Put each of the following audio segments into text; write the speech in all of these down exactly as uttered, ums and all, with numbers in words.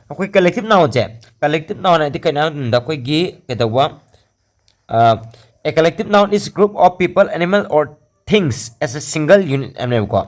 ꯑꯩꯈꯣꯏ collective nounꯁꯦ, collective noun ꯍꯥꯏꯗꯤ ꯀꯩꯅꯣ ꯍꯥꯏꯕ ꯃꯇꯝꯗ ꯑꯩꯈꯣꯏꯒꯤ ꯀꯩꯗꯧꯕ, ꯑ, a collective noun is group of people, animal or things as a single unit ꯍꯥꯏꯕꯅꯦꯕꯀꯣ꯫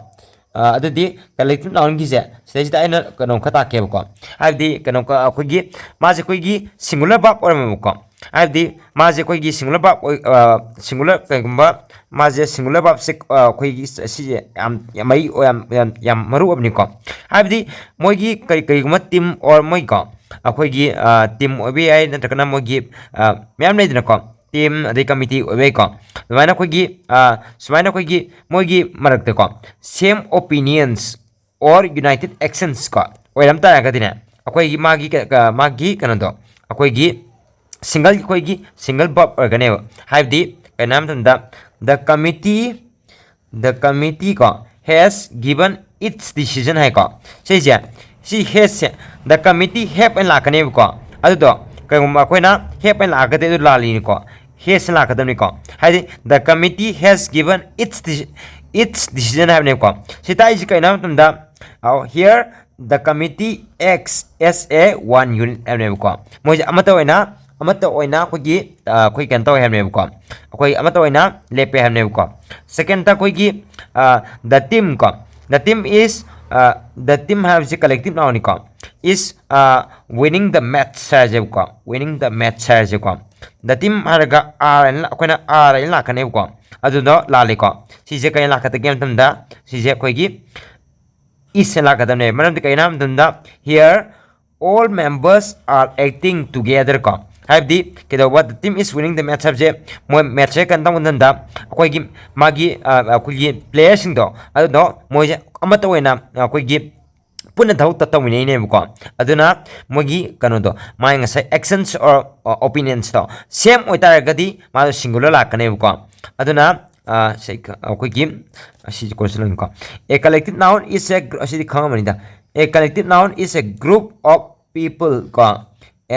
ꯑ, ꯑꯗꯨꯗꯤ collective nounꯒꯤꯁꯦ ꯁꯤꯗꯩꯁꯤꯗ ꯑꯩꯅ ꯀꯩꯅꯣ ꯈꯔ ꯇꯥꯛꯀꯦꯕꯀꯣ꯫ ꯍꯥꯏꯕꯗꯤ ꯀꯩꯅꯣ ꯑꯩꯈꯣꯏꯒꯤ, ꯃꯥꯁꯦ ꯑꯩꯈꯣꯏꯒꯤ singular verb ꯑꯣꯏꯔꯝꯃꯦꯕꯀꯣ꯫ ꯍꯥꯏꯕꯗꯤ ꯃꯥꯁꯦ ꯑꯩꯈꯣꯏꯒꯤ singular verb ꯑꯣꯏ-, ꯑ, singular ꯀꯩꯒꯨꯝꯕ ꯃꯥꯁꯦ singular verbꯁꯦ, ꯑ, ꯑꯩꯈꯣꯏꯒꯤ ꯁ-, ꯁꯤꯁꯦ ꯌꯥꯝ, ꯌꯥꯝ ꯃꯔꯤ ꯑꯣꯏ-, ꯌꯥꯝ, ꯌꯥꯝ, ꯌꯥꯝ ꯃꯔꯨ ꯑꯣꯏꯕꯅꯤꯀꯣ꯫ ꯍꯥꯏꯕꯗꯤ ꯃꯣꯏꯒꯤ ꯀꯔꯤ-, ꯀꯔꯤꯒꯨꯝꯕ team or ꯃꯣꯏꯀꯣ, ꯑꯩꯈꯣꯏꯒꯤ, ꯑ, team ꯑꯣꯏꯕ ꯌꯥꯏ, ꯅꯠꯇ꯭ꯔꯒꯅ ꯃꯣꯏꯒꯤ, ꯑ, ꯃꯌꯥꯝ ꯂꯩꯗꯅꯀꯣ, team ꯑꯗꯩ committee ꯑꯣꯏꯕ ꯌꯥꯏꯀꯣ꯫ ꯑꯗꯨꯃꯥꯏꯅ ꯑꯩꯈꯣꯏꯒꯤ, ꯑ, ꯁꯨꯃꯥꯏꯅ ꯑꯩꯈꯣꯏꯒꯤ ꯃꯣꯏꯒꯤ ꯃꯔꯛꯇꯀꯣ same opinions or united actions ꯀꯣ ꯑꯣꯏꯔꯝ ꯇꯥꯔꯒꯗꯤꯅꯦ, ꯑꯩꯈꯣꯏꯒꯤ ꯃꯥꯒꯤ ꯀ-, ꯀ-, ꯃꯥꯒꯤ ꯀꯩꯅꯣꯗꯣ, ꯑꯩꯈꯣꯏꯒꯤ single, ꯑꯩꯈꯣꯏꯒꯤ single verb ꯑꯣꯏꯔꯒꯅꯦꯕ꯫ ꯍꯥꯏꯕꯗꯤ ꯀꯩꯅꯣ ꯍꯥꯏꯕ ꯃꯇꯝꯗ, the committee, the committee ꯀꯣ has given its decision ꯍꯥꯏꯀꯣ꯫ ꯁꯤꯁꯦ, ꯁꯤ hasꯁꯦ, the committee have ꯍꯥꯏꯅ ꯂꯥꯛꯀꯅꯦꯕꯀꯣ꯫ ꯑꯗꯨꯗꯣ ꯀꯩꯒꯨꯝꯕ ꯑꯩꯈꯣꯏꯅ have ꯍꯥꯏꯅ ꯂꯥꯛꯑꯒꯗꯤ ꯑꯗꯨ ꯂꯥꯜꯂꯤꯅꯤꯀꯣ, hasꯅ ꯂꯥꯛꯀꯗꯕꯅꯤꯀꯣ꯫ ꯍꯥꯏꯗꯤ the committee has given its deci-, its decision ꯍꯥꯏꯕꯅꯦꯕꯀꯣ꯫ ꯁꯤ ꯇꯥꯛꯏꯁꯤ ꯀꯩꯅꯣ ꯍꯥꯏꯕ ꯃꯇꯝꯗ, ꯑ, here the committee acts as a one unit ꯍꯥꯏꯕꯅꯦꯕꯀꯣ꯫ ꯃꯣꯏꯁꯦ ꯑꯃꯠꯇ ꯑꯣꯏꯅ, ꯑꯃꯠꯇ ꯑꯣꯏꯅ ꯑꯩꯈꯣꯏꯒꯤ, ꯑ, ꯑꯩꯈꯣꯏ ꯀꯩꯅꯣ ꯇꯧꯋꯦ ꯍꯥꯏꯕꯅꯦꯕꯀꯣ꯫ ꯑꯩꯈꯣꯏ ꯑꯃꯠꯇ ꯑꯣꯏꯅ ꯂꯦꯞꯄꯦ ꯍꯥꯏꯕꯅꯦꯕꯀꯣ꯫ Secondꯇ ꯑꯩꯈꯣꯏꯒꯤ, ꯑ, the team ꯀꯣ, the team is, ꯑ, the team ꯍꯥꯏꯕꯁꯤ collective nounꯅꯤꯀꯣ, is, ꯑ, winning the match ꯍꯥꯏꯔꯁꯦꯕꯀꯣ, winning the match ꯍꯥꯏꯔꯁꯦꯀꯣ꯫ The team ꯍꯥꯏꯔꯒ are ꯍꯥꯏꯅ, ꯑꯩꯈꯣꯏꯅ are ꯍꯥꯏꯅ ꯂꯥꯛꯀꯅꯦꯕꯀꯣ꯫ ꯑꯗꯨꯗꯣ ꯂꯥꯜꯂꯦꯀꯣ꯫ ꯁꯤꯁꯦ ꯀꯩ ꯂꯥꯛꯀꯗꯒꯦ ꯍꯥꯏꯕ ꯃꯇꯝꯗ, ꯁꯤꯁꯦ ꯑꯩꯈꯣꯏꯒꯤ is ꯍꯥꯏꯅ ꯂꯥꯛꯀꯗꯕꯅꯦ꯫ ꯃꯔꯝꯗꯤ ꯀꯩꯅꯣ ꯍꯥꯏꯕ ꯃꯇꯝꯗ, here all members are acting together ꯀꯣ꯫ ꯍꯥꯏꯕꯗꯤ ꯀꯩꯗꯧꯕ, the team is winning the match ꯍꯥꯏꯕꯁꯦ, ꯃꯣꯏ matchꯁꯦ ꯀꯩꯅꯣ ꯇꯧꯕ ꯃꯇꯝꯗ ꯑꯩꯈꯣꯏꯒꯤ ꯃꯥꯒꯤ, ꯑ, ꯑꯩꯈꯣꯏꯒꯤ playerꯁꯤꯡꯗꯣ, ꯑꯗꯨꯗꯣ ꯃꯣꯏꯁꯦ ꯑꯃꯠꯇ ꯑꯣꯏꯅ ꯑꯩꯈꯣꯏꯒꯤ ꯄꯨꯟꯅ ꯊꯕꯛ ꯇ-, ꯇꯧꯃꯤꯟꯅꯩꯅꯦꯕꯀꯣ꯫ ꯑꯗꯨꯅ ꯃꯣꯏꯒꯤ ꯀꯩꯅꯣꯗꯣ, ꯃꯥꯒꯤ ꯉꯁꯥꯏ actions or, ꯑ, opinionsꯇꯣ same ꯑꯣꯏꯇꯥꯔꯒꯗꯤ ꯃꯥꯗꯣ singular ꯂꯥꯛꯀꯅꯦꯕꯀꯣ꯫ ꯑꯗꯨꯅ, ꯑ, ꯁꯤ ꯀ-, ꯑꯩꯈꯣꯏꯒꯤ, ꯑꯁꯤꯁꯦ ꯀꯣꯟꯁꯤꯜꯂꯅꯤꯀꯣ꯫ A collective noun is a gr-, ꯑꯁꯤꯗꯤ ꯈꯪꯉꯝꯃꯅꯤꯗ꯫ A collective noun is a group of people ꯀꯣ,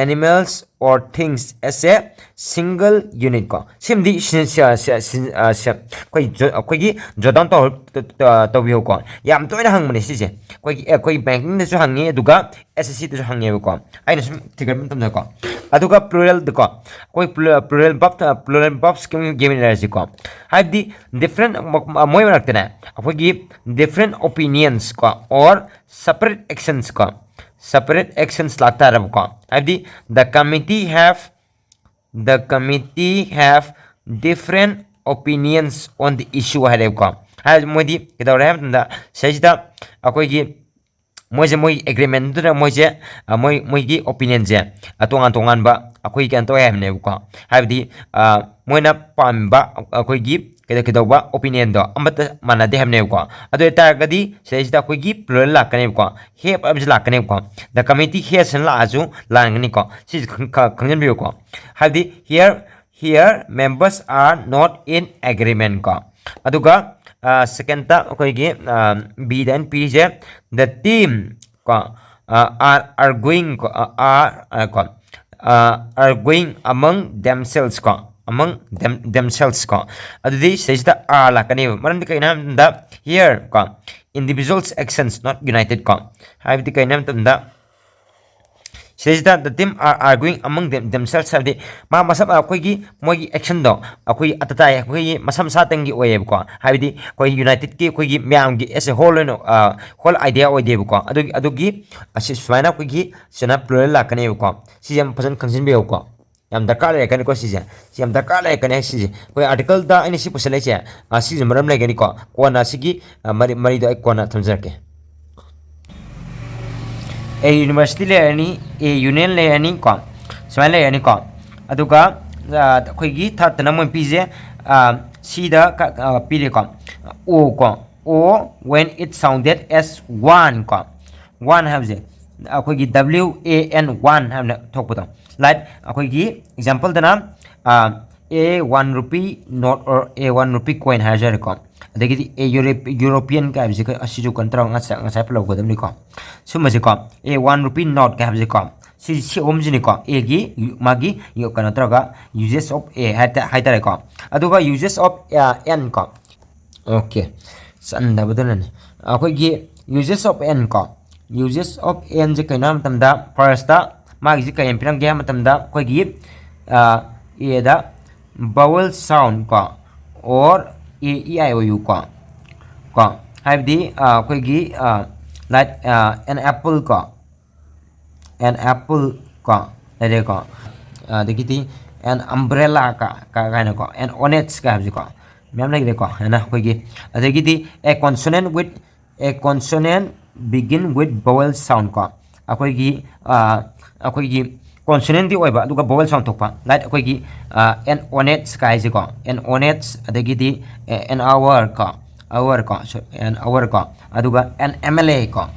animals or things as a single unit ꯀꯣ꯫ ꯁꯤꯃꯗꯤ ꯁꯤ-, ꯁꯤ-, ꯁꯤ-, ꯁꯤ-, ꯑ, ꯁꯤ-, ꯑꯩꯈꯣꯏ ꯖꯣ-, ꯑꯩꯈꯣꯏꯒꯤ jot down ꯇꯧ-, ꯇ-, ꯇ-, ꯇꯧꯕꯤꯌꯨꯀꯣ꯫ ꯌꯥꯝ ꯇꯣꯏꯅ ꯍꯪꯕꯅꯦ ꯁꯤꯁꯦ꯫ ꯑꯩꯈꯣꯏꯒꯤ, ꯑꯩꯈꯣꯏ bankingꯗꯁꯨ ꯍꯪꯉꯤ, ꯑꯗꯨꯒ S S Cꯗꯁꯨ ꯍꯪꯉꯦꯕꯀꯣ꯫ ꯑꯩꯅ ꯁꯨꯝ ꯊꯤꯒꯠꯄ ꯃꯇꯝꯗꯀꯣ꯫ ꯑꯗꯨꯒ pluralꯗꯀꯣ, ꯑꯩꯈꯣꯏ plural, plural verb, plural verbs ꯀꯤ ꯒꯤ ꯃꯤꯟ ꯍꯥꯏꯔꯁꯤꯀꯣ꯫ ꯍꯥꯏꯕꯗꯤ different, ꯃ-, ꯃ-, ꯃꯣꯏ ꯃꯔꯛꯇꯅꯦ ꯑꯩꯈꯣꯏꯒꯤ different opinions ꯀꯣ, or separate actions ꯀꯣ, separate actions ꯂꯥꯛꯇꯥꯔꯕꯀꯣ꯫ ꯍꯥꯏꯕꯗꯤ the committee have, the committee have different opinions on the issue ꯍꯥꯏꯔꯦꯕꯀꯣ꯫ ꯍꯥꯏꯕꯗꯤ ꯃꯣꯏꯗꯤ ꯀꯩꯗꯧꯔꯦ ꯍꯥꯏꯕ ꯃꯇꯝꯗ, ꯁꯤꯗꯩꯁꯤꯗ ꯑꯩꯈꯣꯏꯒꯤ ꯃꯣꯏꯁꯦ, ꯃꯣꯏ agreementꯗꯨꯅ ꯃꯣꯏꯁꯦ, ꯑ, ꯃꯣꯏ, ꯃꯣꯏꯒꯤ opinionꯁꯦ, ꯑ, ꯇꯣꯉꯥꯟ ꯇꯣꯉꯥꯟꯕ ꯑꯩꯈꯣꯏ ꯀꯩꯅꯣ ꯇꯧꯋꯦ ꯍꯥꯏꯕꯅꯦꯕꯀꯣ꯫ ꯍꯥꯏꯕꯗꯤ, ꯑ, ꯃꯣꯏꯅ ꯄꯥꯝꯕ ꯑꯩꯈꯣꯏꯒꯤ ꯀꯩꯗꯧ-, ꯀꯩꯗꯧꯕ opinionꯗꯣ ꯑꯃꯠꯇ ꯃꯥꯟꯅꯗꯦ ꯍꯥꯏꯕꯅꯦꯕꯀꯣ꯫ ꯑꯗꯨ ꯑꯣꯏꯇꯥꯔꯒꯗꯤ ꯁꯤꯗꯩꯁꯤꯗ ꯑꯩꯈꯣꯏꯒꯤ plural ꯂꯥꯛꯀꯅꯦꯕꯀꯣ, have ꯍꯥꯏꯕꯁꯤ ꯂꯥꯛꯀꯅꯦꯕꯀꯣ꯫ The committee has ꯍꯥꯏꯅ ꯂꯥꯛꯑꯁꯨ ꯂꯥꯟꯒꯅꯤꯀꯣ꯫ ꯁꯤꯁꯦ ꯈꯪ-, ꯈ-, ꯈꯪꯖꯤꯟꯕꯤꯌꯨꯀꯣ꯫ ꯍꯥꯏꯕꯗꯤ here, here members are not in agreement ꯀꯣ꯫ ꯑꯗꯨꯒ, ꯑ, secondꯇ ꯑꯩꯈꯣꯏꯒꯤ, ꯑ, Bꯗ ꯑꯩꯅ ꯄꯤꯔꯤꯁꯦ, the team ꯀꯣ, ꯑ, are arguing ꯀꯣ, ꯑ, are, ꯑ, ꯀꯣ, ꯑ, arguing among themselves ꯀꯣ, among them-, themselves ꯀꯣ꯫ ꯑꯗꯨꯗꯤ ꯁꯤꯗꯩꯁꯤꯗ are ꯂꯥꯛꯀꯅꯦꯕ꯫ ꯃꯔꯝꯗꯤ ꯀꯩꯅꯣ ꯍꯥꯏꯕ ꯃꯇꯝꯗ here ꯀꯣ, individuals actions not united ꯀꯣ꯫ ꯍꯥꯏꯕꯗꯤ ꯀꯩꯅꯣ ꯍꯥꯏꯕ ꯃꯇꯝꯗ, ꯁꯤꯗꯩꯁꯤꯗ the team are arguing among them-, themselves ꯍꯥꯏꯕꯗꯤ ꯃꯥ ꯃꯁꯥ, ꯑꯩꯈꯣꯏꯒꯤ ꯃꯣꯏꯒꯤ actionꯗꯣ ꯑꯩꯈꯣꯏ ꯑꯇꯇꯥꯏ ꯑꯩꯈꯣꯏꯒꯤ ꯃꯁꯥ ꯃꯁꯥꯇꯪꯒꯤ ꯑꯣꯏꯌꯦꯕꯀꯣ꯫ ꯍꯥꯏꯕꯗꯤ ꯑꯩꯈꯣꯏ unitedꯀꯤ ꯑꯩꯈꯣꯏꯒꯤ ꯃꯌꯥꯝꯒꯤ as a whole ꯑꯣꯏꯅ, ꯑ, whole idea ꯑꯣꯏꯗꯦꯕꯀꯣ꯫ ꯑꯗꯨꯒꯤ, ꯑꯗꯨꯒꯤ ꯑꯁꯤ ꯁꯨꯃꯥꯏꯅ ꯑꯩꯈꯣꯏꯒꯤ ꯁꯤꯅ plural ꯂꯥꯛꯀꯅꯦꯕꯀꯣ꯫ ꯁꯤꯁꯦ ꯌꯥꯝ ꯐꯖꯅ ꯈꯪꯖꯤꯟꯕꯤꯌꯨꯀꯣ꯫ ꯌꯥꯝ ꯗꯔꯀꯥꯔ ꯂꯩꯔꯛꯀꯅꯤꯀꯣ ꯁꯤꯁꯦ꯫ ꯁꯤ ꯌꯥꯝ ꯗꯔꯀꯥꯔ ꯂꯩꯔꯛꯀꯅꯤ ꯁꯤꯁꯦ꯫ ꯑꯩꯈꯣꯏ articleꯗ ꯑꯩꯅ ꯁꯤ ꯄꯨꯁꯜꯂꯛꯏꯁꯦ, ꯑ, ꯁꯤꯁꯨ ꯃꯔꯝ ꯂꯩꯒꯅꯤꯀꯣ꯫ ꯀꯣꯟꯅ ꯁꯤꯒꯤ, ꯑ, ꯃꯔꯤ-, ꯃꯔꯤꯗꯣ ꯑꯩ ꯀꯣꯟꯅ ꯊꯝꯖꯔꯛꯀꯦ꯫ A university ꯂꯩꯔꯅꯤ, A union ꯂꯩꯔꯅꯤ ꯀꯣ, ꯁꯨꯃꯥꯏꯅ ꯂꯩꯔꯅꯤꯀꯣ꯫ ꯑꯗꯨꯒ, ꯑ, ꯑꯩꯈꯣꯏꯒꯤ thirdꯇꯅ ꯃꯣꯏ ꯄꯤꯁꯦ, ꯑ, Cꯗ ꯀ-, ꯑ, ꯄꯤꯔꯦꯀꯣ, O ꯀꯣ, O when it sounded as one ꯀꯣ, one ꯍꯥꯏꯕꯁꯦ ꯑꯩꯈꯣꯏꯒꯤ W A N one ꯍꯥꯏꯅ ꯊꯣꯛꯄꯗꯣ꯫ Like ꯑꯩꯈꯣꯏꯒꯤ exampleꯗꯅ, ꯑ, A one rupee note or A one rupee coin ꯍꯥꯏꯔꯁꯨ ꯌꯥꯔꯦꯀꯣ꯫ ꯑꯗꯒꯤꯗꯤ A Euro-, European ꯀꯥꯏ ꯍꯥꯏꯕꯁꯦ ꯑꯁꯤꯁꯨ ꯀꯩꯅꯣ ꯇꯧꯔꯒ ꯉꯁꯥꯏ, ꯉꯁꯥꯏ ꯄꯨꯜꯂꯧꯒꯗꯕꯅꯤꯀꯣ꯫ ꯁꯨꯝꯕꯁꯦꯀꯣ, A one rupee note ꯀꯥꯏ ꯍꯥꯏꯕꯁꯦꯀꯣ, ꯁꯤ ꯁꯤ ꯑꯍꯨꯝꯁꯤꯅꯤꯀꯣ, ꯑꯦꯒꯤ ꯃꯥꯒꯤ ꯀꯩꯅꯣ ꯇꯧꯔꯒ uses of A ꯍꯥꯏꯇꯥꯔꯦꯀꯣ꯫ ꯑꯗꯨꯒ uses of N ꯀꯣ, ꯑꯣꯀꯦ, ꯆꯟꯗꯕꯗꯨꯅꯅꯦ꯫ ꯑꯩꯈꯣꯏꯒꯤ uses of N ꯀꯣ, uses of N ꯁꯦ ꯀꯩꯅꯣ ꯍꯥꯏꯕ ꯃꯇꯝꯗ, ꯐꯥꯔꯁꯇ ꯃꯥꯒꯤꯁꯤ ꯀꯔꯤ ꯄꯤꯔꯝꯒꯦ ꯍꯥꯏꯕ ꯃꯇꯝꯗ, ꯑꯩꯈꯣꯏꯒꯤ ꯑꯦꯗ vowel sound ꯀꯣ, or E I O U ꯀꯣ, ꯀꯣ, ꯍꯥꯏꯕꯗꯤ ꯑꯩꯈꯣꯏꯒꯤ, like, an apple ꯀꯣ, an apple ꯀꯣ, ꯂꯩꯔꯦꯀꯣ꯫ ꯑꯗꯒꯤꯗꯤ an umbrella ꯀ ꯀꯥꯏꯅꯀꯣ, an onex ꯀ ꯍꯥꯏꯕꯁꯤꯀꯣ, ꯃꯌꯥꯝ ꯂꯩꯈ꯭ꯔꯦꯀꯣ꯫ ꯍꯥꯏꯅ ꯑꯩꯈꯣꯏꯒꯤ, ꯑꯗꯒꯤꯗꯤ a consonant with, a consonant begin with vowel sound ꯀꯣ, ꯑꯩꯈꯣꯏꯒꯤ ꯑꯩꯈꯣꯏꯒꯤ consonant ꯇꯤ ꯑꯣꯏꯕ ꯑꯗꯨꯒ vowel sound ꯊꯣꯛꯄ, like ꯑꯩꯈꯣꯏꯒꯤ an onex ꯀ ꯍꯥꯏꯁꯦꯀꯣ, an onex, ꯑꯗꯒꯤꯗꯤ an hour ꯀꯣ, hour ꯀꯣ, an hour ꯀꯣ, ꯑꯗꯨꯒ an M L A ꯀꯣ,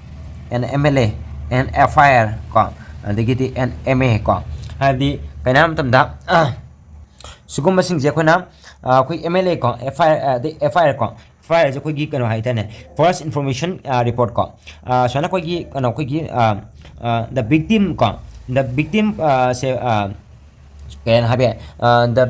an M L A, an affair ꯀꯣ, ꯑꯗꯒꯤꯗꯤ an M A ꯀꯣ꯫ ꯍꯥꯏꯕꯗꯤ ꯀꯩꯅꯣ ꯍꯥꯏꯕ ꯃꯇꯝꯗ, ꯁꯤꯒꯨꯝꯕꯁꯤꯡꯁꯦ ꯑꯩꯈꯣꯏꯅ, ꯑꯩꯈꯣꯏ M L A ꯀꯣ, affair, ꯑꯗꯩ affair ꯀꯣ, affair ꯁꯦ ꯑꯩꯈꯣꯏꯒꯤ ꯀꯩꯅꯣ ꯍꯥꯏꯇꯥꯔꯦ, first information report ꯀꯣ꯫ ꯁꯨꯃꯥꯏꯅ ꯑꯩꯈꯣꯏꯒꯤ ꯀꯩꯅꯣ, ꯑꯩꯈꯣꯏꯒꯤ the victim ꯀꯣ, the victim ꯁꯦ ꯀꯩ ꯍꯥꯏꯅ ꯍꯥꯏꯕ ꯌꯥꯏ? The,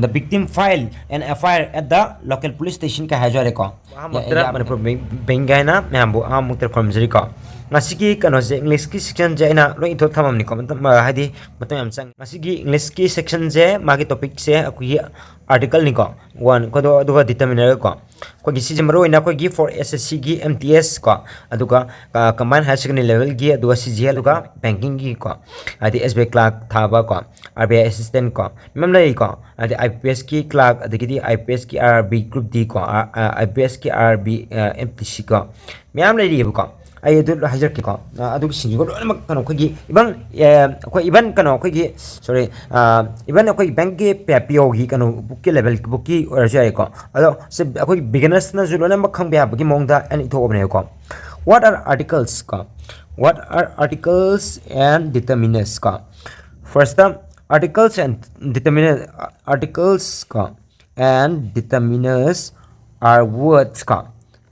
the victim file an affair at the local police station ꯀꯥꯏ ꯍꯥꯏꯖꯔꯦꯀꯣ꯫ ꯑꯍꯥꯟꯕꯃꯛꯇꯗ ꯃꯅꯤꯄꯨꯔ ꯕꯦꯡ ꯍꯥꯏꯅ ꯃꯌꯥꯝꯕꯨ ꯑꯍꯥꯟꯕꯃꯛꯇꯗ ꯈꯨꯔꯨꯝꯖꯔꯤꯀꯣ꯫ ꯉꯁꯤꯒꯤ ꯀꯩꯅꯣꯁꯦ, English ꯀꯤ section ꯁꯦ ꯑꯩꯅ ꯂꯣꯏ ꯏꯊꯣꯛ ꯊꯝꯃꯝꯅꯤꯀꯣ, ꯃꯇꯝ, ꯍꯥꯏꯗꯤ ꯃꯇꯝ ꯌꯥꯝ ꯆꯪꯉꯦ꯫ ꯉꯁꯤꯒꯤ English ꯀꯤ section ꯁꯦ ꯃꯥꯒꯤ topic ꯁꯦ ꯑꯩꯈꯣꯏꯒꯤ article ꯅꯤꯀꯣ, one ꯀꯣ, ꯑꯗꯨꯒ determiner ꯀꯣ꯫ ꯑꯩꯈꯣꯏꯒꯤ ꯁꯤꯁꯦ ꯃꯔꯨ ꯑꯣꯏꯅ ꯑꯩꯈꯣꯏꯒꯤ for S S C ꯒꯤ M T S ꯀꯣ, ꯑꯗꯨꯒ combined higher secondary level ꯒꯤ, ꯑꯗꯨꯒ C G L, ꯑꯗꯨꯒ banking ꯒꯤ ꯀꯣ, ꯍꯥꯏꯗꯤ S B I clerk ꯊꯥꯕ ꯀꯣ, R B I assistant ꯀꯣ, ꯃꯌꯥꯝ ꯂꯩꯔꯤꯀꯣ꯫ ꯍꯥꯏꯗꯤ I P S ꯀꯤ clerk, ꯑꯗꯒꯤꯗꯤ I P S ꯀꯤ R R B group D ꯀꯣ, I P S ꯀꯤ R R B, M T C ꯀꯣ, ꯃꯌꯥꯝ ꯂꯩꯔꯤꯑꯕꯀꯣ꯫ ꯑꯩ ꯑꯗꯨ ꯂꯣꯏ ꯍꯥꯏꯖꯔꯛꯀꯦꯀꯣ꯫ ꯑꯗꯨꯒꯤꯁꯤꯡꯁꯤꯒ ꯂꯣꯏꯅꯃꯛ ꯀꯩꯅꯣ, ꯑꯩꯈꯣꯏꯒꯤ even, ꯑꯩꯈꯣꯏ even ꯀꯩꯅꯣ, ꯑꯩꯈꯣꯏꯒꯤ, sorry, even ꯑꯩꯈꯣꯏꯒꯤ bank ꯀꯤ P O ꯒꯤ ꯀꯩꯅꯣ book ꯀꯤ level book ꯀꯤ ꯑꯣꯏꯔꯁꯨ ꯌꯥꯏꯀꯣ꯫ ꯑꯗꯣ ꯁꯤ ꯑꯩꯈꯣꯏ beginners ꯅꯁꯨ ꯂꯣꯏꯅꯃꯛ ꯈꯪꯕ ꯌꯥꯕꯒꯤ ꯃꯑꯣꯡꯗ ꯑꯩꯅ ꯏꯊꯣꯛꯑꯕꯅꯦꯕꯀꯣ꯫ What are articles ꯀꯣ? What are articles and determiners ꯀꯣ? First, articles and determiners, articles ꯀꯣ, and determiners are words ꯀꯣ,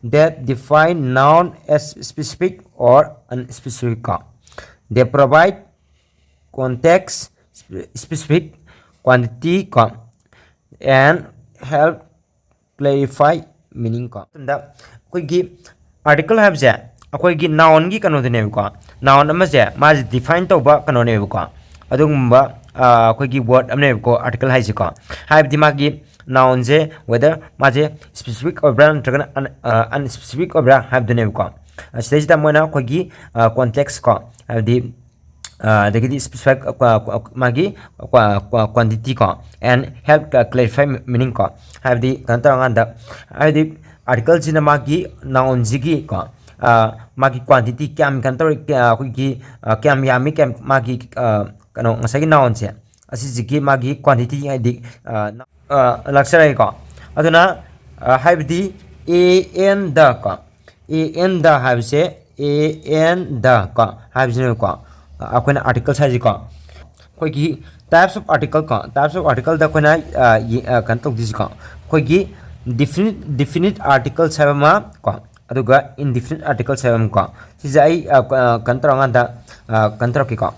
that define noun as specific or unspecific ꯀꯣ꯫ They provide context, specific, quantity ꯀꯣ, and help clarify meaning ꯀꯣ꯫ ꯃꯇꯝꯗ ꯑꯩꯈꯣꯏꯒꯤ article ꯍꯥꯏꯕꯁꯦ ꯑꯩꯈꯣꯏꯒꯤ nounꯒꯤ ꯀꯩꯅꯣꯗꯨꯅꯦꯕꯀꯣ꯫ Noun ꯑꯃꯁꯦ ꯃꯥꯁꯦ define ꯇꯧꯕ ꯀꯩꯅꯣꯅꯦꯕꯀꯣ꯫ ꯑꯗꯨꯒꯨꯝꯕ ꯑꯩꯈꯣꯏꯒꯤ word ꯑꯃꯅꯦꯕꯀꯣ article ꯍꯥꯏꯁꯦꯀꯣ꯫ ꯍꯥꯏꯕꯗꯤ ꯃꯥꯒꯤ nounꯁꯦ whether ꯃꯥꯁꯦ specific ꯑꯣꯏꯕ꯭ꯔꯥ ꯅꯠꯇ꯭ꯔꯒꯅ unspecific ꯑꯣꯏꯕ꯭ꯔꯥ ꯍꯥꯏꯕꯗꯨꯅꯦꯕꯀꯣ꯫ ꯁꯤꯗꯩꯁꯤꯗ ꯃꯣꯏꯅ ꯑꯩꯈꯣꯏꯒꯤ context ꯀꯣ, ꯍꯥꯏꯕꯗꯤ ꯑꯗꯒꯤꯗꯤ specific ꯃꯥꯒꯤ quantity ꯀꯣ, and help clarify meaning ꯀꯣ꯫ ꯍꯥꯏꯕꯗꯤ ꯀꯩꯅꯣ ꯇꯧꯔꯀꯥꯟꯗ, ꯍꯥꯏꯕꯗꯤ articleꯁꯤꯅ ꯃꯥꯒꯤ nounꯁꯤꯒꯤ ꯀꯣ, ꯃꯥꯒꯤ quantity ꯀꯌꯥꯝ ꯀꯩꯅꯣ ꯇꯧꯔꯤ, ꯑꯩꯈꯣꯏꯒꯤ ꯀꯌꯥꯝ ꯌꯥꯝꯃꯤ, ꯀꯌꯥꯝ ꯃꯥꯒꯤ ꯀꯩꯅꯣ ꯉꯁꯥꯏꯒꯤ nounꯁꯦ ꯑꯁꯤꯁꯤꯒꯤ ꯃꯥꯒꯤ quantity ꯍꯥꯏꯗꯤ ꯂꯥꯛꯆꯔꯒꯦꯀꯣ꯫ ꯑꯗꯨꯅ ꯍꯥꯏꯕꯗꯤ a and the ꯀꯣ, a and the ꯍꯥꯏꯕꯁꯦ, a and the ꯀꯣ ꯍꯥꯏꯕꯁꯤꯅꯦꯕꯀꯣ꯫ ꯑꯩꯈꯣꯏꯅ articles ꯍꯥꯏꯁꯤꯀꯣ, ꯑꯩꯈꯣꯏꯒꯤ types of article ꯀꯣ, types of articleꯗ ꯑꯩꯈꯣꯏꯅ ꯀꯩꯅꯣ ꯇꯧꯗꯣꯏꯁꯤꯀꯣ, ꯑꯩꯈꯣꯏꯒꯤ definite definite articles ꯍꯥꯏꯕ ꯑꯃ ꯀꯣ, ꯑꯗꯨꯒ indefinite articles ꯍꯥꯏꯕ ꯑꯃ ꯀꯣ꯫ ꯁꯤꯁꯦ ꯑꯩ ꯀꯩꯅꯣ ꯇꯧꯔꯀꯥꯟꯗ ꯀꯩꯅꯣ ꯇꯧꯔꯛꯀꯦꯀꯣ꯫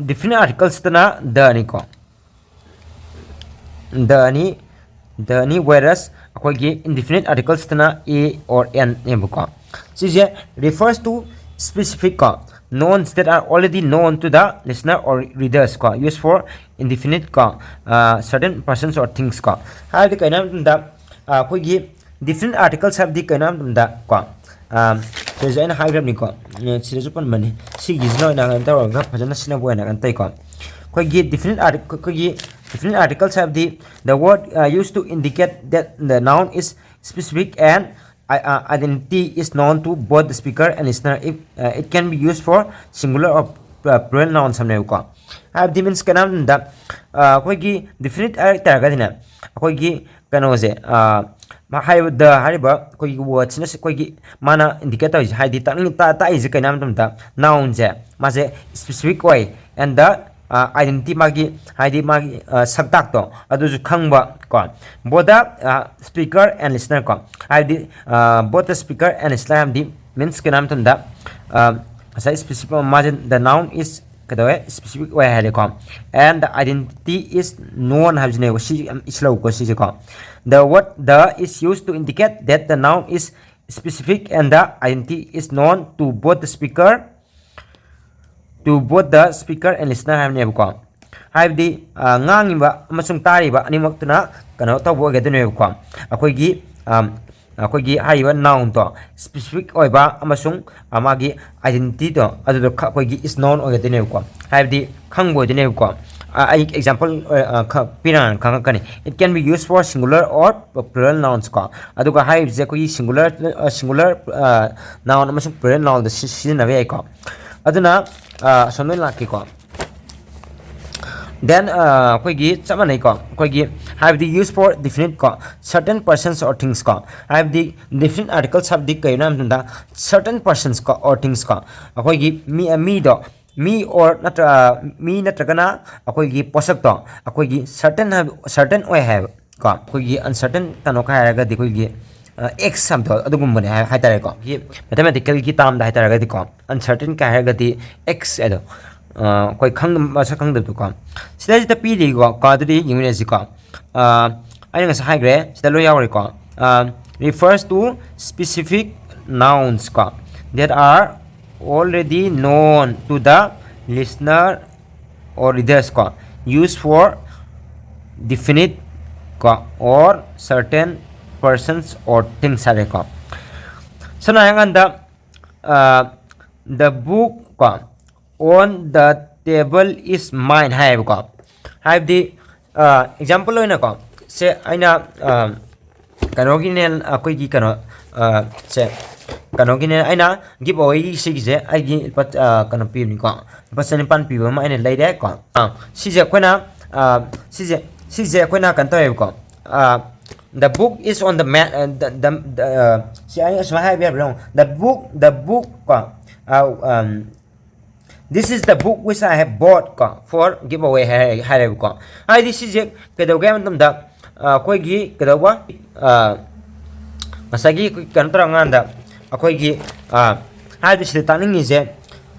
Definite articlesꯇꯅ theꯅꯤꯀꯣ꯫ Theꯅꯤ, theꯅꯤ, whereas ꯑꯩꯈꯣꯏꯒꯤ indefinite articlesꯇꯅ a or anꯅꯦꯕꯀꯣ꯫ ꯁꯤꯁꯦ refers to specific ꯀꯣ, nouns that are already known to the listener or readers ꯀꯣ, used for indefinite ꯀꯣ, certain persons or things ꯀꯣ꯫ ꯍꯥꯏꯕꯗꯤ ꯀꯩꯅꯣ ꯍꯥꯏꯕ ꯃꯇꯝꯗ ꯑꯩꯈꯣꯏꯒꯤ definite articles ꯍꯥꯏꯕꯗꯤ ꯀꯩꯅꯣ ꯍꯥꯏꯕ ꯃꯇꯝꯗ ꯀꯣ, ꯁꯤꯗꯁꯨ ꯑꯩꯅ ꯍꯥꯏꯈ꯭ꯔꯕꯅꯤꯀꯣ, ꯁꯤꯗꯁꯨ ꯄꯟꯕꯅꯤ꯫ ꯁꯤꯒꯤꯁꯤꯅ ꯑꯣꯏꯅ ꯀꯩꯅꯣ ꯇꯧꯔꯒ ꯐꯖꯅ ꯁꯤꯖꯤꯟꯅꯕ ꯑꯣꯏꯅ ꯀꯩꯅꯣ ꯇꯧꯏꯀꯣ꯫ ꯑꯩꯈꯣꯏꯒꯤ definite arti-, ꯑꯩꯈꯣꯏꯒꯤ definite articles ꯍꯥꯏꯕꯗꯤ the word used to indicate that the noun is specific and identity is known to both the speaker and listener. It can be used for singular or plural nouns ꯍꯥꯏꯕꯅꯦꯕꯀꯣ꯫ ꯍꯥꯏꯕꯗꯤ means ꯀꯩꯅꯣ ꯍꯥꯏꯕ ꯃꯇꯝꯗ ꯑꯩꯈꯣꯏꯒꯤ definite ꯍꯥꯏ ꯇꯥꯔꯒꯗꯤꯅꯦ, ꯑꯩꯈꯣꯏꯒꯤ ꯀꯩꯅꯣꯁꯦ ꯍꯥꯏꯔꯤꯕ the ꯍꯥꯏꯔꯤꯕ ꯑꯩꯈꯣꯏꯒꯤ wordꯁꯤꯅ ꯑꯩꯈꯣꯏꯒꯤ ꯃꯥꯅ indicate ꯇꯧꯔꯤꯁꯦ, ꯍꯥꯏꯗꯤ ꯇꯥꯛꯅꯤꯡ ꯇꯥꯛꯏꯁꯦ ꯀꯩꯅꯣ ꯍꯥꯏꯕ ꯃꯇꯝꯗ nounꯁꯦ ꯃꯥꯁꯦ specific ꯑꯣꯏ and the identity ꯃꯥꯒꯤ ꯍꯥꯏꯗꯤ ꯃꯥꯒꯤ ꯁꯛꯇꯥꯛꯇꯣ ꯑꯗꯨꯁꯨ ꯈꯪꯕ ꯀꯣ꯫ Both the speaker and listener ꯀꯣ, ꯍꯥꯏꯕꯗꯤ both the speaker and listener ꯍꯥꯏꯕꯗꯤ means ꯀꯩꯅꯣ ꯍꯥꯏꯕ ꯃꯇꯝꯗ ꯉꯁꯥꯏ specific ꯃꯥꯁꯦ the noun is ꯀꯩꯗꯧꯋꯦ, specific ꯑꯣꯏ ꯍꯥꯏꯔꯦꯀꯣ꯫ And the identity is known ꯍꯥꯏꯕꯁꯤꯅꯦꯕ꯫ ꯁꯤ ꯌꯥꯝ ꯏꯁꯤꯜꯂꯧꯀꯣ ꯁꯤꯁꯦꯀꯣ꯫ The word the is used to indicate that the noun is specific and the identity is known to both the speaker, to both the speaker and listener ꯍꯥꯏꯕꯅꯦꯕꯀꯣ꯫ ꯍꯥꯏꯕꯗꯤ ꯉꯥꯡꯉꯤꯕ ꯑꯃꯁꯨꯡ ꯇꯥꯔꯤꯕ ꯑꯅꯤꯃꯛꯇꯨꯅ ꯀꯩꯅꯣ ꯇꯧꯕ ꯑꯣꯏꯒꯗꯣꯏꯅꯦꯕꯀꯣ꯫ ꯑꯩꯈꯣꯏꯒꯤ ꯑꯩꯈꯣꯏꯒꯤ ꯍꯥꯏꯔꯤꯕ nounꯗꯣ specific ꯑꯣꯏꯕ ꯑꯃꯁꯨꯡ ꯃꯥꯒꯤ identityꯗꯣ ꯑꯗꯨꯗꯣ ꯑꯩꯈꯣꯏꯒꯤ is known ꯑꯣꯏꯒꯗꯣꯏꯅꯦꯕꯀꯣ꯫ ꯍꯥꯏꯕꯗꯤ ꯈꯪꯕ ꯑꯣꯏꯗꯣꯏꯅꯦꯕꯀꯣ꯫ ꯑꯩ example ꯄꯤꯔꯛꯑꯒ ꯈꯪꯉꯛꯀꯅꯤ꯫ It can be used for singular or plural nouns ꯀꯣ꯫ ꯑꯗꯨꯒ ꯍꯥꯏꯔꯤꯕꯁꯦ ꯑꯩꯈꯣꯏꯒꯤ singular singular noun ꯑꯃꯁꯨꯡ plural nounꯗ ꯁꯤꯖꯤꯟꯅꯕ ꯌꯥꯏꯀꯣ꯫ ꯑꯗꯨꯅ ꯑꯁꯣꯝꯗ ꯑꯣꯏꯅ ꯂꯥꯛꯀꯦꯀꯣ꯫ Then ꯑꯩꯈꯣꯏꯒꯤ ꯆꯞ ꯃꯥꯟꯅꯩꯀꯣ꯫ ꯑꯩꯈꯣꯏꯒꯤ ꯍꯥꯏꯕꯗꯤ used for definite ꯀꯣ, certain persons or things ꯀꯣ꯫ ꯍꯥꯏꯕꯗꯤ definite articles ꯍꯥꯏꯕꯗꯤ ꯀꯩꯅꯣ ꯍꯥꯏꯕ ꯃꯇꯝꯗ certain persons ꯀꯣ or things ꯀꯣ꯫ ꯑꯩꯈꯣꯏꯒꯤ ꯃꯤ ꯃꯤꯗꯣ ꯃꯤ or ꯅꯠꯇ꯭ꯔ ꯃꯤ ꯅꯠꯇ꯭ꯔꯒꯅ ꯑꯩꯈꯣꯏꯒꯤ ꯄꯣꯠꯁꯛꯇꯣ ꯑꯩꯈꯣꯏꯒꯤ certain ꯍꯥꯏꯕ certain ꯑꯣꯏ ꯍꯥꯏꯕ ꯀꯣ꯫ ꯑꯩꯈꯣꯏꯒꯤ uncertain ꯀꯩꯅꯣ ꯍꯥꯏꯔꯒꯗꯤ ꯑꯩꯈꯣꯏꯒꯤ X ꯍꯥꯏꯕꯗꯣ ꯑꯗꯨꯒꯨꯝꯕꯅꯦ ꯍꯥꯏ ꯍꯥꯏꯇꯥꯔꯦꯀꯣ꯫ ꯑꯩꯈꯣꯏꯒꯤ mathematicalꯒꯤ termꯗ ꯍꯥꯏꯇꯥꯔꯒꯗꯤꯀꯣ uncertain ꯀꯩ ꯍꯥꯏꯔꯒꯗꯤ X ꯑꯗꯣ ꯑꯩꯈꯣꯏ ꯈꯪꯗꯕ ꯃꯁꯛ ꯈꯪꯗꯕꯗꯣꯀꯣ꯫ ꯁꯤꯗꯩꯁꯤꯗ ꯄꯤꯔꯤꯀꯣ ꯑꯗꯨꯗꯤ ꯌꯦꯡꯃꯤꯟꯅꯁꯤꯀꯣ꯫ ꯑꯩꯅ ꯉꯁꯥꯏ ꯍꯥꯏꯈ꯭ꯔꯦ ꯁꯤꯗ ꯂꯣꯏ ꯌꯥꯎꯔꯦꯀꯣ꯫ Refers to specific nouns ꯀꯣ that are already known to the listener or readers ꯀꯣ, used for definite ꯀꯣ or certain persons or things ꯍꯥꯏꯔꯦꯀꯣ꯫ ꯁꯝꯅ ꯍꯥꯏꯔꯀꯥꯟꯗ the book ꯀꯣ on the table is mine ꯍꯥꯏꯌꯦꯕꯀꯣ꯫ ꯍꯥꯏꯕꯗꯤ example ꯑꯣꯏꯅꯀꯣ ꯁꯦ ꯑꯩꯅ ꯀꯩꯅꯣꯒꯤꯅꯦ ꯑꯩꯈꯣꯏꯒꯤ ꯀꯩꯅꯣ ꯁꯦ ꯀꯩꯅꯣꯒꯤꯅꯦ ꯑꯩꯅ give awayꯒꯤ ꯁꯤꯒꯤꯁꯦ ꯑꯩꯒꯤ ꯂꯨꯄꯥ ꯀꯩꯅꯣ ꯄꯤꯕꯅꯤꯀꯣ꯫ ꯂꯨꯄꯥ ꯆꯅꯤꯄꯥꯟ ꯄꯤꯕ ꯑꯃ ꯑꯩꯅ ꯂꯩꯔꯦꯀꯣ꯫ ꯁꯤꯁꯦ ꯑꯩꯈꯣꯏꯅ ꯁꯤꯁꯦ ꯁꯤꯁꯦ ꯑꯩꯈꯣꯏꯅ ꯀꯩꯅꯣ ꯇꯧꯋꯦꯕꯀꯣ꯫ The book is on the mat ꯁꯤ ꯑꯩ ꯑꯁꯨꯃꯥꯏꯅ ꯍꯥꯏꯕ ꯌꯥꯕ꯭ꯔꯥ ꯌꯦꯡꯉꯣ꯫ The book the book ꯀꯣ This is the book which I have bought ꯀꯣ for give away ꯍꯥꯏꯔꯦꯕꯀꯣ꯫ ꯍꯥꯏꯗꯤ ꯁꯤꯁꯦ ꯀꯩꯗꯧꯒꯦ ꯍꯥꯏꯕ ꯃꯇꯝꯗ ꯑꯩꯈꯣꯏꯒꯤ ꯀꯩꯗꯧꯕ ꯉꯁꯥꯏꯒꯤ ꯀꯩꯅꯣ ꯇꯧꯔꯀꯥꯟꯗ ꯑꯩꯈꯣꯏꯒꯤ ꯍꯥꯏꯗꯤ ꯁꯤꯗ ꯇꯥꯛꯅꯤꯡꯉꯤꯁꯦ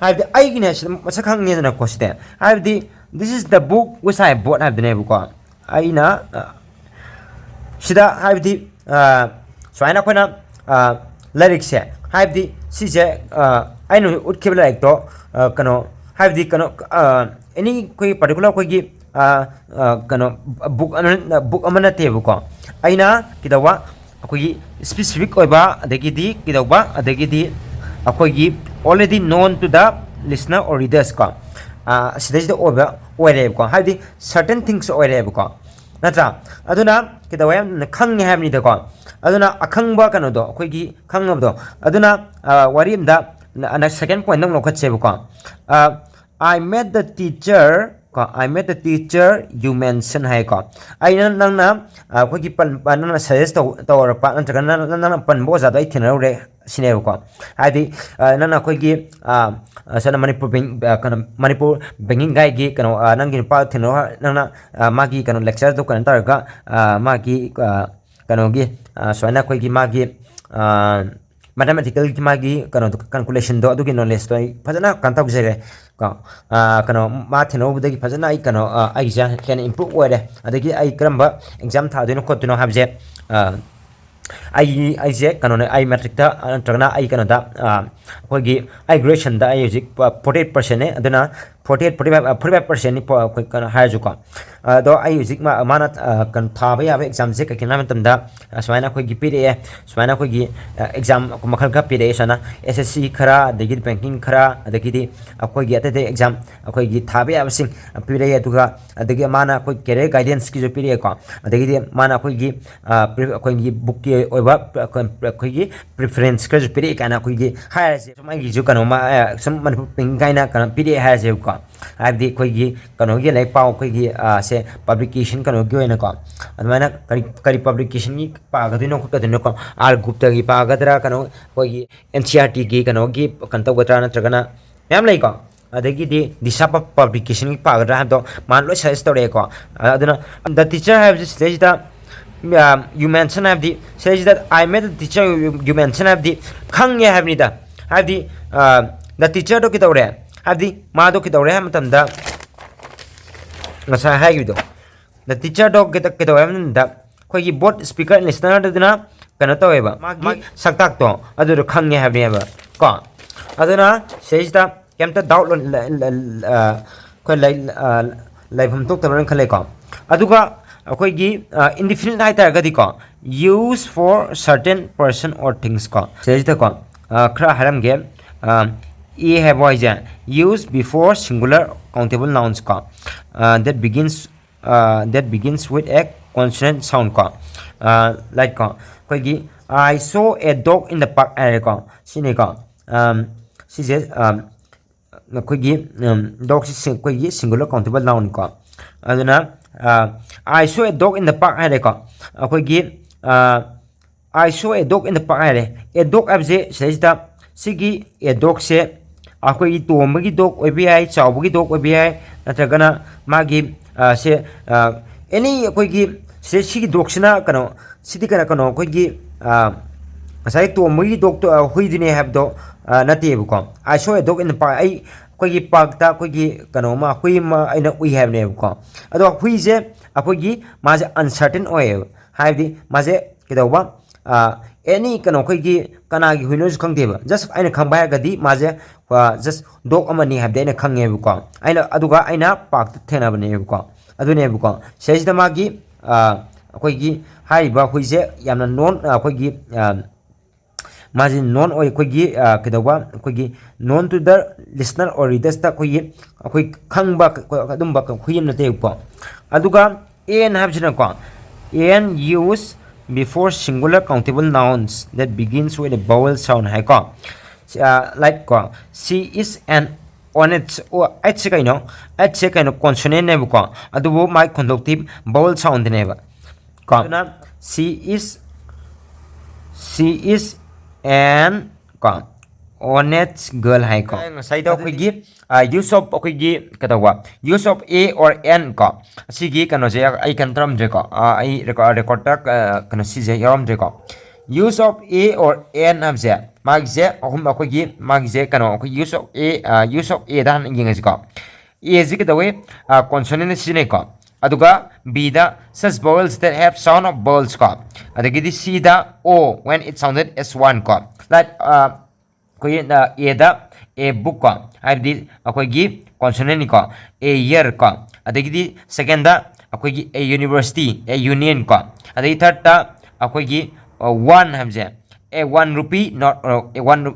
ꯍꯥꯏꯕꯗꯤ ꯑꯩꯒꯤꯅꯦ ꯁꯤꯗ ꯃꯁꯛ ꯈꯪꯉꯦꯗꯅꯀꯣ꯫ ꯁꯤꯗ ꯍꯥꯏꯕꯗꯤ "This is the book which I bought" ꯍꯥꯏꯕꯗꯨꯅꯦꯕꯀꯣ꯫ ꯑꯩꯅ ꯑ, ꯁꯤꯗ ꯍꯥꯏꯕꯗꯤ ꯑ, ꯁꯨꯃꯥꯏꯅ ꯑꯩꯈꯣꯏꯅ ꯑ, ꯂꯥꯏꯔꯤꯛꯁꯦ, ꯍꯥꯏꯕꯗꯤ ꯁꯤꯁꯦ ꯑ, ꯑꯩꯅ ꯍꯧꯖꯤꯛ ꯎꯠꯈꯤꯕ ꯂꯥꯏꯔꯤꯛꯇꯣ ꯑ, ꯀꯩꯅꯣ, ꯍꯥꯏꯕꯗꯤ ꯀꯩꯅꯣ ꯑꯦꯅꯤ ꯑꯩꯈꯣꯏ ꯄꯥꯔꯇꯤꯀꯨꯂꯔ ꯑꯩꯈꯣꯏꯒꯤ ꯑ, ꯑ, ꯀꯩꯅꯣ ꯕꯨꯛ ꯑꯃ, ꯕꯨꯛ ꯑꯃ ꯅꯠꯇꯦꯕꯀꯣ꯫ ꯑꯩꯅ ꯀꯩꯗꯧꯕ, ꯑꯩꯈꯣꯏꯒꯤ ꯁ꯭ꯄꯦꯁꯤꯐꯤꯛ ꯑꯣꯏꯕ, ꯑꯗꯒꯤꯗꯤ ꯀꯩꯗꯧꯕ, ꯑꯗꯒꯤꯗꯤ ꯑꯩꯈꯣꯏꯒꯤ already known to the listener or readers ꯀꯣ, ꯑ, ꯁꯤꯗꯩꯁꯤꯗ ꯑꯣꯏꯕ ꯑꯣꯏꯔꯦꯕꯀꯣ꯫ ꯍꯥꯏꯕꯗꯤ certain things ꯑꯣꯏꯔꯦꯕꯀꯣ, ꯅꯠꯇ꯭ꯔꯥ? ꯑꯗꯨꯅ ꯀꯩꯗꯧꯋꯦ, ꯈꯪꯉꯦ ꯍꯥꯏꯕꯅꯤꯗꯀꯣ꯫ ꯑꯗꯨꯅ ꯑꯈꯪꯕ ꯀꯩꯅꯣꯗꯣ, ꯑꯩꯈꯣꯏꯒꯤ ꯈꯪꯉꯕꯗꯣ꯫ ꯑꯗꯨꯅ ꯑ, ꯋꯥꯔꯤ ꯑꯝꯗ ꯅ-, ꯅ-, second point ꯑꯃ ꯂꯧꯈꯠꯁꯦꯕꯀꯣ꯫ ꯑ, "I met the teacher" ꯀꯣ, "I met the teacher you mention" ꯍꯥꯏꯀꯣ꯫ ꯑꯩꯅ, ꯅꯪꯅ ꯑ, ꯑꯩꯈꯣꯏꯒꯤ ꯄꯟ-, ꯑ, ꯅꯪꯅ suggest ꯇꯧ-, ꯇꯧꯔꯛꯄ ꯅꯠꯇ꯭ꯔꯒ ꯅꯪ-, ꯅꯪ-, ꯅꯪꯅ ꯄꯟꯕ ꯑꯣꯖꯥꯗꯣ ꯑꯩ ꯊꯦꯡꯅꯔꯨꯔꯦ ꯁꯤꯅꯦꯕꯀꯣ꯫ ꯍꯥꯏꯗꯤ ꯑ, ꯅꯪꯅ ꯑꯩꯈꯣꯏꯒꯤ ꯑ, ꯑ, ꯁꯝꯅ ꯃꯅꯤꯄꯨꯔ bank, ꯑ, ꯀꯩꯅꯣ, ꯃꯅꯤꯄꯨꯔ banking guide ꯀꯤ ꯀꯩꯅꯣ, ꯑ, ꯅꯪꯒꯤ ꯅꯨꯄꯥ ꯊꯦꯡꯅꯔꯨ, ꯅꯪꯅ ꯑ, ꯃꯥꯒꯤ ꯀꯩꯅꯣ lecture ꯗꯣ ꯀꯩꯅꯣ ꯇꯧꯔꯒ ꯑ, ꯃꯥꯒꯤ ꯑ, ꯀꯩꯅꯣꯒꯤ ꯑ, ꯁꯨꯃꯥꯏꯅ ꯑꯩꯈꯣꯏꯒꯤ ꯃꯥꯒꯤ ꯑ, mathematical ꯒꯤ ꯃꯥꯒꯤ ꯀꯩꯅꯣꯗꯣ, calculation ꯗꯣ, ꯑꯗꯨꯒꯤ knowledge ꯇꯣ ꯑꯩ ꯐꯖꯅ ꯀꯩꯅꯣ ꯇꯧꯖꯔꯦ ꯀꯣ꯫ ꯑ, ꯀꯩꯅꯣ, ꯃꯥ ꯊꯦꯡꯅꯍꯧꯕꯗꯒꯤ ꯐꯖꯅ ꯑꯩ ꯀꯩꯅꯣ, ꯑ, ꯑꯩꯒꯤꯁꯦ ꯍꯦꯟꯅ improve ꯑꯣꯏꯔꯦ꯫ ꯑꯗꯒꯤ ꯑꯩ ꯀꯔꯝꯕ exam ꯊꯥꯗꯣꯏꯅꯣ ꯈꯣꯠꯇꯣꯏꯅꯣ ꯍꯥꯏꯕꯁꯦ ꯑ, ꯑꯩ, ꯑꯩꯁꯦ ꯀꯩꯅꯣꯅꯦ, ꯑꯩ matric ꯇ ꯅꯠꯇ꯭ꯔꯒꯅ ꯑꯩ ꯀꯩꯅꯣꯗ ꯑ, ꯑꯩꯈꯣꯏꯒꯤ ꯑꯩ graduation ꯗ ꯑꯩ ꯍꯧꯖꯤꯛ forty eight percent ꯅꯦ꯫ ꯑꯗꯨꯅ forty eight, forty five, forty five percent ꯅꯤ ꯄꯣ-, ꯑꯩꯈꯣꯏ ꯀꯩꯅꯣ ꯍꯥꯏꯔꯁꯨꯀꯣ꯫ ꯑꯗꯣ ꯑꯩ ꯍꯧꯖꯤꯛ ꯃꯥ-, ꯃꯥꯅ ꯑ, ꯀꯩꯅꯣ, ꯊꯥꯕ ꯌꯥꯕ exam ꯁꯦ ꯀꯩ ꯀꯩꯅꯣ ꯍꯥꯏꯕ ꯃꯇꯝꯗ ꯑ, ꯁꯨꯃꯥꯏꯅ ꯑꯩꯈꯣꯏꯒꯤ ꯄꯤꯔꯛꯑꯦ, ꯁꯨꯃꯥꯏꯅ ꯑꯩꯈꯣꯏꯒꯤ ꯑ, exam ꯃꯈꯜ ꯈꯔ ꯄꯤꯔꯛꯑꯦ꯫ ꯁꯨꯃꯥꯏꯅ S S C ꯈꯔ, ꯑꯗꯒꯤꯗꯤ banking ꯈꯔ, ꯑꯗꯒꯤꯗꯤ ꯑꯩꯈꯣꯏꯒꯤ ꯑꯇꯩ ꯑꯇꯩ exam ꯑꯩꯈꯣꯏꯒꯤ ꯊꯥꯕ ꯌꯥꯕꯁꯤꯡ ꯄꯤꯔꯛꯑꯦ꯫ ꯑꯗꯨꯒ ꯑꯗꯒꯤ ꯃꯥꯅ ꯑꯩꯈꯣꯏ career guidance ꯀꯤꯁꯨ ꯄꯤꯔꯛꯑꯦꯀꯣ꯫ ꯑꯗꯒꯤꯗꯤ ꯃꯥꯅ ꯑꯩꯈꯣꯏꯒꯤ ꯑ, pre-, ꯑꯩꯈꯣꯏꯒꯤ book ꯀꯤ ꯑꯣꯏꯕ ꯑꯩꯈꯣꯏ-, ꯑꯩꯈꯣꯏꯒꯤ preference ꯈꯔꯁꯨ ꯄꯤꯔꯛꯑꯦ ꯀꯥꯏꯅ ꯑꯩꯈꯣꯏꯒꯤ ꯍꯥꯏꯔꯁꯦ꯫ ꯁꯨꯝ ꯑꯩꯒꯤꯁꯨ ꯀꯩꯅꯣ ꯃꯥ-, ꯑ, ꯁꯨꯝ ꯃꯅꯤꯄꯨꯔ banking ꯀꯥꯏꯅ ꯀꯩꯅꯣ ꯄꯤꯔꯛꯑꯦ ꯍꯥꯏꯔꯁꯦꯕꯀꯣ꯫ ꯍꯥꯏꯕꯗꯤ ꯑꯩꯈꯣꯏꯒꯤ ꯀꯩꯅꯣꯒꯤ ꯂꯥꯏꯔꯤꯛ ꯄꯥꯎ, ꯑꯩꯈꯣꯏꯒꯤ ꯑ, ꯁꯦ publication ꯀꯩꯅꯣꯒꯤ ꯑꯣꯏꯅꯀꯣ꯫ ꯑꯗꯨꯃꯥꯏꯅ ꯀꯔꯤ, ꯀꯔꯤ publication ꯒꯤ ꯄꯥꯒꯗꯣꯏꯅꯣ ꯈꯣꯠꯀꯗꯣꯏꯅꯣꯀꯣ, R Gupta ꯒꯤ ꯄꯥꯒꯗ꯭ꯔꯥ, ꯀꯩꯅꯣ ꯑꯩꯈꯣꯏꯒꯤ N C E R T ꯒꯤ ꯀꯩꯅꯣꯒꯤ ꯀꯩꯅꯣ ꯇꯧꯒꯗ꯭ꯔꯥ, ꯅꯠꯇ꯭ꯔꯒꯅ ꯃꯌꯥꯝ ꯂꯩꯀꯣ꯫ ꯑꯗꯒꯤꯗꯤ ꯗꯤꯁꯥ ꯄ-, publication ꯒꯤ ꯄꯥꯒꯗ꯭ꯔꯥ ꯍꯥꯏꯕꯗꯣ ꯃꯥꯅ ꯂꯣꯏ suggest ꯇꯧꯔꯛꯑꯦꯀꯣ꯫ ꯑ-, ꯑꯗꯨꯅ The Teacher ꯍꯥꯏꯕꯁꯤ ꯁꯤꯗꯩꯁꯤꯗ, ꯑ, you mention ꯍꯥꯏꯕꯗꯤ ꯁꯤꯗꯩꯁꯤꯗ "I met the teacher you, you mention" ꯍꯥꯏꯕꯗꯤ ꯈꯪꯉꯦ ꯍꯥꯏꯕꯅꯤꯗ꯫ ꯍꯥꯏꯕꯗꯤ ꯑ, The teacherꯗꯣ ꯀꯩꯗꯧꯔꯦ? ꯍꯥꯏꯕꯗꯤ ꯃꯥꯗꯣ ꯀꯩꯗꯧꯔꯦ ꯍꯥꯏꯕ ꯃꯇꯝꯗ, ꯉꯁꯥꯏ ꯍꯥꯏꯈꯤꯕꯗꯣ, the teacherꯗꯣ ꯀꯩꯗꯧ- ꯀꯩꯗꯧꯔꯦ ꯍꯥꯏꯕ ꯃꯇꯝꯗ, ꯑꯩꯈꯣꯏꯒꯤ both speaker and listenerꯗꯨꯅ ꯀꯩꯅꯣ ꯇꯧꯋꯦꯕ, ꯃꯥꯒꯤ ꯁꯛꯇꯥꯛꯇꯣ ꯑꯗꯨꯗꯣ ꯈꯪꯉꯦ ꯍꯥꯏꯕꯅꯦꯕ ꯀꯣ꯫ ꯑꯗꯨꯅ ꯁꯤꯗꯩꯁꯤꯗ ꯀꯩꯝꯇ doubt ꯑꯩꯈꯣꯏ ꯂꯩꯐꯝ ꯊꯣꯛꯇꯕ꯭ꯔꯅ ꯈꯜꯂꯦꯀꯣ꯫ ꯑꯗꯨꯒ ꯑꯩꯈꯣꯏꯒꯤ indefinite ꯍꯥꯏꯇꯥꯔꯒꯗꯤꯀꯣ, use for certain person or things ꯀꯣ, ꯁꯤꯗꯩꯁꯤꯗꯀꯣ ꯈꯔ ꯍꯥꯏꯔꯝꯒꯦ꯫ A ꯍꯥꯏꯕ ꯋꯥꯍꯩꯁꯦ, use before singular countable nouns ꯀꯣ, that begins that begins with a consonant sound ꯀꯣ꯫ Like ꯀꯣ, ꯑꯩꯈꯣꯏꯒꯤ "I saw a dog in the park" ꯍꯥꯏꯔꯦꯀꯣ, ꯁꯤꯅꯤꯀꯣ꯫ ꯁꯤꯁꯦ ꯑꯩꯈꯣꯏꯒꯤ dogꯁꯤ ꯑꯩꯈꯣꯏꯒꯤ singular countable noun ꯀꯣ꯫ ꯑꯗꯨꯅ "I saw a dog in the park" ꯍꯥꯏꯔꯦꯀꯣ꯫ ꯑꯩꯈꯣꯏꯒꯤ "I saw a dog in the park" ꯍꯥꯏꯔꯦ꯫ A dog ꯍꯥꯏꯕꯁꯦ ꯁꯤꯗꯩꯁꯤꯗ ꯁꯤꯒꯤ a dogꯁꯦ ꯑꯩꯈꯣꯏꯒꯤ ꯇꯣꯝꯕꯒꯤ dog ꯑꯣꯏꯕ ꯌꯥꯏ, ꯆꯥꯎꯕꯒꯤ dog ꯑꯣꯏꯕ ꯌꯥꯏ, ꯅꯠꯇ꯭ꯔꯒꯅ ꯃꯥꯒꯤ ꯁꯦ any ꯑꯩꯈꯣꯏꯒꯤ ꯁꯤꯗ ꯁꯤꯒꯤ dogꯁꯤꯅ ꯀꯩꯅꯣ, ꯁꯤꯗꯤ ꯀꯩꯅꯣ ꯀꯩꯅꯣ ꯑꯩꯈꯣꯏꯒꯤ ꯉꯁꯥꯏ ꯇꯣꯝꯕꯒꯤ dogꯇꯣ ꯍꯨꯏꯗꯨꯅꯦ ꯍꯥꯏꯕꯗꯣ ꯅꯠꯇꯦꯕꯀꯣ꯫ "I saw a dog in the park", ꯑꯩ ꯑꯩꯈꯣꯏꯒꯤ parkꯇ ꯑꯩꯈꯣꯏꯒꯤ ꯀꯩꯅꯣ ꯑꯃ, ꯍꯨꯏ ꯑꯃ ꯑꯩꯅ ꯎꯏ ꯍꯥꯏꯕꯅꯦꯕꯀꯣ꯫ ꯑꯗꯣ ꯍꯨꯏꯁꯦ ꯑꯩꯈꯣꯏꯒꯤ ꯃꯥꯁꯦ uncertain ꯑꯣꯏꯌꯦꯕ, ꯍꯥꯏꯕꯗꯤ ꯃꯥꯁꯦ ꯀꯩꯗꯧꯕ, any ꯀꯩꯅꯣ ꯑꯩꯈꯣꯏꯒꯤ ꯀꯅꯥꯒꯤ ꯍꯨꯏꯅꯣꯁꯨ ꯈꯪꯗꯦꯕ꯫ Just ꯑꯩꯅ ꯈꯪꯕ ꯍꯥꯏꯔꯒꯗꯤ ꯃꯥꯁꯦ just dog ꯑꯃꯅꯤ ꯍꯥꯏꯕꯗꯤ ꯑꯩꯅ ꯈꯪꯉꯦꯕꯀꯣ꯫ ꯑꯩꯅ ꯑꯗꯨꯒ ꯑꯩꯅ parkꯇ ꯊꯦꯡꯅꯕꯅꯦꯕꯀꯣ꯫ ꯑꯗꯨꯅꯦꯕꯀꯣ, ꯁꯤꯗꯩꯁꯤꯗ ꯃꯥꯒꯤ ꯑꯩꯈꯣꯏꯒꯤ ꯍꯥꯏꯔꯤꯕ ꯍꯨꯏꯁꯦ ꯌꯥꯝꯅ known, ꯑꯩꯈꯣꯏꯒꯤ ꯃꯥꯁꯤ known ꯑꯣꯏ, ꯑꯩꯈꯣꯏꯒꯤ ꯀꯩꯗꯧꯕ, ꯑꯩꯈꯣꯏꯒꯤ known to the listener or readersꯇ ꯑꯩꯈꯣꯏꯒꯤ ꯑꯩꯈꯣꯏ ꯈꯪꯕ ꯑꯗꯨꯝꯕ ꯍꯨꯏ ꯑꯃ ꯅꯠꯇꯦꯕꯀꯣ꯫ ꯑꯗꯨꯒ an ꯍꯥꯏꯕꯁꯤꯅꯀꯣ, an use before singular countable nouns that begins with a vowel sound ꯍꯥꯏꯀꯣ꯫ Like ꯀꯣ, "She is an honest", ꯑꯣ, ꯍꯁꯦ ꯀꯩꯅꯣ? Hꯁꯦ ꯀꯩꯅꯣ? Consonantꯅꯦꯕꯀꯣ, ꯑꯗꯨꯕꯨ ꯃꯥꯒꯤ ꯈꯣꯟꯊꯣꯛꯇꯤ vowel soundꯅꯦꯕ ꯀꯣ꯫ ꯑꯗꯨꯅ "She is, she is an" ꯀꯣ, "honest girl" ꯍꯥꯏꯀꯣ꯫ ꯉꯁꯥꯏꯗꯣ ꯑꯩꯈꯣꯏꯒꯤ use of, ꯑꯩꯈꯣꯏꯒꯤ ꯀꯩꯗꯧꯕ, use of a or an ꯀꯣ, ꯑꯁꯤꯒꯤ ꯀꯩꯅꯣꯁꯦ ꯑꯩ ꯀꯩꯅꯣ ꯇꯧꯔꯝꯗ꯭ꯔꯦꯀꯣ꯫ ꯑꯩ recordꯇ ꯀꯩꯅꯣ ꯁꯤꯁꯦ ꯌꯥꯎꯔꯝꯗ꯭ꯔꯦꯀꯣ꯫ Use of a or an ꯍꯥꯏꯕꯁꯦ ꯃꯥꯒꯤꯁꯦ ꯑꯍꯨꯝ, ꯑꯩꯈꯣꯏꯒꯤ ꯃꯥꯒꯤꯁꯦ ꯀꯩꯅꯣ, ꯑꯩꯈꯣꯏ use of a, use of a ꯗ ꯍꯥꯟꯅ ꯌꯦꯡꯉꯁꯤꯀꯣ꯫ A ꯁꯤ ꯀꯩꯗꯧꯋꯤ? Consonant ꯁꯤꯖꯤꯟꯅꯩꯀꯣ꯫ ꯑꯗꯨꯒ B the such vowels that have sound of vowels ꯀꯣ꯫ ꯑꯗꯒꯤꯗꯤ C the O when it sounded as one ꯀꯣ꯫ Like, ꯑꯩꯈꯣꯏꯒꯤ A ꯗ a book ꯀꯣ, ꯍꯥꯏꯕꯗꯤ ꯑꯩꯈꯣꯏꯒꯤ consonant ꯅꯤꯀꯣ, a year ꯀꯣ꯫ ꯑꯗꯒꯤꯗꯤ second ꯗ ꯑꯩꯈꯣꯏꯒꯤ a university, a union ꯀꯣ꯫ ꯑꯗꯒꯤ third ꯇ ꯑꯩꯈꯣꯏꯒꯤ one ꯍꯥꯏꯕꯁꯦ, a one rupee note, a one,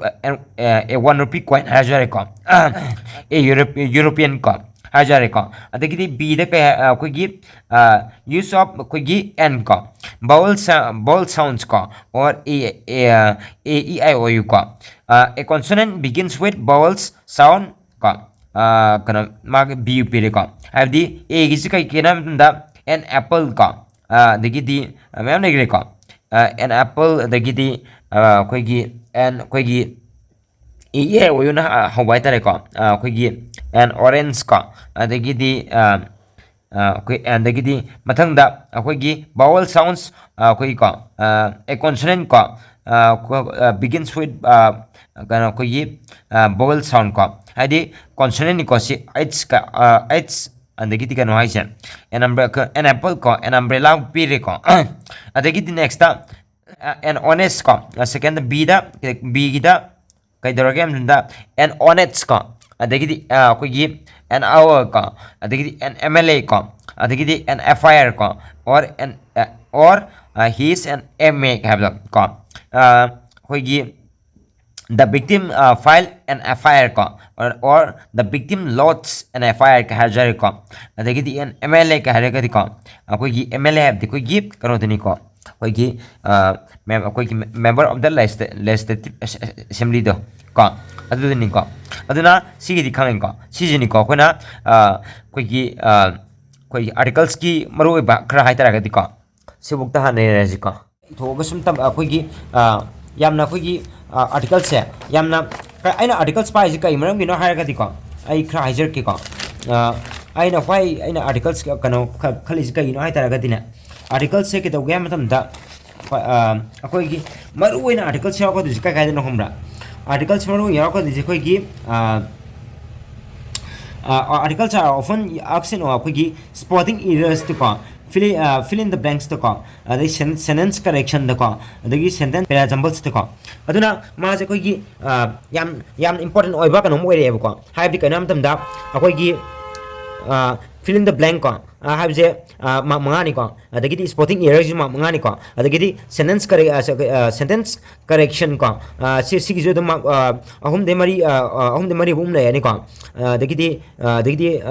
a one rupee coin ꯍꯥꯏꯔꯁꯨ ꯌꯥꯔꯦꯀꯣ꯫ A Europe-, European ꯀꯣ ꯍꯥꯏꯔꯁꯨ ꯌꯥꯔꯦꯀꯣ꯫ ꯑꯗꯒꯤꯗꯤ B ꯗ ꯀꯩ ꯍꯥꯏ-, ꯑꯩꯈꯣꯏꯒꯤ use of ꯑꯩꯈꯣꯏꯒꯤ an ꯀꯣ, vowel, vowel sounds ꯀꯣ, or a, a, a e i o u ꯀꯣ꯫ A consonant begins with vowels sound ꯀꯣ꯫ ꯀꯩꯅꯣ, ꯃꯥꯒꯤ B U ꯄꯤꯔꯦꯀꯣ꯫ ꯍꯥꯏꯕꯗꯤ A ꯒꯤꯁꯤ ꯀꯩ ꯀꯩꯅꯣ ꯍꯥꯏꯕ ꯃꯇꯝꯗ an apple ꯀꯣ꯫ ꯑꯗꯒꯤꯗꯤ ꯃꯌꯥꯝ ꯂꯩꯈ꯭ꯔꯦꯀꯣ꯫ An apple, ꯑꯗꯒꯤꯗꯤ ꯑꯩꯈꯣꯏꯒꯤ an, ꯑꯩꯈꯣꯏꯒꯤ a e i o u ꯅ ꯍꯧꯕ ꯍꯥꯏꯇꯥꯔꯦꯀꯣ꯫ ꯑꯩꯈꯣꯏꯒꯤ an orange ꯀꯣ꯫ ꯑꯗꯒꯤꯗꯤ ꯑꯩꯈꯣꯏ ꯑꯗꯒꯤꯗꯤ ꯃꯊꯪꯗ ꯑꯩꯈꯣꯏꯒꯤ vowel sounds, ꯑꯩꯈꯣꯏꯒꯤꯀꯣ, a consonant ꯀꯣ, begins with, ꯀꯩꯅꯣ, ꯑꯩꯈꯣꯏꯒꯤ vowel sound ꯀꯣ, ꯍꯥꯏꯗꯤ consonant ꯅꯤꯀꯣ ꯁꯤ, H ꯀ, H ꯑꯗꯒꯤꯗꯤ ꯀꯩꯅꯣ ꯍꯥꯏꯁꯦ, an umbre-, an apple ꯀꯣ, an umbrella ꯄꯤꯔꯦꯀꯣ꯫ ꯑꯗꯒꯤꯗꯤ next ꯇ an honest ꯀꯣ, second ꯗ B ꯗ, B ꯒꯤꯗ ꯀꯩꯗꯧꯔꯒꯦ ꯍꯥꯏꯕ ꯃꯇꯝꯗ an honest ꯀꯣ, ꯑꯗꯒꯤꯗꯤ ꯑꯩꯈꯣꯏꯒꯤ an hour ꯀꯣ, ꯑꯗꯒꯤꯗꯤ an M L A ꯀꯣ, ꯑꯗꯒꯤꯗꯤ an F I R ꯀꯣ, or an, or he is an M A ꯀ ꯍꯥꯏꯕꯗꯣ ꯀꯣ꯫ ꯑꯩꯈꯣꯏꯒꯤ the victim file an F I R ꯀꯣ, or, or the victim lodge an F I R ꯀ ꯍꯥꯏꯔꯁꯨ ꯌꯥꯔꯦꯀꯣ꯫ ꯑꯗꯒꯤꯗꯤ an M L A ꯀ ꯍꯥꯏꯔꯒꯗꯤꯀꯣ, ꯑꯩꯈꯣꯏꯒꯤ M L A ꯍꯥꯏꯕꯗꯤ ꯑꯩꯈꯣꯏꯒꯤ ꯀꯩꯅꯣꯗꯨꯅꯤꯀꯣ, ꯑꯩꯈꯣꯏꯒꯤ ꯑꯩꯈꯣꯏꯒꯤ member of the legislative assembly ꯗꯣ ꯀꯣ, ꯑꯗꯨꯗꯨꯅꯤꯀꯣ꯫ ꯑꯗꯨꯅ ꯁꯤꯒꯤꯗꯤ ꯈꯪꯉꯦꯀꯣ꯫ ꯁꯤꯁꯤꯅꯤꯀꯣ ꯑꯩꯈꯣꯏꯅ ꯑꯩꯈꯣꯏꯒꯤ ꯑꯩꯈꯣꯏꯒꯤ articles ꯀꯤ ꯃꯔꯨꯑꯣꯏꯕ ꯈꯔ ꯍꯥꯏꯇꯥꯔꯒꯗꯤꯀꯣ, ꯁꯤꯐꯧꯗ ꯍꯥꯟꯅ ꯅꯩꯅꯔꯁꯤꯀꯣ꯫ ꯏꯊꯣꯛꯑꯒ ꯁꯨꯝ ꯇꯝ-, ꯑꯩꯈꯣꯏꯒꯤ ꯌꯥꯝꯅ ꯑꯩꯈꯣꯏꯒꯤ articles ꯁꯦ ꯌꯥꯝꯅ, ꯑꯩꯅ articles ꯄꯥꯏꯁꯦ ꯀꯩ ꯃꯔꯝꯒꯤꯅꯣ ꯍꯥꯏꯔꯒꯗꯤꯀꯣ, ꯑꯩ ꯈꯔ ꯍꯥꯏꯖꯔꯛꯀꯦꯀꯣ꯫ ꯑꯩꯅ why ꯑꯩꯅ articles ꯀꯩꯅꯣ ꯈ-, ꯈꯜꯂꯤꯁꯦ ꯀꯩꯒꯤꯅꯣ ꯍꯥꯏ ꯇꯥꯔꯒꯗꯤꯅꯦ, articles ꯁꯦ ꯀꯩꯗꯧꯒꯦ ꯍꯥꯏꯕ ꯃꯇꯝꯗ, ꯑꯩꯈꯣꯏꯒꯤ ꯃꯔꯨꯑꯣꯏꯅ ꯑꯥꯔꯇꯤꯀꯜꯁ ꯌꯥꯎꯔꯛꯀꯗꯣꯏꯁꯦ ꯀꯥꯏ ꯀꯥꯏꯗꯅꯣ ꯈꯪꯕ꯭ꯔꯥ? ꯑꯥꯔꯇꯤꯀꯜꯁ ꯃꯔꯨ ꯑꯣꯏꯅ ꯌꯥꯎꯔꯛꯀꯗꯣꯏꯁꯦ ꯑꯩꯈꯣꯏꯒꯤ ꯑꯥꯔꯇꯤꯀꯜꯁ ꯑꯥꯔ ꯑꯣꯐꯟ ꯑꯦꯛꯁꯟ ꯑꯩꯈꯣꯏꯒꯤ ꯁ꯭ꯄꯣꯇꯤꯡ ꯏꯔꯔꯁꯇꯀꯣ, ꯐꯤꯂꯤ ꯐꯤꯜ ꯏꯟ ꯗ ꯕ꯭ꯂꯦꯡꯁꯇꯀꯣ, ꯑꯗꯩ ꯁꯦꯟꯇꯦꯟꯁ ꯀꯔꯦꯛꯁꯟꯗꯀꯣ, ꯑꯗꯒꯤ ꯁꯦꯟꯇꯦꯟꯁ ꯄꯦꯔꯥꯖꯝꯕꯜꯁꯇꯀꯣ꯫ ꯑꯗꯨꯅ ꯃꯥꯁꯦ ꯑꯩꯈꯣꯏꯒꯤ ꯌꯥꯝ ꯌꯥꯝ ꯏꯝꯄꯣꯔꯇꯦꯟ ꯑꯣꯏꯕ ꯀꯩꯅꯣꯝ ꯑꯣꯏꯔꯛꯑꯦꯕꯀꯣ꯫ ꯍꯥꯏꯕꯗꯤ ꯀꯩꯅꯣ ꯍꯥꯏꯕ ꯃꯇꯝꯗ ꯑꯩꯈꯣꯏꯒꯤ ꯐꯤꯜ ꯏꯟ ꯗ ꯕ꯭ꯂꯦꯡ ꯀꯣ, ꯍꯥꯏꯕꯁꯦ ꯃꯥꯔꯛ ꯃꯉꯥꯅꯤꯀꯣ, ꯑꯗꯒꯤꯗꯤ ꯁ꯭ꯄꯣꯇꯤꯡ ꯏꯔꯔꯁꯨ ꯃꯥꯔꯛ ꯃꯉꯥꯅꯤꯀꯣ, ꯑꯗꯒꯤꯗꯤ ꯁꯦꯟꯇꯦꯟꯁ ꯀꯔꯦꯛ ꯁꯦꯟꯇꯦꯟꯁ ꯀꯔꯦꯛꯁꯟ ꯀꯣ, ꯁꯤ ꯁꯤꯒꯤꯁꯨ ꯑꯗꯨꯝ ꯃꯥꯔꯛ ꯑꯍꯨꯝꯗꯩ ꯃꯔꯤ, ꯑꯍꯨꯝꯗꯩ ꯃꯔꯤꯐꯥꯎ ꯑꯗꯨꯝ ꯂꯩꯔꯅꯤꯀꯣ꯫ ꯑꯗꯒꯤꯗꯤ ꯑꯗꯒꯤꯗꯤ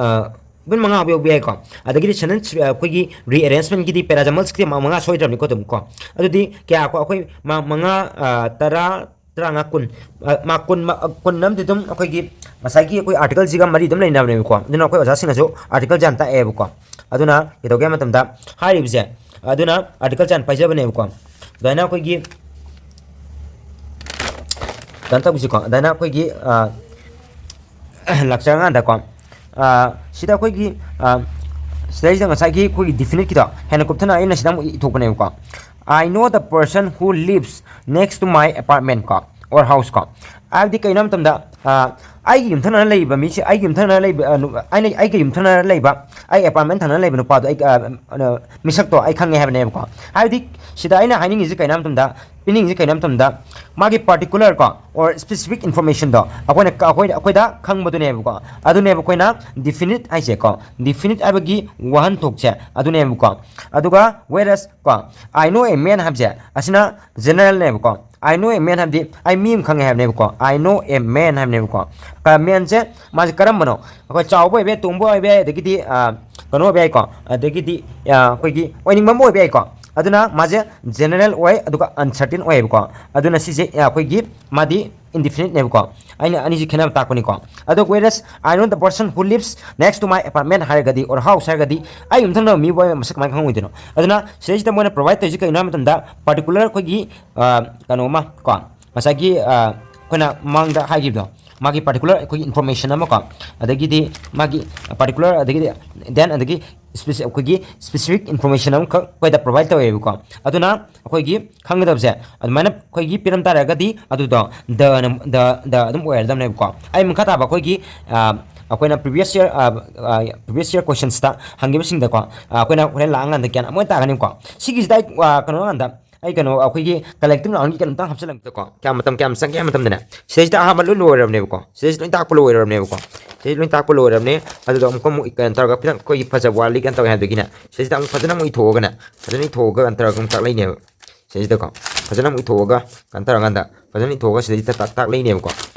ꯏꯚꯟ ꯃꯉꯥ ꯐꯥꯎ ꯌꯧꯕ ꯌꯥꯏꯀꯣ꯫ ꯑꯗꯒꯤꯗꯤ ꯁꯦꯟꯇꯦꯟꯁ ꯑꯩꯈꯣꯏꯒꯤ ꯔꯤꯑꯦꯔꯦꯟꯖꯃꯦꯟꯒꯤꯗꯤ ꯄꯦꯔꯥꯖꯝꯕꯜꯁꯀꯤꯗꯤ ꯃꯉꯥ ꯁꯣꯏꯗ꯭ꯔꯕꯅꯤꯀꯣ ꯑꯗꯨꯝ ꯀꯣ꯫ ꯑꯗꯨꯗꯤ ꯀꯌꯥ ꯀꯣ, ꯑꯩꯈꯣꯏ ꯃꯉꯥ, ꯇꯔꯥ, ꯇꯔꯥꯃꯉꯥ, ꯀꯨꯟ, ꯃꯥꯔꯛ ꯀꯨꯟ, ꯀꯨꯟ ꯑꯃꯗꯤ ꯑꯗꯨꯝ ꯑꯩꯈꯣꯏꯒꯤ ꯉꯁꯥꯏꯒꯤ ꯑꯩꯈꯣꯏ ꯑꯥꯔꯇꯤꯀꯜꯁꯤꯒ ꯃꯔꯤ ꯑꯗꯨꯝ ꯂꯩꯅꯕꯅꯦꯕꯀꯣ꯫ ꯑꯗꯨꯅ ꯑꯩꯈꯣꯏ ꯑꯣꯖꯥꯁꯤꯡꯅꯁꯨ ꯑꯥꯔꯇꯤꯀꯜꯁꯦ ꯌꯥꯝ ꯇꯥꯛꯑꯦꯕꯀꯣ꯫ ꯑꯗꯨꯅ ꯀꯩꯗꯧꯒꯦ ꯍꯥꯏꯕ ꯃꯇꯝꯗ ꯍꯥꯏꯔꯤꯕꯁꯦ, ꯑꯗꯨꯅ ꯑꯥꯔꯇꯤꯀꯜꯁꯦ ꯌꯥꯝ ꯄꯥꯏꯖꯕꯅꯦꯕꯀꯣ꯫ ꯑꯗꯨꯃꯥꯏꯅ ꯑꯩꯈꯣꯏꯒꯤ ꯀꯩꯅꯣ ꯇꯧꯕꯁꯤꯀꯣ, ꯑꯗꯨꯃꯥꯏꯅ ꯑꯩꯈꯣꯏꯒꯤ ꯂꯥꯛꯆꯔꯀꯥꯟꯗꯀꯣ, ꯁꯤꯗ ꯑꯩꯈꯣꯏꯒꯤ ꯁꯤꯗꯩꯁꯤꯗ ꯉꯁꯥꯏꯒꯤ ꯑꯩꯈꯣꯏꯒꯤ ꯗꯤꯐꯤꯅꯤꯠꯀꯤꯗꯣ ꯍꯦꯟꯅ ꯀꯨꯞꯊꯅ ꯑꯩꯅ ꯁꯤꯗ ꯑꯃꯨꯛ ꯏꯊꯣꯛꯄꯅꯦꯕꯀꯣ꯫ "I know the person who lives next to my apartment" ꯀꯣ, or house ꯀꯣ꯫ ꯍꯥꯏꯕꯗꯤ ꯀꯩꯅꯣ ꯍꯥꯏꯕ ꯃꯇꯝꯗ, ꯑꯩꯒꯤ ꯌꯨꯝꯊꯪꯅꯅ ꯂꯩꯔꯤꯕ ꯃꯤꯁꯦ, ꯑꯩꯒꯤ ꯌꯨꯝꯊꯪꯅꯅ ꯂꯩꯕ, ꯑꯩꯅ, ꯑꯩꯒꯤ ꯌꯨꯝꯊꯪꯅꯅ ꯂꯩꯕ, ꯑꯩ ꯑꯦꯄꯥꯔꯠꯃꯦꯟ ꯊꯪꯅꯅ ꯂꯩꯕ ꯅꯨꯄꯥꯗꯣ ꯑꯩ, ꯃꯤꯁꯛꯇꯣ ꯑꯩ ꯈꯪꯉꯦ ꯍꯥꯏꯕꯅꯦꯕꯀꯣ꯫ ꯍꯥꯏꯕꯗꯤ ꯁꯤꯗ ꯑꯩꯅ ꯍꯥꯏꯅꯤꯡꯉꯤꯁꯦ ꯀꯩꯅꯣ ꯍꯥꯏꯕ ꯃꯇꯝꯗ, ꯄꯤꯅꯤꯡꯉꯤꯁꯦ ꯀꯩꯅꯣ ꯍꯥꯏꯕ ꯃꯇꯝꯗ, ꯃꯥꯒꯤ ꯄꯥꯔꯇꯤꯀꯨꯂꯔ ꯀꯣ, or specific informationꯗꯣ ꯑꯩꯈꯣꯏꯅ, ꯑꯩꯈꯣꯏ, ꯑꯩꯈꯣꯏꯗ ꯈꯪꯕꯗꯨꯅꯦꯕꯀꯣ꯫ ꯑꯗꯨꯅꯦꯕ ꯑꯩꯈꯣꯏꯅ ꯗꯤꯐꯤꯅꯤꯠ ꯍꯥꯏꯁꯦꯀꯣ꯫ ꯗꯤꯐꯤꯅꯤꯠ ꯍꯥꯏꯕꯒꯤ ꯋꯥꯍꯟꯊꯣꯛꯁꯦ ꯑꯗꯨꯅꯦꯕꯀꯣ꯫ ꯑꯗꯨꯒ whereas ꯀꯣ, "I know a man" ꯍꯥꯏꯕꯁꯦ ꯑꯁꯤꯅ ꯖꯦꯅꯔꯦꯜꯅꯦꯕꯀꯣ꯫ "I know a man" ꯍꯥꯏꯕꯗꯤ ꯑꯩ ꯃꯤ ꯑꯃ ꯈꯪꯉꯦ ꯍꯥꯏꯕꯅꯦꯕꯀꯣ꯫ "I know a man" ꯍꯥꯏꯕꯅꯦꯕꯀꯣ꯫ ꯃꯦꯟꯁꯦ ꯃꯥꯁꯦ ꯀꯔꯝꯕꯅꯣ? ꯑꯩꯈꯣꯏ ꯆꯥꯎꯕ ꯑꯣꯏꯕ ꯌꯥꯏ, ꯇꯣꯝꯕ ꯑꯣꯏꯕ ꯌꯥꯏ, ꯑꯗꯒꯤꯗꯤ ꯀꯩꯅꯣ ꯑꯣꯏꯕ ꯌꯥꯏꯀꯣ, ꯑꯗꯒꯤꯗꯤ ꯑꯩꯈꯣꯏꯒꯤ ꯑꯣꯏꯅꯤꯡꯕ ꯑꯃ ꯑꯣꯏꯕ ꯌꯥꯏꯀꯣ꯫ ꯑꯗꯨꯅ ꯃꯥꯁꯦ ꯖꯦꯅꯔꯦꯜ ꯑꯣꯏ, ꯑꯗꯨꯒ ꯑꯟꯁꯔꯇꯦꯟ ꯑꯣꯏꯌꯦꯕꯀꯣ꯫ ꯑꯗꯨꯅ ꯁꯤꯁꯦ ꯑꯩꯈꯣꯏꯒꯤ ꯃꯥꯗꯤ ꯏꯟꯗꯤꯐꯤꯅꯤꯠꯅꯦꯕꯀꯣ꯫ ꯑꯩꯅ ꯑꯅꯤꯁꯤ ꯈꯦꯠꯅꯕ ꯇꯥꯛꯄꯅꯤꯀꯣ꯫ ꯑꯗꯣ whereas "I know the person who lives next to my apartment" ꯍꯥꯏꯔꯒꯗꯤ, or house ꯍꯥꯏꯔꯒꯗꯤ, ꯑꯩ ꯌꯨꯝꯊꯪꯅꯕ ꯃꯤꯕꯨ ꯑꯩ ꯃꯁꯛ ꯀꯃꯥꯏꯅ ꯈꯪꯉꯣꯏꯗꯣꯏꯅꯣ? ꯑꯗꯨꯅ ꯁꯤꯗꯩꯁꯤꯗ ꯃꯣꯏꯅ ꯄ꯭ꯔꯣꯚꯥꯏꯠ ꯇꯧꯔꯤꯁꯤ ꯀꯩꯅꯣ ꯍꯥꯏꯕ ꯃꯇꯝꯗ, ꯄꯥꯔꯇꯤꯀꯨꯂꯔ ꯑꯩꯈꯣꯏꯒꯤ ꯀꯩꯅꯣ ꯑꯃ ꯀꯣ, ꯉꯁꯥꯏꯒꯤ ꯑꯩꯈꯣꯏꯅ ꯃꯃꯥꯡꯗ ꯍꯥꯏꯈꯤꯕꯗꯣ, ꯃꯥꯒꯤ particular ꯑꯩꯈꯣꯏꯒꯤ information ꯑꯃꯀꯣ, ꯑꯗꯒꯤꯗꯤ ꯃꯥꯒꯤ particular, ꯑꯗꯒꯤꯗꯤ then ꯑꯗꯒꯤ specific, ꯑꯩꯈꯣꯏꯒꯤ specific information ꯑꯃꯈꯛ ꯑꯩꯈꯣꯏꯗ provide ꯇꯧꯋꯦꯕꯀꯣ꯫ ꯑꯗꯨꯅ ꯑꯩꯈꯣꯏꯒꯤ ꯈꯪꯒꯗꯕꯁꯦ ꯑꯗꯨꯃꯥꯏꯅ ꯑꯩꯈꯣꯏꯒꯤ ꯄꯤꯔꯝ ꯇꯥꯔꯒꯗꯤ ꯑꯗꯨꯗꯣ the ꯅ, the, the ꯑꯗꯨꯝ ꯑꯣꯏꯔꯗꯕꯅꯦꯕꯀꯣ꯫ ꯑꯩ ꯃꯈꯥ ꯇꯥꯕ ꯑꯩꯈꯣꯏꯒꯤ, ꯑ, ꯑꯩꯈꯣꯏꯅ previous year, ꯑ, ꯑ, previous year questionsꯇ ꯍꯪꯈꯤꯕꯁꯤꯡꯗꯀꯣ, ꯑ, ꯑꯩꯈꯣꯏꯅ ꯍꯣꯔꯦꯟ ꯂꯥꯛꯑꯀꯥꯟꯗ ꯒ꯭ꯌꯥꯟ ꯑꯃ ꯑꯣꯏꯅ ꯇꯥꯒꯅꯤꯀꯣ꯫ ꯁꯤꯒꯤꯁꯤꯗ ꯑꯩ, ꯑ, ꯀꯩꯅꯣ ꯀꯥꯟꯗ ꯑꯩ ꯀꯩꯅꯣ ꯑꯩꯈꯣꯏꯒꯤ collective roundꯒꯤ ꯀꯩꯅꯣꯝꯇꯪ ꯍꯥꯞꯆꯤꯜꯂꯝꯒꯦꯀꯣ꯫ ꯀꯌꯥꯝ ꯃꯇꯝ, ꯀꯌꯥꯝ ꯆꯪꯒꯦ ꯍꯥꯏꯕ ꯃꯇꯝꯗꯅꯦ, ꯁꯤꯗꯩꯁꯤꯗ ꯑꯍꯥꯟꯕ ꯂꯣꯏ ꯂꯣꯏꯔꯕꯅꯦꯕꯀꯣ꯫ ꯁꯤꯗꯩꯁꯤꯗ ꯂꯣꯏ ꯇꯥꯛꯄ ꯂꯣꯏꯔꯕꯅꯦꯕꯀꯣ꯫ ꯁꯤꯗꯩꯁꯤꯗ ꯂꯣꯏ ꯇꯥꯛꯄ ꯂꯣꯏꯔꯕꯅꯦ꯫ ꯑꯗꯨꯗ ꯑꯃꯨꯛꯀ ꯑꯃꯨꯛ ꯀꯩꯅꯣ ꯇꯧꯔꯒ ꯈꯤꯇꯪ ꯑꯩꯈꯣꯏꯒꯤ ꯐꯖꯕ ꯋꯥꯠꯂꯤ ꯀꯩꯅꯣ ꯇꯧꯋꯦ ꯍꯥꯏꯕꯗꯒꯤꯅꯦ, ꯁꯤꯗꯩꯁꯤꯗ ꯑꯃꯨꯛ ꯐꯖꯅ ꯑꯃꯨꯛ ꯏꯊꯣꯛꯑꯒꯅꯦ, ꯐꯖꯅ ꯏꯊꯣꯛꯑꯒ ꯀꯩꯅꯣ ꯇꯧꯔꯒ ꯑꯃꯨꯛ ꯇꯥꯛꯂꯛꯏꯅꯦꯕ꯫ ꯁꯤꯗꯩꯁꯤꯗꯀꯣ ꯐꯖꯅ ꯑꯃꯨꯛ ꯏꯊꯣꯛꯑꯒ ꯀꯩꯅꯣ ꯇꯧꯔꯀꯥꯟꯗ, ꯐꯖꯅ ꯏꯊꯣꯛꯑꯒ ꯁꯤꯗꯩꯁꯤꯗ ꯇꯥꯛ-, ꯇꯥꯛꯂꯛꯏꯅꯦꯕꯀꯣ꯫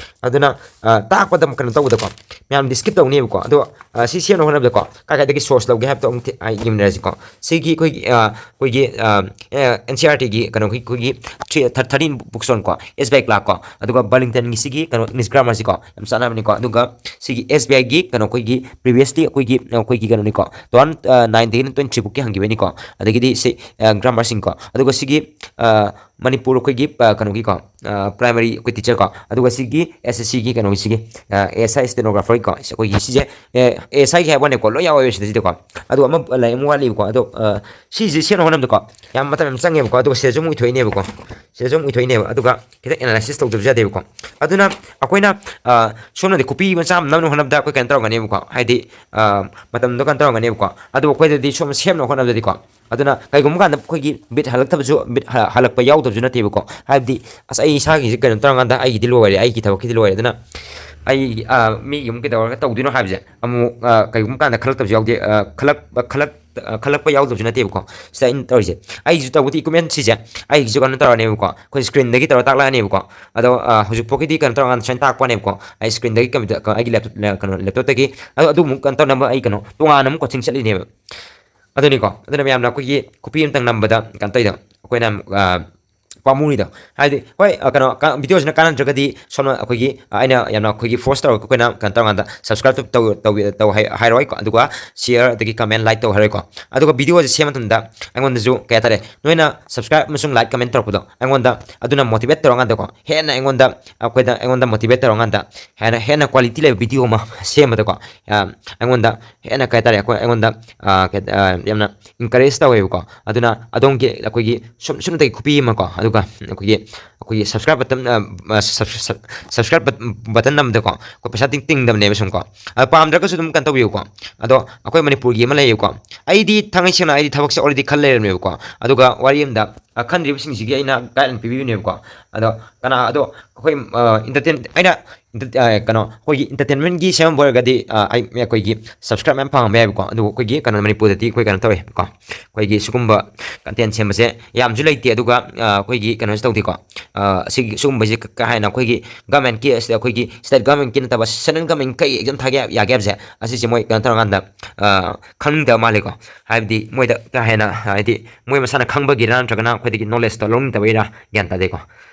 ꯑꯗꯨꯅ, ꯑ, ꯇꯥꯛꯄꯗ ꯀꯩꯅꯣ ꯇꯧꯕꯗꯀꯣ, ꯃꯌꯥꯝ skip ꯇꯧꯅꯦꯕꯀꯣ꯫ ꯑꯗꯣ, ꯑ, ꯁꯤ ꯁꯦꯝꯅꯕ ꯍꯣꯠꯅꯕꯗꯀꯣ ꯀꯥꯏ ꯀꯥꯏꯗꯒꯤ source ꯂꯧꯒꯦ ꯍꯥꯏꯕꯗꯣ ꯑꯃꯨꯛ ꯊꯤ-, ꯑ, ꯌꯦꯡꯃꯤꯟꯅꯔꯁꯤꯀꯣ꯫ ꯁꯤꯒꯤ ꯑꯩꯈꯣꯏꯒꯤ, ꯑ, ꯑꯩꯈꯣꯏꯒꯤ, ꯑ, ꯑꯦ, NCERTꯒꯤ ꯀꯩꯅꯣꯒꯤ, ꯑꯩꯈꯣꯏꯒꯤ three, thir-, thirteen book stoneꯀꯣ, S B I clerkꯀꯣ, ꯑꯗꯨꯒ Burlingtonꯒꯤ ꯁꯤꯒꯤ ꯀꯩꯅꯣ English grammarꯁꯤꯀꯣ, ꯌꯥꯝ ꯆꯥꯟꯅꯕꯅꯤꯀꯣ꯫ ꯑꯗꯨꯒ ꯁꯤꯒꯤ S B Iꯒꯤ ꯀꯩꯅꯣ ꯑꯩꯈꯣꯏꯒꯤ previously ꯑꯩꯈꯣꯏꯒꯤ, ꯑꯩꯈꯣꯏꯒꯤ ꯀꯩꯅꯣꯅꯤꯀꯣ, two thousand nineꯗꯒꯤꯅ twenty-threeꯐꯥꯎꯀꯤ ꯍꯪꯈꯤꯕꯅꯤꯀꯣ꯫ ꯑꯗꯒꯤꯗꯤ ꯁꯤ, ꯑ, grammarꯁꯤꯡꯀꯣ, ꯑꯗꯨꯒ ꯁꯤꯒꯤ, ꯑ, ꯃꯅꯤꯄꯨꯔ ꯑꯩꯈꯣꯏꯒꯤ, ꯑ, ꯀꯩꯅꯣꯒꯤꯀꯣ, ꯑ, primary ꯑꯩꯈꯣꯏ teacherꯀꯣ, ꯑꯗꯨꯒ ꯁꯤꯒꯤ SSCꯒꯤ ꯀꯩꯅꯣꯒꯤꯁꯤꯒꯤ, ꯑ, ASI stenographerꯒꯤꯀꯣ, ꯑꯩꯈꯣꯏꯒꯤ ꯁꯤꯁꯦ, ꯑ, ASIꯒꯤ ꯍꯥꯏꯕ ꯋꯥꯅꯦꯀꯣ, ꯂꯣꯏ ꯌꯥꯎꯋꯦꯕ ꯁꯤꯗꯩꯁꯤꯗꯀꯣ꯫ ꯑꯗꯣ ꯑꯃ ꯂꯥꯏꯔꯤꯛ ꯑꯃ ꯋꯥꯠꯂꯤꯕꯀꯣ꯫ ꯑꯗꯣ, ꯑ, ꯁꯤꯁꯦ ꯁꯦꯝꯅꯕ ꯍꯣꯠꯅꯕꯗꯀꯣ ꯌꯥꯝ ꯃꯇꯝ ꯌꯥꯝ ꯆꯪꯉꯦꯕꯀꯣ꯫ ꯑꯗꯨꯒ ꯁꯤꯗꯁꯨ ꯑꯃꯨꯛ ꯏꯊꯣꯛꯏꯅꯦꯕꯀꯣ, ꯁꯤꯗꯁꯨ ꯑꯃꯨꯛ ꯏꯊꯣꯛꯏꯅꯦꯕ꯫ ꯑꯗꯨꯒ ꯈꯤꯇꯪ analysis ꯇꯧꯗꯕꯁꯨ ꯌꯥꯗꯦꯕꯀꯣ꯫ ꯑꯗꯨꯅ ꯑꯩꯈꯣꯏꯅ, ꯑ, ꯁꯣꯝꯅꯗꯤ copy ꯃꯆꯥ ꯑꯃ ꯅꯝꯅꯕ ꯍꯣꯠꯅꯕꯗ ꯑꯩꯈꯣꯏ ꯀꯩꯅꯣ ꯇꯧꯔꯝꯒꯅꯦꯕꯀꯣ, ꯍꯥꯏꯗꯤ, ꯑ, ꯃꯇꯝꯗꯣ ꯀꯩꯅꯣ ꯇꯧꯔꯝꯒꯅꯦꯕꯀꯣ꯫ ꯑꯗꯣ ꯑꯩꯈꯣꯏꯗꯗꯤ ꯁꯣꯝ ꯁꯦꯝꯅꯕ ꯍꯣꯠꯅꯕꯗꯗꯤꯀꯣ, ꯑꯗꯨꯅ ꯀꯩꯒꯨꯝꯕ ꯀꯥꯟꯗ ꯑꯩꯈꯣꯏꯒꯤ bit ꯍꯜꯂꯛꯇꯕꯁꯨ, bit ꯍ-, ꯍꯜꯂꯛꯄ ꯌꯥꯎꯗꯕꯁꯨ ꯅꯠꯇꯦꯕꯀꯣ꯫ ꯍꯥꯏꯕꯗꯤ, "ꯑꯁ, ꯑꯩ ꯏꯁꯥꯒꯤꯁꯦ ꯀꯩꯅꯣ ꯇꯧꯔꯀꯥꯟꯗ ꯑꯩꯒꯤꯗꯤ ꯂꯣꯏꯔꯦ, ꯑꯩꯒꯤ ꯊꯕꯛꯀꯤꯗꯤ ꯂꯣꯏꯔꯦ, ꯑꯗꯨꯅ ꯑꯩ, ꯑ, ꯃꯤꯒꯤ ꯑꯃꯨꯛ ꯀꯩꯗꯧꯔꯒ ꯇꯧꯗꯣꯏꯅꯣ?" ꯍꯥꯏꯕꯁꯦ ꯑꯃꯨꯛ, ꯑ, ꯀꯩꯒꯨꯝꯕ ꯀꯥꯟꯗ ꯈꯜꯂꯛꯇꯕꯁꯨ ꯌꯥꯎꯗꯦ, ꯑ, ꯈꯜꯂꯛ-, ꯈꯜꯂꯛ-, ꯑ, ꯈꯜꯂꯛꯄ ꯌꯥꯎꯗꯕꯁꯨ ꯅꯠꯇꯦꯕꯀꯣ꯫ ꯁꯤꯗ ꯑꯩꯅ ꯇꯧꯔꯤꯁꯦ, ꯑꯩꯒꯤꯁꯨ ꯇꯧꯕꯗꯤ equipment ꯁꯤꯁꯦ ꯑꯩꯒꯤꯁꯨ ꯀꯩꯅꯣ ꯇꯧꯔꯅꯦꯕꯀꯣ, ꯑꯩꯈꯣꯏ screenꯗꯒꯤ ꯇꯧꯔ ꯇꯥꯛꯂꯛꯑꯅꯦꯕꯀꯣ꯫ ꯑꯗꯣ, ꯑ, ꯍꯧꯖꯤꯛꯐꯥꯎꯒꯤꯗꯤ ꯀꯩꯅꯣ ꯇꯧꯔꯀꯥꯟꯗ ꯁꯨꯃꯥꯏꯅ ꯇꯥꯛꯄꯅꯦꯕꯀꯣ꯫ ꯑꯩ screenꯗꯒꯤ computer, ꯑꯩꯒꯤ laptop, ꯀꯩꯅꯣ, laptopꯇꯒꯤ꯫ ꯑꯗꯣ ꯑꯗꯨ ꯑꯃꯨꯛ ꯀꯩꯅꯣ ꯇꯧꯅꯕ ꯑꯩ ꯀꯩꯅꯣ ꯇꯣꯉꯥꯟꯅ ꯑꯃꯨꯛ coaching ꯆꯠꯂꯤꯅꯦꯕ꯫ ꯑꯗꯨꯅꯤꯀꯣ꯫ ꯑꯗꯨꯅ ꯃꯌꯥꯝꯅ ꯑꯩꯈꯣꯏꯒꯤ copy ꯑꯃꯇꯪ ꯅꯝꯕꯗ ꯀꯩꯅꯣ ꯇꯧꯔꯤꯗꯣ, ꯑꯩꯈꯣꯏꯅ, ꯑ, ꯄꯥꯝꯃꯨꯔꯤꯗꯣ꯫ ꯍꯥꯏꯗꯤ ꯍꯣꯏ, ꯑ, ꯀꯩꯅꯣ, ꯀ-, video ꯁꯤꯅ ꯀꯥꯟꯅꯗ꯭ꯔꯒꯗꯤ ꯁꯣꯝꯅ ꯑꯩꯈꯣꯏꯒꯤ, ꯑ, ꯑꯩꯅ ꯌꯥꯝꯅ ꯑꯩꯈꯣꯏꯒꯤ force ꯇꯧꯔꯒ ꯑꯩꯈꯣꯏꯅ ꯀꯩꯅꯣ ꯇꯧꯔꯀꯥꯟꯗ subscribe ꯇꯧ, ꯇꯧ, ꯇꯧ ꯍꯥꯏ-, ꯍꯥꯏꯔꯣꯏꯀꯣ, ꯑꯗꯨꯒ share ꯑꯗꯒꯤ comment, like ꯇꯧ ꯍꯥꯏꯔꯣꯏꯀꯣ꯫ ꯑꯗꯨꯒ video ꯁꯦ ꯁꯦꯝꯕ ꯃꯇꯝꯗ ꯑꯩꯉꯣꯟꯗꯁꯨ ꯀꯩ ꯍꯥꯏꯇꯥꯔꯦ, ꯅꯣꯏꯅ subscribe ꯑꯃꯁꯨꯡ like, comment ꯇꯧꯔꯛꯄꯗꯣ ꯑꯩꯉꯣꯟꯗ ꯑꯗꯨꯅ motivate ꯇꯧꯔꯀꯥꯟꯗꯀꯣ, ꯍꯦꯟꯅ ꯑꯩꯉꯣꯟꯗ, ꯑꯩꯈꯣꯏꯗ, ꯑꯩꯉꯣꯟꯗ motivate ꯇꯧꯔꯀꯥꯟꯗ ꯍꯦꯟꯅ, ꯍꯦꯟꯅ quality ꯂꯩꯕ video ꯑꯃ ꯁꯦꯝꯕꯗꯀꯣ, ꯑ, ꯑꯩꯉꯣꯟꯗ ꯍꯦꯟꯅ ꯀꯩ ꯍꯥꯏꯇꯥꯔꯦ, ꯑꯩꯈꯣꯏ, ꯑꯩꯉꯣꯟꯗ, ꯑ, ꯀꯩ-, ꯑ, ꯌꯥꯝꯅ encourage ꯇꯧꯋꯦꯕꯀꯣ꯫ ꯑꯗꯨꯅ ꯑꯗꯣꯝꯒꯤ ꯑꯩꯈꯣꯏꯒꯤ ꯁꯨꯝ, ꯁꯨꯝꯇꯒꯤ ꯈꯨꯄꯤ ꯑꯃꯀꯣ, ꯑꯗꯨꯒ ꯑꯩꯈꯣꯏꯒꯤ, ꯑꯩꯈꯣꯏꯒꯤ subscribe button, ꯑ, ꯑ, sub-, sub-, subscribe but-, button ꯅꯝꯕꯗꯀꯣ, ꯑꯩꯈꯣꯏ ꯄꯩꯁꯥ ꯇꯤꯡ-, ꯇꯤꯡꯗꯕꯅꯦꯕ ꯁꯨꯝꯀꯣ꯫ ꯑꯗꯣ ꯄꯥꯝꯗ꯭ꯔꯒꯁꯨ ꯑꯗꯨꯝ ꯀꯩꯅꯣ ꯇꯧꯕꯤꯌꯨꯀꯣ꯫ ꯑꯗꯣ ꯑꯩꯈꯣꯏ ꯃꯅꯤꯄꯨꯔꯒꯤ ꯑꯃ ꯂꯩꯌꯦꯕꯀꯣ꯫ ꯑꯩꯗꯤ ꯊꯥꯡꯉꯩ ꯁꯦꯡꯅ ꯑꯩꯗꯤ ꯊꯕꯛꯁꯦ already ꯈꯜ ꯂꯩꯔꯝꯃꯦꯕꯀꯣ꯫ ꯑꯗꯨꯒ ꯋꯥꯔꯤ ꯑꯃꯗ, ꯑ, ꯈꯟꯗ꯭ꯔꯤꯕꯁꯤꯡꯁꯤꯒꯤ ꯑꯩꯅ guideline ꯄꯤꯕꯤꯕꯅꯦꯕꯀꯣ꯫ ꯑꯗꯣ ꯀꯅꯥ, ꯑꯗꯣ ꯑꯩꯈꯣꯏ, ꯑ, entertain, ꯑꯩꯅ ꯏꯟꯇ-, ꯑ, ꯀꯩꯅꯣ, ꯑꯩꯈꯣꯏꯒꯤ entertainment ꯀꯤ ꯁꯦꯝꯃꯝꯕ ꯑꯣꯏꯔꯒꯗꯤ, ꯑ, ꯑꯩ, ꯑꯩꯈꯣꯏꯒꯤ subscribe ꯃꯌꯥꯝ ꯐꯪꯉꯝꯕ ꯌꯥꯏꯕꯀꯣ꯫ ꯑꯗꯨꯕꯨ ꯑꯩꯈꯣꯏꯒꯤ ꯀꯩꯅꯣ, ꯃꯅꯤꯄꯨꯔꯗꯗꯤ ꯑꯩꯈꯣꯏ ꯀꯩꯅꯣ ꯇꯧꯋꯦꯕꯀꯣ, ꯑꯩꯈꯣꯏꯒꯤ ꯁꯤꯒꯨꯝꯕ content ꯁꯦꯝꯕꯁꯦ ꯌꯥꯝꯁꯨ ꯂꯩꯇꯦ, ꯑꯗꯨꯒ, ꯑ, ꯑꯩꯈꯣꯏꯒꯤ ꯀꯩꯅꯣꯁꯨ ꯇꯧꯗꯦꯀꯣ꯫ ꯑ, ꯑꯁꯤꯒꯤ, ꯁꯤꯒꯨꯝꯕꯁꯦ ꯀ-, ꯀꯥ ꯍꯦꯟꯅ ꯑꯩꯈꯣꯏꯒꯤ government ꯀꯤ, ꯑꯁꯤꯗ ꯑꯩꯈꯣꯏꯒꯤ state government ꯀꯤ ꯅꯠꯇꯕ central government ꯀꯩ exam ꯊꯥꯒꯦ ꯌꯥꯒꯦ ꯍꯥꯏꯕꯁꯦ, ꯑꯁꯤꯁꯦ ꯃꯣꯏ ꯀꯩꯅꯣ ꯇꯧꯔꯀꯥꯟꯗ, ꯑ, ꯈꯪꯅꯤꯡꯗꯕ ꯃꯥꯜꯂꯦꯀꯣ꯫ ꯍꯥꯏꯕꯗꯤ ꯃꯣꯏꯗ ꯀꯥ ꯍꯦꯟꯅ, ꯍꯥꯏꯗꯤ ꯃꯣꯏ ꯃꯁꯥꯅ ꯈꯪꯕꯒꯤꯔꯥ ꯅꯠꯇ꯭ꯔꯒꯅ ꯑꯩꯈꯣꯏꯗꯒꯤ knowledge ꯇꯣ ꯂꯧꯅꯤꯡꯗꯕꯩꯔꯥ ꯒ꯭ꯌꯥꯟ ꯇꯥꯗꯦꯀꯣ꯫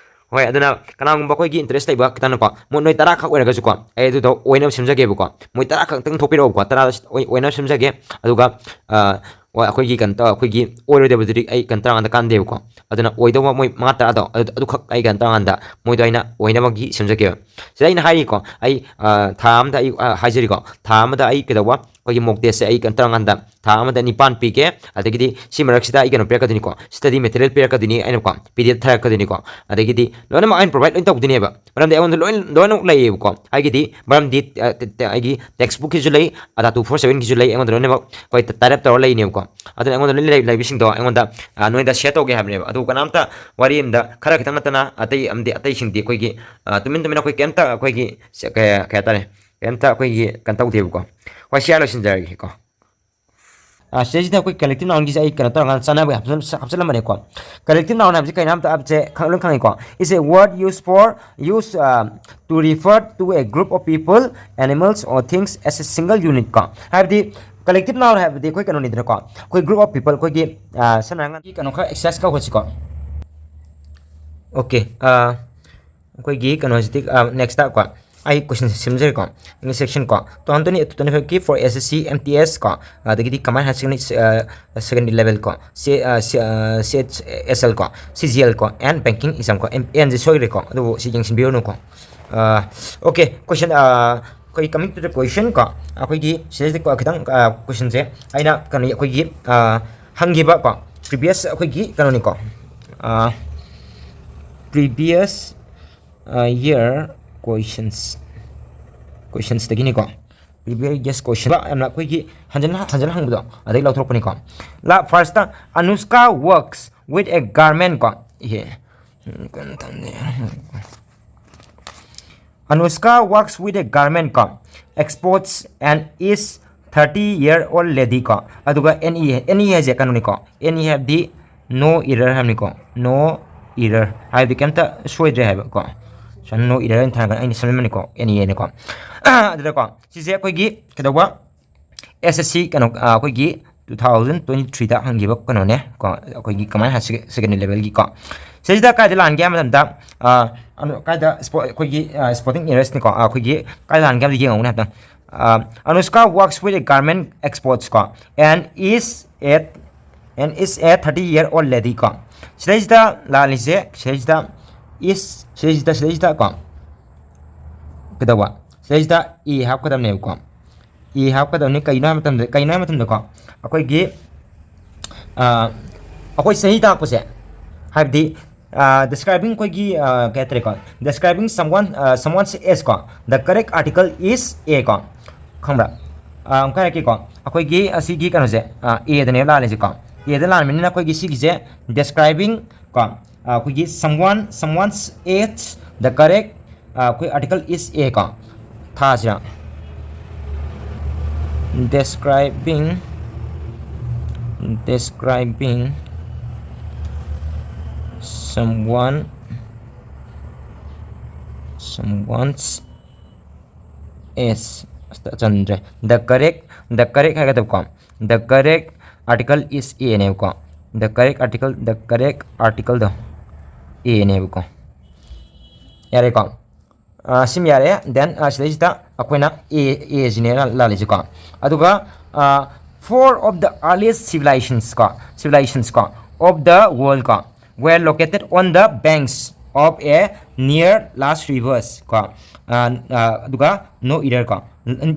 ꯍꯣꯏ, ꯑꯗꯨꯅ ꯀꯅꯥꯒꯨꯝꯕ ꯑꯩꯈꯣꯏꯒꯤ interest ꯂꯩꯕ ꯈꯤꯇꯪꯅꯀꯣ, ꯃꯣꯏ ꯅꯣꯏ ꯇꯔꯥ ꯈꯛ ꯑꯣꯏꯔꯒꯁꯨꯀꯣ, ꯑꯩ ꯑꯗꯨꯗꯣ ꯑꯣꯏꯅꯕ ꯁꯦꯝꯖꯒꯦꯕꯀꯣ꯫ ꯃꯣꯏ ꯇꯔꯥ ꯈꯛꯇꯪ ꯊꯣꯛꯄꯤꯔꯛꯑꯣꯕꯀꯣ, ꯇꯔꯥ ꯑꯣꯏ-, ꯑꯣꯏꯅꯕ ꯁꯦꯝꯖꯒꯦ꯫ ꯑꯗꯨꯒ, ꯑ, ꯍꯣꯏ, ꯑꯩꯈꯣꯏꯒꯤ ꯀꯩꯅꯣ ꯇꯧ-, ꯑꯩꯈꯣꯏꯒꯤ ꯑꯣꯏꯔꯣꯏꯗꯕꯗꯨꯗꯤ ꯑꯩ ꯀꯩꯅꯣ ꯇꯧꯔꯀꯥꯟꯗ ꯀꯥꯟꯗꯦꯕꯀꯣ꯫ ꯑꯗꯨꯅ ꯑꯣꯏꯗꯧꯕ ꯃꯣꯏ ꯃꯉꯥ ꯇꯔꯥꯗꯣ ꯑꯗꯨ, ꯑꯗꯨꯈꯛ ꯑꯩ ꯀꯩꯅꯣ ꯇꯧꯔꯀꯥꯟꯗ ꯃꯣꯏꯗꯣ ꯑꯩꯅ ꯑꯣꯏꯅꯕꯒꯤ ꯁꯦꯝꯖꯒꯦꯕ꯫ ꯁꯤꯗ ꯑꯩꯅ ꯍꯥꯏꯔꯤꯀꯣ, ꯑꯩ, ꯑ, ꯊꯥ ꯑꯃꯗ ꯑꯩ, ꯑ, ꯍꯥꯏꯖꯔꯤꯀꯣ, ꯊꯥ ꯑꯃꯗ ꯑꯩ ꯀꯩꯗꯧꯕ, ꯑꯩꯈꯣꯏꯒꯤ mock test ꯁꯦ ꯑꯩ ꯀꯩꯅꯣ ꯇꯧꯔꯀꯥꯟꯗ ꯊꯥ ꯑꯃꯗ ꯅꯤꯄꯥꯟ ꯄꯤꯒꯦ꯫ ꯑꯗꯒꯤꯗꯤ ꯁꯤ ꯃꯔꯛꯁꯤꯗ ꯑꯩ ꯀꯩꯅꯣ ꯄꯤꯔꯛꯀꯗꯣꯏꯅꯤꯀꯣ, study material ꯄꯤꯔꯛꯀꯗꯣꯏꯅꯤ ꯑꯩꯅꯀꯣ, P D F ꯊꯥꯔꯛꯀꯗꯣꯏꯅꯤꯀꯣ꯫ ꯑꯗꯒꯤꯗꯤ ꯂꯣꯏꯅꯃꯛ ꯑꯩꯅ provide ꯂꯣꯏ ꯇꯧꯗꯣꯏꯅꯦꯕ, ꯃꯔꯝꯗꯤ ꯑꯩꯉꯣꯟꯗ ꯂꯣꯏ, ꯂꯣꯏꯅꯃꯛ ꯂꯩꯌꯦꯕꯀꯣ꯫ ꯑꯩꯒꯤꯗꯤ ꯃꯔꯝꯗꯤ, ꯑ, ꯇ-, ꯇ-, ꯑꯩꯒꯤ textbook ꯀꯤꯁꯨ ꯂꯩ, ꯑꯗꯥ two four seven ꯒꯤꯁꯨ ꯂꯩ, ꯑꯩꯉꯣꯟꯗ ꯂꯣꯏꯅꯃꯛ ꯑꯩꯈꯣꯏ tie up ꯇꯧꯔ ꯂꯩꯅꯦꯕꯀꯣ꯫ ꯑꯗꯨꯅ ꯑꯩꯉꯣꯟꯗ ꯂꯣꯏꯅ ꯂꯩ-, ꯂꯩꯕꯁꯤꯡꯗꯣ ꯑꯩꯉꯣꯟꯗ, ꯑ, ꯅꯣꯏꯗ share ꯇꯧꯒꯦ ꯍꯥꯏꯕꯅꯦꯕ꯫ ꯑꯗꯨ ꯀꯅꯥꯝꯇ ꯋꯥꯔꯤ ꯑꯃꯗ ꯈꯔ ꯈꯤꯇꯪ ꯅꯠꯇꯅ ꯑꯇꯩ ꯑꯃꯗꯤ, ꯑꯇꯩꯁꯤꯡꯗꯤ ꯑꯩꯈꯣꯏꯒꯤ, ꯑ, ꯇꯨꯃꯤꯟ ꯇꯨꯃꯤꯟ ꯑꯩꯈꯣꯏ ꯀꯩꯝꯇ ꯑꯩꯈꯣꯏꯒꯤ ꯁꯦ-, ꯀꯩ, ꯀꯩ ꯍꯥꯏꯇꯥꯔꯦ, ꯀꯩꯝꯇ ꯑꯩꯈꯣꯏꯒꯤ ꯀꯩꯅꯣ ꯇꯧꯗꯦꯕꯀꯣ꯫ ꯍꯣꯏ, ꯁꯤ ꯑꯥꯔ ꯂꯣꯏꯁꯤꯟꯖꯔꯒꯦꯀꯣ꯫ ꯑ, ꯁꯤꯗꯩꯁꯤꯗ ꯑꯩꯈꯣꯏ collective noun ꯒꯤꯁꯦ ꯑꯩ ꯀꯩꯅꯣ ꯇꯧꯔꯀꯥꯟꯗ ꯆꯥꯟꯅꯕ ꯍꯥꯞꯆꯜ-, ꯍꯥꯞꯆꯜꯂꯝꯕꯅꯦꯀꯣ꯫ Collective noun ꯍꯥꯏꯕꯁꯤ ꯀꯩꯅꯣ ꯑꯝꯇ ꯍꯥꯏꯕꯁꯦ ꯈꯪ-, ꯂꯣꯏ ꯈꯪꯉꯤꯀꯣ꯫ Is a word used for, use, uh, to refer to a group of people, animals or things as a single unit ꯀꯣ꯫ ꯍꯥꯏꯕꯗꯤ collective noun ꯍꯥꯏꯕꯗꯤ ꯑꯩꯈꯣꯏ ꯀꯩꯅꯣꯅꯤꯗꯅꯀꯣ꯫ ꯑꯩꯈꯣꯏ group of people, ꯑꯩꯈꯣꯏꯒꯤ, ꯑ, ꯁꯝꯅ ꯍꯥꯏꯔꯕꯗ ꯀꯩꯅꯣ ꯈꯔ exercise ꯈꯔ ꯍꯣꯠꯁꯤꯀꯣ꯫ Okay, ꯑꯩꯈꯣꯏꯒꯤ ꯀꯩꯅꯣꯁꯤꯗꯤ, next ꯀꯣ, ꯑꯩ question ꯁꯦꯝꯖꯔꯦꯀꯣ, English section ꯀꯣ, two thousand twenty-two twenty-five ꯀꯤ for S S C, M T S ꯀꯣ, ꯑꯗꯒꯤꯗꯤ combined higher secondary, secondary level ꯀꯣ, C H S L ꯀꯣ, C G L ꯀꯣ, and banking exam ꯀꯣ, N ꯁꯦ ꯁꯣꯏꯈ꯭ꯔꯦꯀꯣ, ꯑꯗꯨꯕꯨ ꯁꯤ ꯌꯦꯡꯁꯤꯟꯕꯤꯔꯨꯅꯨꯀꯣ꯫ Okay, question, ꯑꯩꯈꯣꯏ coming to the question ꯀꯣ, ꯑꯩꯈꯣꯏꯒꯤ ꯁꯤꯗꯩꯁꯤꯗ ꯀꯣ, ꯈꯤꯇꯪ questionꯁꯦ ꯑꯩꯅ ꯀꯩꯅꯣ, ꯑꯩꯈꯣꯏꯒꯤ ꯍꯪꯈꯤꯕ ꯀꯣ, previous ꯑꯩꯈꯣꯏꯒꯤ ꯀꯩꯅꯣꯅꯤꯀꯣ, previous year questions, questionsꯇꯒꯤꯅꯤꯀꯣ, previous year question ꯌꯥꯝꯅ ꯑꯩꯈꯣꯏꯒꯤ ꯍꯟꯖꯟ ꯍꯟꯖꯟ ꯍꯪꯕꯗꯣ ꯑꯗꯩ ꯂꯧꯊꯣꯔꯛꯄꯅꯤꯀꯣ꯫ First, Anushka works with a garment ꯀꯣ, ꯏꯍꯦ, Anushka works with a garment ꯀꯣ, exports and is thirty year old lady ꯀꯣ, ꯑꯗꯨꯒ N E, N E ꯍꯥꯏꯁꯦ ꯀꯩꯅꯣꯅꯤꯀꯣ, N E ꯍꯥꯏꯕꯗꯤ no error ꯍꯥꯏꯕꯅꯤꯀꯣ, no error ꯍꯥꯏꯕꯗꯤ ꯀꯩꯝꯇ ꯁꯣꯏꯗ꯭ꯔꯦ ꯍꯥꯏꯕꯀꯣ꯫ ꯁꯨꯃꯥꯏꯅ no error ꯍꯥꯏꯅ ꯊꯥꯔꯒ ꯑꯩꯅ ꯁꯦꯝꯖꯟꯕꯅꯤꯀꯣ, N E ꯍꯥꯏꯅꯀꯣ꯫ ꯑꯗꯨꯗꯀꯣ ꯁꯤꯁꯦ ꯑꯩꯈꯣꯏꯒꯤ ꯀꯩꯗꯧꯕ, S S C ꯀꯩꯅꯣ, ꯑꯩꯈꯣꯏꯒꯤ two thousand twenty-threeꯗ ꯍꯪꯈꯤꯕ ꯀꯩꯅꯣꯅꯦ ꯀꯣ, ꯑꯩꯈꯣꯏꯒꯤ combined higher secondary levelꯒꯤ ꯀꯣ꯫ ꯁꯤꯁꯤꯗ ꯀꯥꯏꯗ ꯂꯥꯟꯒꯦ ꯍꯥꯏꯕ ꯃꯇꯝꯗ, ꯀꯥꯏꯗ, ꯑꯩꯈꯣꯏꯒꯤ sporting areasꯅꯤꯀꯣ, ꯑꯩꯈꯣꯏꯒꯤ ꯀꯥꯏꯗ ꯂꯥꯟꯒꯦ ꯍꯥꯏꯕꯗ ꯌꯦꯡꯉꯨꯅꯦ ꯍꯥꯏꯐꯦꯠꯇꯪ꯫ Anushka works with a garment exports ꯀꯣ, and is at and is a thirty year old lady ꯀꯣ꯫ ꯁꯤꯗꯩꯁꯤꯗ ꯂꯥꯜꯂꯤꯁꯦ, ꯁꯤꯗꯩꯁꯤꯗ is, ꯁꯤꯗꯩꯁꯤꯗ, ꯁꯤꯗꯩꯁꯤꯗ ꯀꯣ, ꯀꯩꯗꯧꯕ, ꯁꯤꯗꯩꯁꯤꯗ A ꯍꯥꯞꯀꯗꯕꯅꯦꯕꯀꯣ꯫ A ꯍꯥꯞꯀꯗꯕꯅꯤ꯫ ꯀꯩꯅꯣ ꯍꯥꯏꯕ ꯃꯇꯝꯗ, ꯀꯩꯅꯣ ꯍꯥꯏꯕ ꯃꯇꯝꯗꯀꯣ, ꯑꯩꯈꯣꯏꯒꯤ ꯑꯩꯈꯣꯏ ꯆꯍꯤ ꯇꯥꯛꯄꯁꯦ, ꯍꯥꯏꯕꯗꯤ describing ꯑꯩꯈꯣꯏꯒꯤ, ꯀꯩ ꯍꯥꯏꯇꯥꯔꯦꯀꯣ, describing someone, someone's age ꯀꯣ, the correct article is A ꯀꯣ, ꯈꯪꯕ꯭ꯔꯥ? ꯑꯃꯨꯛꯀ ꯍꯥꯏꯔꯛꯀꯦꯀꯣ, ꯑꯩꯈꯣꯏꯒꯤ ꯑꯁꯤꯒꯤ ꯀꯩꯅꯣꯁꯦ, Aꯗꯅꯦꯕ ꯂꯥꯜꯂꯤꯁꯦꯀꯣ꯫ Aꯗ ꯂꯥꯟꯕꯅꯤꯅ ꯑꯩꯈꯣꯏꯒꯤ ꯁꯤꯒꯤꯁꯦ describing ꯀꯣ, ꯑꯩꯈꯣꯏꯒꯤ someone, someone's age, the correct, ꯑꯩꯈꯣꯏ article is A ꯀꯣ, ꯊꯥꯁꯤꯔ, describing, describing someone, someone's age, ꯑꯁ, ꯆꯟꯗ꯭ꯔꯦ꯫ The correct, the correct ꯍꯥꯏꯒꯗꯕꯀꯣ, the correct article is A ꯅꯦꯕꯀꯣ꯫ The correct article, the correct articleꯗꯣ, ꯑꯦꯅꯦꯕꯀꯣ꯫ ꯌꯥꯔꯦꯀꯣ? ꯑꯥ, ꯁꯤꯃ ꯌꯥꯔꯦ꯫ Then, ꯑꯥ, ꯁꯤꯗꯩꯁꯤꯗ ꯑꯩꯈꯣꯏꯅ A, A ꯁꯤꯅꯦ ꯂꯥꯜꯂꯤꯁꯦꯀꯣ꯫ ꯑꯗꯨꯒ, ꯑꯥ, four of the earliest civilizations ꯀꯣ, civilizations ꯀꯣ, of the world ꯀꯣ, were located on the banks of a near large rivers ꯀꯣ, ꯑꯥ, ꯑꯥ, ꯑꯗꯨꯒ no either ꯀꯣ꯫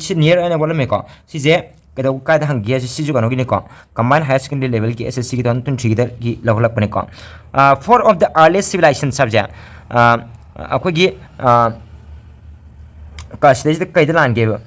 ꯁꯤ near ꯑꯣꯏꯅ ꯋꯥꯠꯂꯝꯃꯦꯀꯣ꯫ ꯁꯤꯁꯦ ꯀꯩꯗꯧ-, ꯀꯥꯏꯗ ꯍꯪꯒꯦ ꯍꯥꯏꯁꯦ? ꯁꯤꯁꯨ ꯀꯩꯅꯣꯒꯤꯅꯤꯀꯣ, combined higher secondary level ꯒꯤ S S C ꯒꯤ two thousand twenty three ꯒꯤꯗꯒꯤ ꯂꯧꯈꯠꯂꯛꯄꯅꯤꯀꯣ꯫ Ah, four of the earliest civilizations ꯍꯥꯏꯕꯁꯦ, ꯑꯥ, ꯑꯩꯈꯣꯏꯒꯤ, ꯑꯥ, ꯀ-, ꯁꯤꯗꯩꯁꯤꯗ ꯀꯩꯗ ꯂꯥꯟꯒꯦꯕ?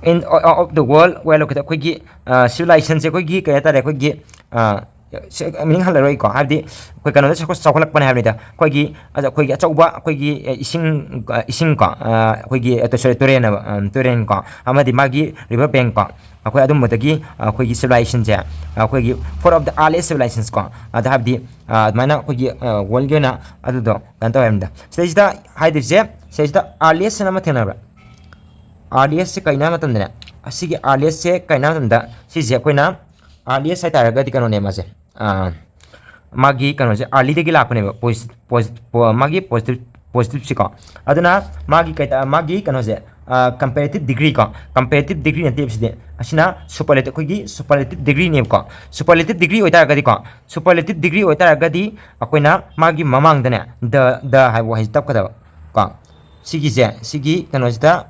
In, of the world were located, ꯑꯩꯈꯣꯏꯒꯤ, ꯑꯥ, civilizations ꯁꯦ ꯑꯩꯈꯣꯏꯒꯤ ꯀꯩ ꯍꯥꯏꯇꯥꯔꯦ, ꯑꯩꯈꯣꯏꯒꯤ, ꯑꯥ, ꯁꯤ-, meaning ꯍꯜꯂꯔꯣꯏꯀꯣ, ꯍꯥꯏꯕꯗꯤ ꯑꯩꯈꯣꯏ ꯀꯩꯅꯣꯗ ꯆꯥꯎꯈꯠ-, ꯆꯥꯎꯈꯠꯂꯛꯄꯅꯦ ꯍꯥꯏꯕꯅꯤꯗ꯫ ꯑꯩꯈꯣꯏꯒꯤ, ꯑꯗ ꯑꯩꯈꯣꯏꯒꯤ ꯑꯆꯧꯕ ꯑꯩꯈꯣꯏꯒꯤ, ꯑꯦ, ꯏꯁꯤꯡ, ꯑ, ꯏꯁꯤꯡ ꯀꯣ, ꯑ, ꯑꯩꯈꯣꯏꯒꯤ, ꯑ, sorry, ꯇꯨꯔꯦꯟ ꯍꯥꯏꯕ, ꯑ, ꯇꯨꯔꯦꯟ ꯀꯣ, ꯑꯃꯗꯤ ꯃꯥꯒꯤ river bank ꯀꯣ, ꯑꯩꯈꯣꯏ ꯑꯗꯨꯝꯕꯗꯒꯤ, ꯑ, ꯑꯩꯈꯣꯏꯒꯤ civilizations ꯁꯦ, ꯑ, ꯑꯩꯈꯣꯏꯒꯤ four of the earliest civilizations ꯀꯣ, ꯑꯗ ꯍꯥꯏꯕꯗꯤ, ꯑ, ꯑꯗꯨꯃꯥꯏꯅ ꯑꯩꯈꯣꯏꯒꯤ, ꯑ, world ꯒꯤ ꯑꯣꯏꯅ ꯑꯗꯨꯗꯣ ꯀꯩꯅꯣ ꯇꯧꯋꯦ ꯍꯥꯏꯕꯅꯤꯗ꯫ ꯁꯤꯗꯩꯁꯤꯗ ꯍꯥꯏꯗꯣꯏꯁꯦ, ꯁꯤꯗꯩꯁꯤꯗ earliest ꯍꯥꯏꯅ ꯑꯃ ꯊꯦꯡꯅꯕ꯭ꯔꯥ? Earliest ꯁꯦ ꯀꯩꯅꯣ ꯍꯥꯏꯕ ꯃꯇꯝꯗꯅꯦ, ꯑꯁꯤꯒꯤ earliest ꯁꯦ ꯀꯩꯅꯣ ꯍꯥꯏꯕ ꯃꯇꯝꯗ, ꯁꯤꯁꯦ ꯑꯩꯈꯣꯏꯅ earliest ꯍꯥꯏꯇꯥꯔꯒꯗꯤ ꯀꯩꯅꯣꯅꯦ ꯃꯥꯁꯦ, ꯑ, ꯃꯥꯒꯤ ꯀꯩꯅꯣꯁꯦ early ꯗꯒꯤ ꯂꯥꯛꯄꯅꯦꯕ, ꯄꯣꯖꯤ-, ꯄꯣꯖꯤ-, ꯄꯣ-, ꯃꯥꯒꯤ positive, positive ꯁꯤꯀꯣ꯫ ꯑꯗꯨꯅ ꯃꯥꯒꯤ ꯀꯩ ꯇ-, ꯃꯥꯒꯤ ꯀꯩꯅꯣꯁꯦ, ꯑ, comparative degree ꯀꯣ, comparative degree ꯅꯠꯇꯦꯕ ꯁꯤꯗꯤ, ꯑꯁꯤꯅ superlative, ꯑꯩꯈꯣꯏꯒꯤ superlative degree ꯅꯦꯕꯀꯣ꯫ Superlative degree ꯑꯣꯏꯇꯥꯔꯒꯗꯤꯀꯣ, superlative degree ꯑꯣꯏꯇꯥꯔꯒꯗꯤ ꯑꯩꯈꯣꯏꯅ ꯃꯥꯒꯤ ꯃꯃꯥꯡꯗꯅꯦ the, the ꯍꯥꯏꯕ ꯋꯥꯍꯩꯁꯦ ꯇꯞꯀꯗꯕ ꯀꯣ꯫ ꯁꯤꯒꯤꯁꯦ, ꯁꯤꯒꯤ ꯀꯩꯅꯣꯁꯤꯗ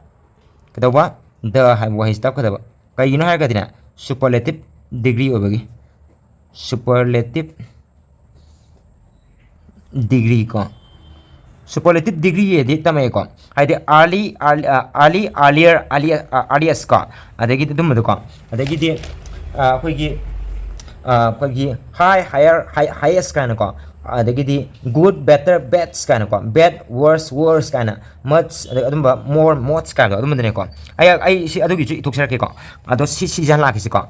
ꯀꯩꯗꯧꯕ? The ꯍꯥꯏꯕ ꯋꯥꯍꯩꯁꯤ ꯇꯞꯀꯗꯕ꯫ ꯀꯩꯒꯤꯅꯣ ꯍꯥꯏꯔꯒꯗꯤꯅꯦ, superlative degree ꯑꯣꯏꯕꯒꯤ꯫ Superlative degree ꯀꯣ, superlative degree ꯗꯤ ꯇꯝꯃꯛꯑꯦꯀꯣ, ꯍꯥꯏꯗꯤ early, early, ꯑ, early, earlier, early, ꯑ, earliest ꯀꯣ, ꯑꯗꯒꯤꯗꯤ ꯑꯗꯨꯝꯕꯗꯣꯀꯣ, ꯑꯗꯒꯤꯗꯤ, ꯑ, ꯑꯩꯈꯣꯏꯒꯤ, ꯑ, ꯑꯩꯈꯣꯏꯒꯤ high, higher, high, highest ꯀꯥꯏꯅꯀꯣ, ꯑꯗꯒꯤꯗꯤ good, better, best ꯀꯥꯏꯅꯀꯣ, bad, worse, worse ꯀꯥꯏꯅ, much, ꯑꯗꯩ ꯑꯗꯨꯝꯕ more, most ꯀꯥꯏꯅ ꯑꯗꯨꯝꯕꯗꯨꯅꯦꯀꯣ꯫ ꯑꯩ, ꯑꯩ ꯁꯤ ꯑꯗꯨꯒꯤꯁꯨ ꯏꯊꯣꯛꯆꯔꯛꯀꯦꯀꯣ꯫ ꯑꯗꯣ ꯁꯤ, ꯁꯤꯁꯦ ꯍꯥꯟꯅ ꯂꯥꯛꯈꯤꯁꯤꯀꯣ꯫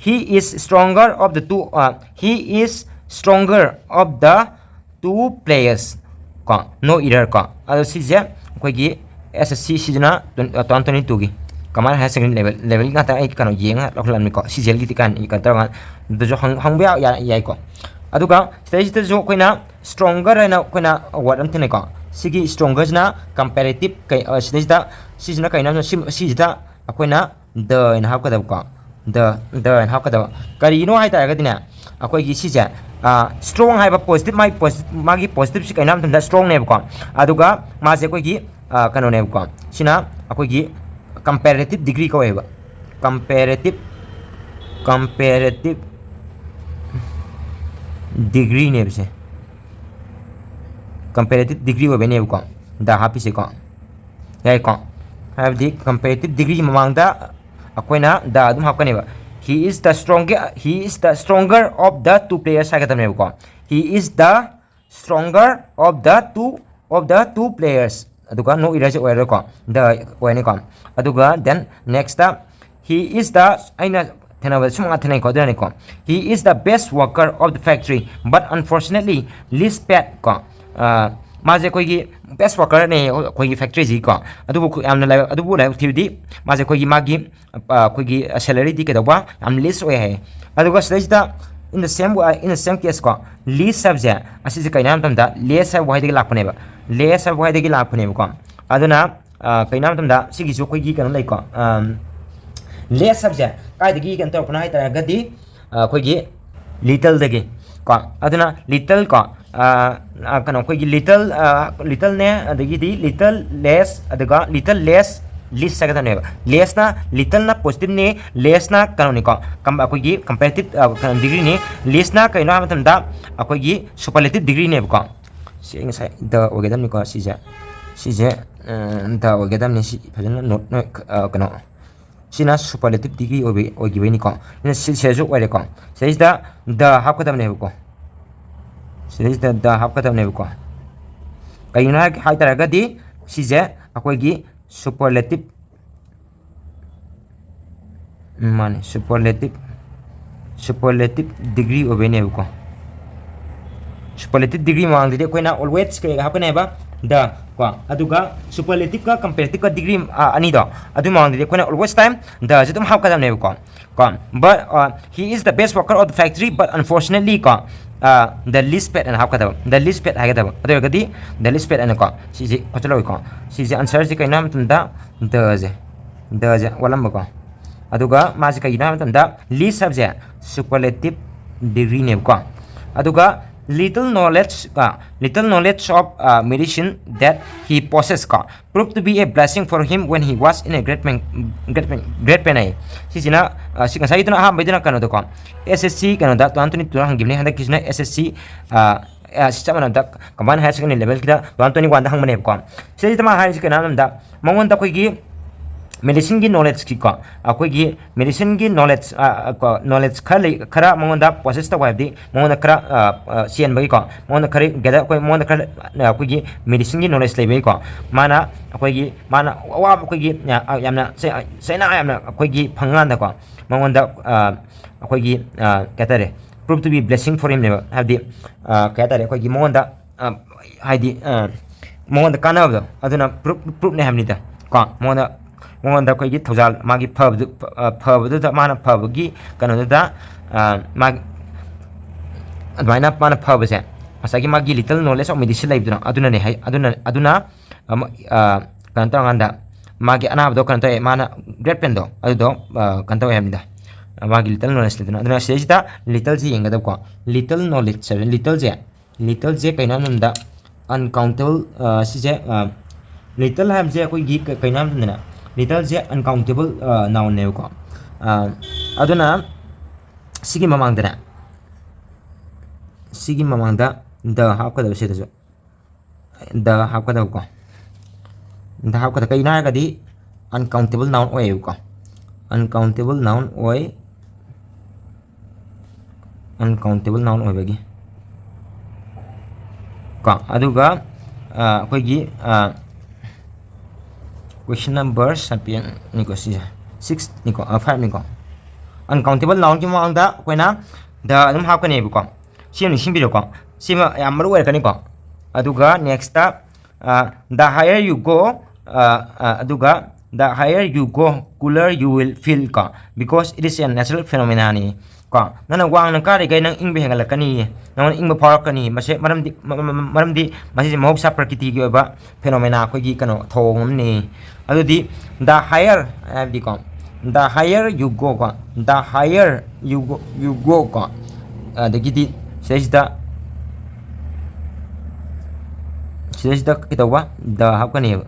He is stronger of the two, ꯑ, he is stronger of the two players ꯀꯣ, no either ꯀꯣ꯫ ꯑꯗꯣ ꯁꯤꯁꯦ ꯑꯩꯈꯣꯏꯒꯤ S S C ꯁꯤꯁꯤꯅ twen-, ꯑ, two thousand twenty two ꯒꯤ combined higher secondary level, level ꯉꯥꯛꯇ ꯑꯩ ꯀꯩꯅꯣ ꯌꯦꯡꯉ ꯂꯧꯈꯠꯂꯝꯃꯤꯀꯣ꯫ ꯁꯤ ꯖꯦꯜꯒꯤꯗꯤ ꯀꯥꯏꯅ ꯀꯩꯅꯣ ꯇꯧꯔꯒ ꯑꯗꯨꯁꯨ ꯍꯪ-, ꯍꯪꯕ ꯌꯥ-, ꯌꯥ-, ꯌꯥꯏꯀꯣ꯫ ꯑꯗꯨꯒ ꯁꯤꯗꯩꯁꯤꯗꯁꯨ ꯑꯩꯈꯣꯏꯅ stronger ꯍꯥꯏꯅ ꯑꯩꯈꯣꯏꯅ ꯋꯥꯔꯗ ꯑꯃ ꯊꯦꯡꯅꯩꯀꯣ꯫ ꯁꯤꯒꯤ ꯁ꯭ꯇ꯭ꯔꯣꯡꯒꯔꯁꯤꯅ ꯀꯝꯄꯦꯔꯦꯇꯤꯞ ꯀꯩ ꯑ, ꯁꯤꯗꯩꯁꯤꯗ ꯁꯤꯁꯤꯅ ꯀꯩꯅꯣ ꯍꯥꯏꯕꯗ ꯁꯤ- ꯁꯤꯁꯤꯗ ꯑꯩꯈꯣꯏꯅ ꯗ ꯍꯥꯏꯅ ꯍꯥꯞꯀꯗꯕꯀꯣ꯫ ꯗ ꯗ ꯍꯥꯏꯅ ꯍꯥꯞꯀꯗꯕ꯫ ꯀꯔꯤꯒꯤꯅꯣ ꯍꯥꯏ ꯇꯥꯔꯒꯗꯤꯅꯦ, ꯑꯩꯈꯣꯏꯒꯤ ꯁꯤꯁꯦ ꯁ꯭ꯇ꯭ꯔꯣꯡ ꯍꯥꯏꯕ ꯄꯣꯖꯤꯇꯤꯞ ꯃꯥꯒꯤ ꯄꯣꯖꯤꯇꯤꯞ ꯃꯥꯒꯤ ꯄꯣꯖꯤꯇꯤꯞꯁꯤ ꯀꯩꯅꯣ ꯍꯥꯏꯕ ꯃꯇꯝꯗ ꯁ꯭ꯇ꯭ꯔꯣꯡꯅꯦꯕꯀꯣ꯫ ꯑꯗꯨꯒ ꯃꯥꯁꯦ ꯑꯩꯈꯣꯏꯒꯤ ꯑ, ꯀꯩꯅꯣꯅꯦꯕꯀꯣ꯫ ꯁꯤꯅ ꯑꯩꯈꯣꯏꯒꯤ ꯀꯝꯄꯦꯔꯦꯇꯤꯞ ꯗꯤꯒ꯭ꯔꯤ ꯀꯧꯋꯦꯕ꯫ ꯀꯝꯄꯦꯔꯦꯇꯤꯞ ꯀꯝꯄꯦꯔꯦꯇꯤꯞ ꯗꯤꯒ꯭ꯔꯤꯅꯦꯕꯁꯦ꯫ ꯀꯝꯄꯦꯔꯦꯇꯤꯞ ꯗꯤꯒ꯭ꯔꯤ ꯑꯣꯏꯕꯩꯅꯦꯕꯀꯣ ꯗ ꯍꯥꯞꯄꯤꯁꯦꯀꯣ꯫ ꯌꯥꯏꯀꯣ? ꯍꯥꯏꯕꯗꯤ ꯀꯝꯄꯦꯔꯦꯇꯤꯞ ꯗꯤꯒ꯭ꯔꯤꯒꯤ ꯃꯃꯥꯡꯗ ꯑꯩꯈꯣꯏꯅ ꯗ ꯑꯗꯨꯝ ꯍꯥꯞꯀꯅꯦꯕ꯫ He is the stronger, he is the stronger of the two players ꯍꯥꯏꯒꯗꯕꯅꯦꯕꯀꯣ꯫ He is the stronger of the two of the two players꯫ ꯑꯗꯨꯒ ꯅꯣ ꯏꯔꯔꯁꯦ ꯑꯣꯏꯔꯔꯣꯏꯀꯣ, ꯗ ꯑꯣꯏꯔꯅꯤꯀꯣ꯫ ꯑꯗꯨꯒ then next he is the, ꯑꯩꯅ ꯊꯦꯡꯅꯕꯗ ꯁꯨꯝ ꯉꯥꯛ ꯊꯦꯡꯅꯩꯀꯣ, ꯑꯗꯨꯅꯅꯤꯀꯣ꯫ He is the best worker of the factory but unfortunately least paid ꯀꯣ꯫ ꯑ, ꯃꯥꯁꯦ ꯑꯩꯈꯣꯏꯒꯤ ꯕꯦꯁ ꯋꯥꯔꯀꯔꯅꯦ ꯑꯩꯈꯣꯏꯒꯤ ꯐꯦꯛꯇ꯭ꯔꯤꯁꯤꯒꯤꯀꯣ꯫ ꯑꯗꯨꯕꯨ ꯈꯨ- ꯌꯥꯝꯅ ꯂꯥꯏꯕꯛ, ꯑꯗꯨꯕꯨ ꯂꯥꯏꯕꯛ ꯊꯤꯕꯗꯤ ꯃꯥꯁꯦ ꯑꯩꯈꯣꯏꯒꯤ ꯃꯥꯒꯤ ꯑ, ꯑꯩꯈꯣꯏꯒꯤ ꯁꯦꯂꯔꯤꯗꯤ ꯀꯩꯗꯧꯕ ꯌꯥꯝ ꯂꯤꯁ ꯑꯣꯏ ꯍꯥꯏꯌꯦ꯫ ꯑꯗꯨꯒ ꯁꯤꯗꯩꯁꯤꯗ in the same way, in the same case ꯀꯣ, ꯂꯤꯁ ꯍꯥꯏꯕꯁꯦ ꯑꯁꯤꯁꯦ ꯀꯩꯅꯣ ꯍꯥꯏꯕ ꯃꯇꯝꯗ ꯂꯦꯁ ꯍꯥꯏꯕ ꯋꯥꯍꯩꯗꯒꯤ ꯂꯥꯛꯄꯅꯦꯕ꯫ ꯂꯦꯁ ꯍꯥꯏꯕ ꯋꯥꯍꯩꯗꯒꯤ ꯂꯥꯛꯄꯅꯦꯕꯀꯣ꯫ ꯑꯗꯨꯅ ꯑ, ꯀꯩꯅꯣ ꯍꯥꯏꯕ ꯃꯇꯝꯗ ꯁꯤꯒꯤꯁꯨ ꯑꯩꯈꯣꯏꯒꯤ ꯀꯩꯅꯣ ꯂꯩꯀꯣ꯫ ꯂꯦꯁ ꯍꯥꯏꯕꯁꯦ ꯀꯥꯏꯗꯒꯤ ꯀꯩꯅꯣ ꯇꯧꯔꯛꯄꯅꯣ ꯍꯥꯏ ꯇꯥꯔꯒꯗꯤ ꯑ, ꯑꯩꯈꯣꯏꯒꯤ ꯂꯤꯇꯜꯗꯒꯤ ꯀꯣ꯫ ꯑꯗꯨꯅ ꯂꯤꯇꯜ ꯀꯣ, ꯑ, ꯑ, ꯀꯩꯅꯣ ꯑꯩꯈꯣꯏꯒꯤ ꯂꯤꯇꯜ, ꯑ, ꯂꯤꯇꯜꯅꯦ, ꯑꯗꯒꯤꯗꯤ ꯂꯤꯇꯜ ꯂꯦꯁ, ꯑꯗꯨꯒ ꯂꯤꯇꯜ ꯂꯦꯁ ꯂꯤꯁ ꯍꯥꯏꯒꯗꯕꯅꯦꯕ꯫ ꯂꯦꯁꯅ, ꯂꯤꯇꯜꯅ ꯄꯣꯖꯤꯇꯤꯞꯅꯦ, ꯂꯦꯁꯅ ꯀꯩꯅꯣꯅꯤꯀꯣ, ꯀꯝ- ꯑꯩꯈꯣꯏꯒꯤ ꯀꯝꯄꯦꯔꯦꯇꯤꯞ ꯗꯤꯒ꯭ꯔꯤꯅꯤ꯫ ꯂꯤꯁꯅ ꯀꯩꯅꯣ ꯍꯥꯏꯕ ꯃꯇꯝꯗ ꯑꯩꯈꯣꯏꯒꯤ ꯁꯨꯄꯔꯂꯦꯇꯤꯞ ꯗꯤꯒ꯭ꯔꯤꯅꯦꯕꯀꯣ꯫ ꯁꯤ ꯉꯁꯥꯏ ꯗ ꯑꯣꯏꯒꯗꯕꯅꯤꯀꯣ꯫ ꯁꯤꯁꯦ, ꯁꯤꯁꯦ ꯑ, ꯗ ꯑꯣꯏꯒꯗꯕꯅꯤ꯫ ꯁꯤ ꯐꯖꯅ ꯅꯣꯠ, ꯅꯣꯠ, ꯑ, ꯀꯩꯅꯣ ꯁꯤꯅ ꯁꯨꯄꯔꯂꯦꯇꯤꯞ ꯗꯤꯒ꯭ꯔꯤ ꯑꯣꯏꯕ, ꯑꯣꯏꯈꯤꯕꯩꯅꯤꯀꯣ꯫ ꯁꯤꯅ ꯁꯤ- ꯁꯤꯗꯁꯨ ꯑꯣꯏꯔꯦꯀꯣ꯫ ꯁꯤꯗꯩꯁꯤꯗ ꯗ ꯍꯥꯞꯀꯗꯕꯅꯦꯕꯀꯣ꯫ ꯁꯤꯗꯩꯁꯤꯗ ꯗ ꯍꯥꯞꯀꯗꯕꯅꯦꯕꯀꯣ꯫ ꯀꯩꯒꯤꯅꯣ ꯍꯥꯏ ꯍꯥꯏ ꯇꯥꯔꯒꯗꯤ ꯁꯤꯁꯦ ꯑꯩꯈꯣꯏꯒꯤ ꯁꯨꯄꯔꯂꯦꯇꯤꯞ, ꯎꯝ, ꯃꯥꯅꯦ, ꯁꯨꯄꯔꯂꯦꯇꯤꯞ, ꯁꯨꯄꯔꯂꯦꯇꯤꯞ ꯗꯤꯒ꯭ꯔꯤ ꯑꯣꯏꯕꯩꯅꯦꯕꯀꯣ꯫ ꯁꯨꯄꯔꯂꯦꯇꯤꯞ ꯗꯤꯒ꯭ꯔꯤ ꯃꯃꯥꯡꯗꯗꯤ ꯑꯩꯈꯣꯏꯅ ꯑꯣꯜꯋꯦꯁ ꯀꯩ ꯍꯥꯞꯀꯅꯦꯕ? ꯗ ꯀꯣ꯫ ꯑꯗꯨꯒ ꯁꯨꯄꯔꯂꯦꯇꯤꯞꯀ ꯀꯝꯄꯦꯔꯦꯇꯤꯞꯀ ꯗꯤꯒ꯭ꯔꯤ, ꯑ, ꯑꯅꯤꯗꯣ, ꯑꯗꯨ ꯃꯃꯥꯡꯗꯗꯤ ꯑꯩꯈꯣꯏꯅ always time ꯗꯁꯦ ꯑꯗꯨꯝ ꯍꯥꯞꯀꯗꯕꯅꯦꯕꯀꯣ꯫ ꯀꯣ, but, uh, he is the best worker of the factory but unfortunately ꯀꯣ, the least bad ꯑꯅ ꯍꯥꯞꯀꯗꯕ, the least bad ꯍꯥꯏꯒꯗꯕ꯫ ꯑꯗꯨ ꯑꯣꯏꯔꯒꯗꯤ the least bad ꯑꯅꯀꯣ, ꯁꯤꯁꯦ ꯈꯣꯠꯆꯜꯂꯧꯏꯀꯣ꯫ ꯁꯤꯁꯦ answerꯁꯦ ꯀꯩꯅꯣ ꯍꯥꯏꯕ ꯃꯇꯝꯗ the ꯁꯦ, the ꯁꯦ ꯑꯣꯜꯂꯝꯕꯀꯣ꯫ ꯑꯗꯨꯒ ꯃꯥꯁꯦ ꯀꯩꯒꯤꯅꯣ ꯍꯥꯏꯕ ꯃꯇꯝꯗ least ꯍꯥꯏꯕꯁꯦ superlative degreeꯅꯦꯕꯀꯣ꯫ ꯑꯗꯨꯒ little knowledge, little knowledge of medicine that he possessed ꯀꯣ, proved to be a blessing for him when he was in a great pain, great pain, great pain ꯍꯥꯏ꯫ ꯁꯤꯁꯤꯅ, ꯁꯤ ꯉꯁꯥꯏꯒꯤꯗꯨꯅ ꯑꯍꯥꯟꯕꯩꯗꯨꯅ ꯀꯩꯅꯣꯗꯀꯣ, S S C ꯀꯩꯅꯣꯗ two thousand twenty two ꯍꯪꯈꯤꯕꯅꯤ꯫ ꯍꯟꯗꯛꯀꯤꯁꯤꯅ S S C, ꯁꯤ ꯆꯞ ꯃꯥꯟꯅꯕꯗ combined higher secondary levelꯒꯤꯗ two thousand twenty oneꯗ ꯍꯪꯕꯅꯦꯕꯀꯣ꯫ ꯁꯤꯗꯩꯁꯤꯗ ꯃꯥ ꯍꯥꯏꯔꯤꯁꯤ ꯀꯩꯅꯣ ꯍꯥꯏꯕ ꯃꯇꯝꯗ ꯃꯉꯣꯟꯗ ꯑꯩꯈꯣꯏꯒꯤ medicineꯒꯤ knowledgeꯀꯤꯀꯣ, ꯑꯩꯈꯣꯏꯒꯤ medicineꯒꯤ knowledge, knowledge ꯈꯔ ꯂꯩ, ꯈꯔ ꯃꯉꯣꯟꯗ possess ꯇꯧꯕ ꯍꯥꯏꯕꯗꯤ ꯃꯉꯣꯟꯗ ꯈꯔ ꯆꯦꯟꯕꯒꯤꯀꯣ, ꯃꯉꯣꯟꯗ ꯈꯔ gather, ꯑꯩꯈꯣꯏ ꯃꯉꯣꯟꯗ ꯈꯔ ꯑꯩꯈꯣꯏꯒꯤ medicineꯒꯤ knowledge ꯂꯩꯕꯒꯤꯀꯣ, ꯃꯥꯅ ꯑꯩꯈꯣꯏꯒꯤ, ꯃꯥꯅ ꯑꯋꯥꯕ ꯑꯩꯈꯣꯏꯒꯤ ꯌꯥꯝꯅ ꯆꯩ-, ꯆꯩꯅꯥ ꯌꯥꯝꯅ ꯑꯩꯈꯣꯏꯒꯤ ꯐꯪꯀꯥꯟꯗꯀꯣ, ꯃꯉꯣꯟꯗ ꯑꯩꯈꯣꯏꯒꯤ ꯀꯩ ꯍꯥꯏꯇꯥꯔꯦ, prove to be blessing for himꯅꯦꯕ, ꯍꯥꯏꯕꯗꯤ ꯀꯩ ꯍꯥꯏꯇꯥꯔꯦ, ꯑꯩꯈꯣꯏꯒꯤ ꯃꯉꯣꯟꯗ ꯍꯥꯏꯗꯤ ꯃꯉꯣꯟꯗ ꯀꯥꯟꯅꯕꯗꯣ, ꯑꯗꯨꯅ proof, proofꯅꯦ ꯍꯥꯏꯕꯅꯤꯗ ꯀꯣ꯫ ꯃꯉꯣꯟꯗ, ꯃꯉꯣꯟꯗ ꯑꯩꯈꯣꯏꯒꯤ ꯊꯧꯖꯥꯜ, ꯃꯥꯒꯤ ꯐꯕꯗꯨ, ꯐꯕꯗꯨꯗ, ꯃꯥꯅ ꯐꯕꯒꯤ ꯀꯩꯅꯣꯗꯨꯗ, ꯃꯥꯒꯤ ꯑꯗꯨꯃꯥꯏꯅ ꯃꯥꯅ ꯐꯕꯁꯦ, ꯉꯁꯥꯏꯒꯤ ꯃꯥꯒꯤ little knowledge of medicine ꯂꯩꯕꯗꯨꯅ, ꯑꯗꯨꯅꯅꯦ ꯍꯥꯏ, ꯑꯗꯨꯅ, ꯑꯗꯨꯅ ꯑꯃ, ꯀꯩꯅꯣ ꯇꯧꯔꯀꯥꯟꯗ ꯃꯥꯒꯤ ꯑꯅꯥꯕꯗꯣ ꯀꯩꯅꯣ ꯇꯧꯋꯦ, ꯃꯥꯅ great painꯗꯣ ꯑꯗꯨꯗꯣ ꯀꯩꯅꯣ ꯇꯧꯋꯦ ꯍꯥꯏꯕꯅꯤꯗ, ꯃꯥꯒꯤ little knowledge ꯂꯩꯗꯅ꯫ ꯑꯗꯨꯅ ꯁꯤꯗꯩꯁꯤꯗ littleꯁꯤ ꯌꯦꯡꯒꯗꯕꯀꯣ, little knowledge ꯍꯥꯏꯕ, littleꯁꯦ, littleꯁꯦ ꯀꯩꯅꯣ ꯍꯥꯏꯕ ꯃꯇꯝꯗ uncountable, ꯁꯤꯁꯦ, little ꯍꯥꯏꯕꯁꯦ ꯑꯩꯈꯣꯏꯒꯤ ꯀꯩꯅꯣ ꯍꯥꯏꯕ ꯃꯇꯝꯗꯅꯦ, littleꯁꯦ uncountable nounꯅꯦꯕꯀꯣ꯫ ꯑꯗꯨꯅ ꯁꯤꯒꯤ ꯃꯃꯥꯡꯗꯅꯦ, ꯁꯤꯒꯤ ꯃꯃꯥꯡꯗ the ꯍꯥꯞꯀꯗꯕ, ꯁꯤꯗꯁꯨ the ꯍꯥꯞꯀꯗꯕꯀꯣ꯫ The ꯍꯥꯞꯀꯗꯕ ꯀꯩꯒꯤꯅꯣ ꯍꯥꯏꯔꯒꯗꯤ uncountable noun ꯑꯣꯏꯌꯦꯕꯀꯣ, uncountable noun ꯑꯣꯏ, uncountable noun ꯑꯣꯏꯕꯒꯤ ꯀꯣ꯫ ꯑꯗꯨꯒ ꯑꯩꯈꯣꯏꯒꯤ question number sevenꯅꯤꯀꯣ, ꯁꯤꯁꯦ sixꯅꯤꯀꯣ, fiveꯅꯤꯀꯣ꯫ Uncountable nounꯒꯤ ꯃꯃꯥꯡꯗ ꯑꯩꯈꯣꯏꯅ the ꯑꯗꯨꯝ ꯍꯥꯞꯀꯅꯦꯕꯀꯣ꯫ ꯁꯤ ꯑꯃ ꯅꯤꯡꯁꯤꯡꯕꯤꯔꯣꯀꯣ, ꯁꯤꯃ ꯌꯥꯝ ꯃꯔꯨ ꯑꯣꯏꯔꯛꯀꯅꯤꯀꯣ꯫ ꯑꯗꯨꯒ nextꯇ, the higher you go, ꯑꯗꯨꯒ the higher you go, cooler you will feel ꯀꯣ, because it is a natural phenomenonꯅꯤ ꯀꯣ, ꯅꯪꯅ ꯋꯥꯡꯅ ꯀꯥꯔꯤꯈꯩ ꯅꯪ ꯏꯪꯕ ꯍꯦꯟꯒꯠꯂꯛꯀꯅꯤ, ꯅꯪꯉꯣꯟꯗ ꯏꯪꯕ ꯐꯥꯎꯔꯛꯀꯅꯤ꯫ ꯃꯁꯦ ꯃꯔꯝꯗꯤ, ꯃ-, ꯃ-, ꯃ-, ꯃꯔꯝꯗꯤ ꯃꯁꯤꯁꯦ ꯃꯍꯧꯁꯥ ꯄ꯭ꯔꯀꯤꯇꯤꯒꯤ ꯑꯣꯏꯕ phenomena, ꯑꯩꯈꯣꯏꯒꯤ ꯀꯩꯅꯣ, ꯊꯧꯑꯣꯡ ꯑꯃꯅꯤ꯫ ꯑꯗꯨꯗꯤ the higher ꯍꯥꯏꯕꯗꯤꯀꯣ, the higher you go ꯀꯣ, the higher you go, you go ꯀꯣ, ꯑꯗꯒꯤꯗꯤ ꯁꯤꯗꯩꯁꯤꯗ, ꯁꯤꯗꯩꯁꯤꯗ ꯀꯩꯗꯧꯕ, the ꯍꯥꯞꯀꯅꯦꯕ꯫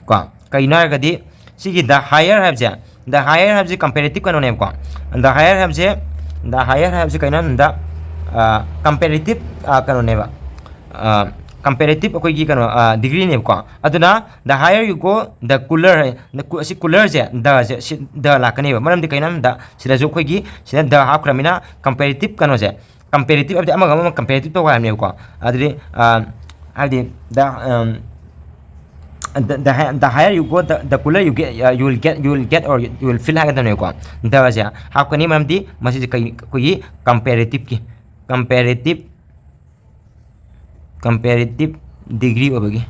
ꯀꯣ, ꯀꯩꯅꯣ ꯍꯥꯏꯔꯒꯗꯤ ꯁꯤꯒꯤ the higher ꯍꯥꯏꯕꯁꯦ, the higher ꯍꯥꯏꯕꯁꯦ comparative ꯀꯩꯅꯣꯅꯦꯕꯀꯣ꯫ The higher ꯍꯥꯏꯕꯁꯦ, the higher ꯍꯥꯏꯕꯁꯦ ꯀꯩꯅꯣ ꯍꯥꯏꯕꯗ, ꯑ, comparative, ꯑ, ꯀꯩꯅꯣꯅꯦꯕ꯫ ꯑ, comparative ꯑꯩꯈꯣꯏꯒꯤ ꯀꯩꯅꯣ, ꯑ, degree ꯅꯦꯕꯀꯣ꯫ ꯑꯗꯨꯅ the higher you go, the cooler high-, the coo-, ꯑꯁꯤ cooler ꯁꯦ, the ꯁꯦ, ꯁꯤ the ꯂꯥꯛꯀꯅꯦꯕ꯫ ꯃꯔꯝꯗꯤ ꯀꯩꯅꯣ ꯍꯥꯏꯕꯗ ꯁꯤꯗꯁꯨ ꯑꯩꯈꯣꯏꯒꯤ ꯁꯤꯗ the ꯍꯥꯞꯈ꯭ꯔꯃꯤꯅ comparative ꯀꯩꯅꯣꯁꯦ, comparative ꯍꯥꯏꯕꯗꯤ ꯑꯃꯒ ꯑꯃꯒ comparative ꯇꯧꯕ ꯍꯥꯏꯕꯅꯦꯕꯀꯣ꯫ ꯑꯗꯨꯗꯤ, ꯑ, ꯍꯥꯏꯕꯗꯤ the, um, the, the hi-, the higher you go, the, the cooler you get, uh, you will get, you will get or you will feel ꯍꯥꯏꯒꯗꯕꯅꯦꯕꯀꯣ꯫ The ꯁꯦ ꯍꯥꯞꯀꯅꯤ, ꯃꯔꯝꯗꯤ ꯃꯁꯤꯁꯦ ꯀꯩ, ꯑꯩꯈꯣꯏꯒꯤ comparative ꯀꯤ, comparative, comparative degree ꯑꯣꯏꯕꯒꯤ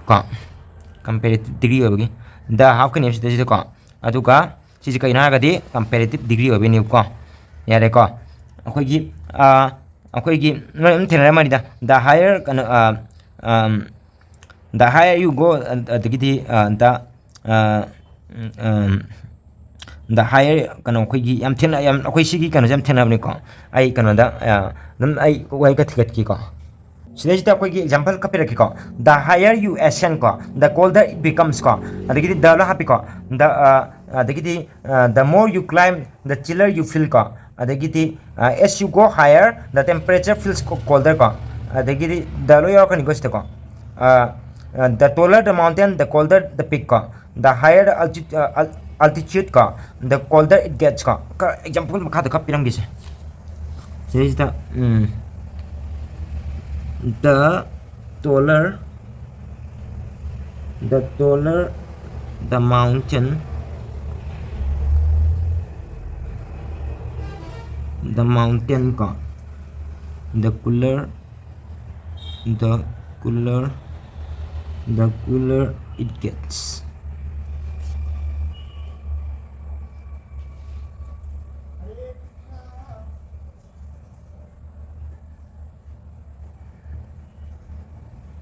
ꯀꯣ, comparative degree ꯑꯣꯏꯕꯒꯤ the ꯍꯥꯞꯀꯅꯦꯕ ꯁꯤꯗꯩꯁꯤꯗꯀꯣ꯫ ꯑꯗꯨꯒ ꯁꯤꯁꯦ ꯀꯩꯅꯣ ꯍꯥꯏꯔꯒꯗꯤ comparative degree ꯑꯣꯏꯕꯩꯅꯦꯕꯀꯣ꯫ ꯌꯥꯔꯦꯀꯣ? ꯑꯩꯈꯣꯏꯒꯤ, ꯑ, ꯑꯩꯈꯣꯏꯒꯤ ꯅꯣꯏ ꯑꯗꯨꯝ ꯊꯦꯡꯅꯔꯝꯃꯅꯤꯗ, the higher ꯀꯩꯅꯣ, ꯑ, um, the higher you go, ꯑ-, ꯑꯗꯒꯤꯗꯤ, ꯑ, the, ꯑ, ꯎꯝ, the higher ꯀꯩꯅꯣ, ꯑꯩꯈꯣꯏꯒꯤ ꯌꯥꯝ ꯊꯦꯡꯅ-, ꯌꯥꯝ, ꯑꯩꯈꯣꯏ ꯁꯤꯒꯤ ꯀꯩꯅꯣꯁꯦ ꯌꯥꯝ ꯊꯦꯡꯅꯕꯅꯤꯀꯣ꯫ ꯑꯩ ꯀꯩꯅꯣꯗ, ꯑ, ꯑꯗꯨꯝ ꯑꯩ ꯋꯥꯍꯩ ꯈꯔ ꯊꯤꯒꯠꯀꯦꯀꯣ꯫ ꯁꯤꯗꯩꯁꯤꯗ ꯑꯩꯈꯣꯏꯒꯤ example ꯈꯔ ꯄꯤꯔꯛꯀꯦꯀꯣ꯫ The higher you ascend ꯀꯣ, the colder it becomes ꯀꯣ꯫ ꯑꯗꯒꯤꯗꯤ the ꯂꯣꯏ ꯍꯥꯞꯄꯤꯀꯣ꯫ The, ꯑ, ꯑꯗꯒꯤꯗꯤ, ꯑ, the more you climb, the chiller you feel ꯀꯣ꯫ ꯑꯗꯒꯤꯗꯤ, ꯑ, as you go higher, the temperature feels co-, colder ꯀꯣ꯫ ꯑꯗꯒꯤꯗꯤ the ꯂꯣꯏ ꯌꯥꯎꯔꯛꯀꯅꯤꯀꯣ ꯁꯤꯗꯀꯣ꯫ ꯑ, ꯑ, the taller the mountain, the colder the peak ꯀꯣ꯫ The higher the alti-, ꯑ, al-, altitude ꯀꯣ, the colder it gets ꯀꯣ꯫ ꯈꯔ example ꯃꯈꯥꯗ ꯈꯔ ꯄꯤꯔꯝꯒꯦꯁꯦ꯫ ꯁꯤꯗꯩꯁꯤꯗ, ꯎꯝ, the taller, the taller the mountain, the mountain ꯀꯣ, the cooler, the cooler, the cooler it gets.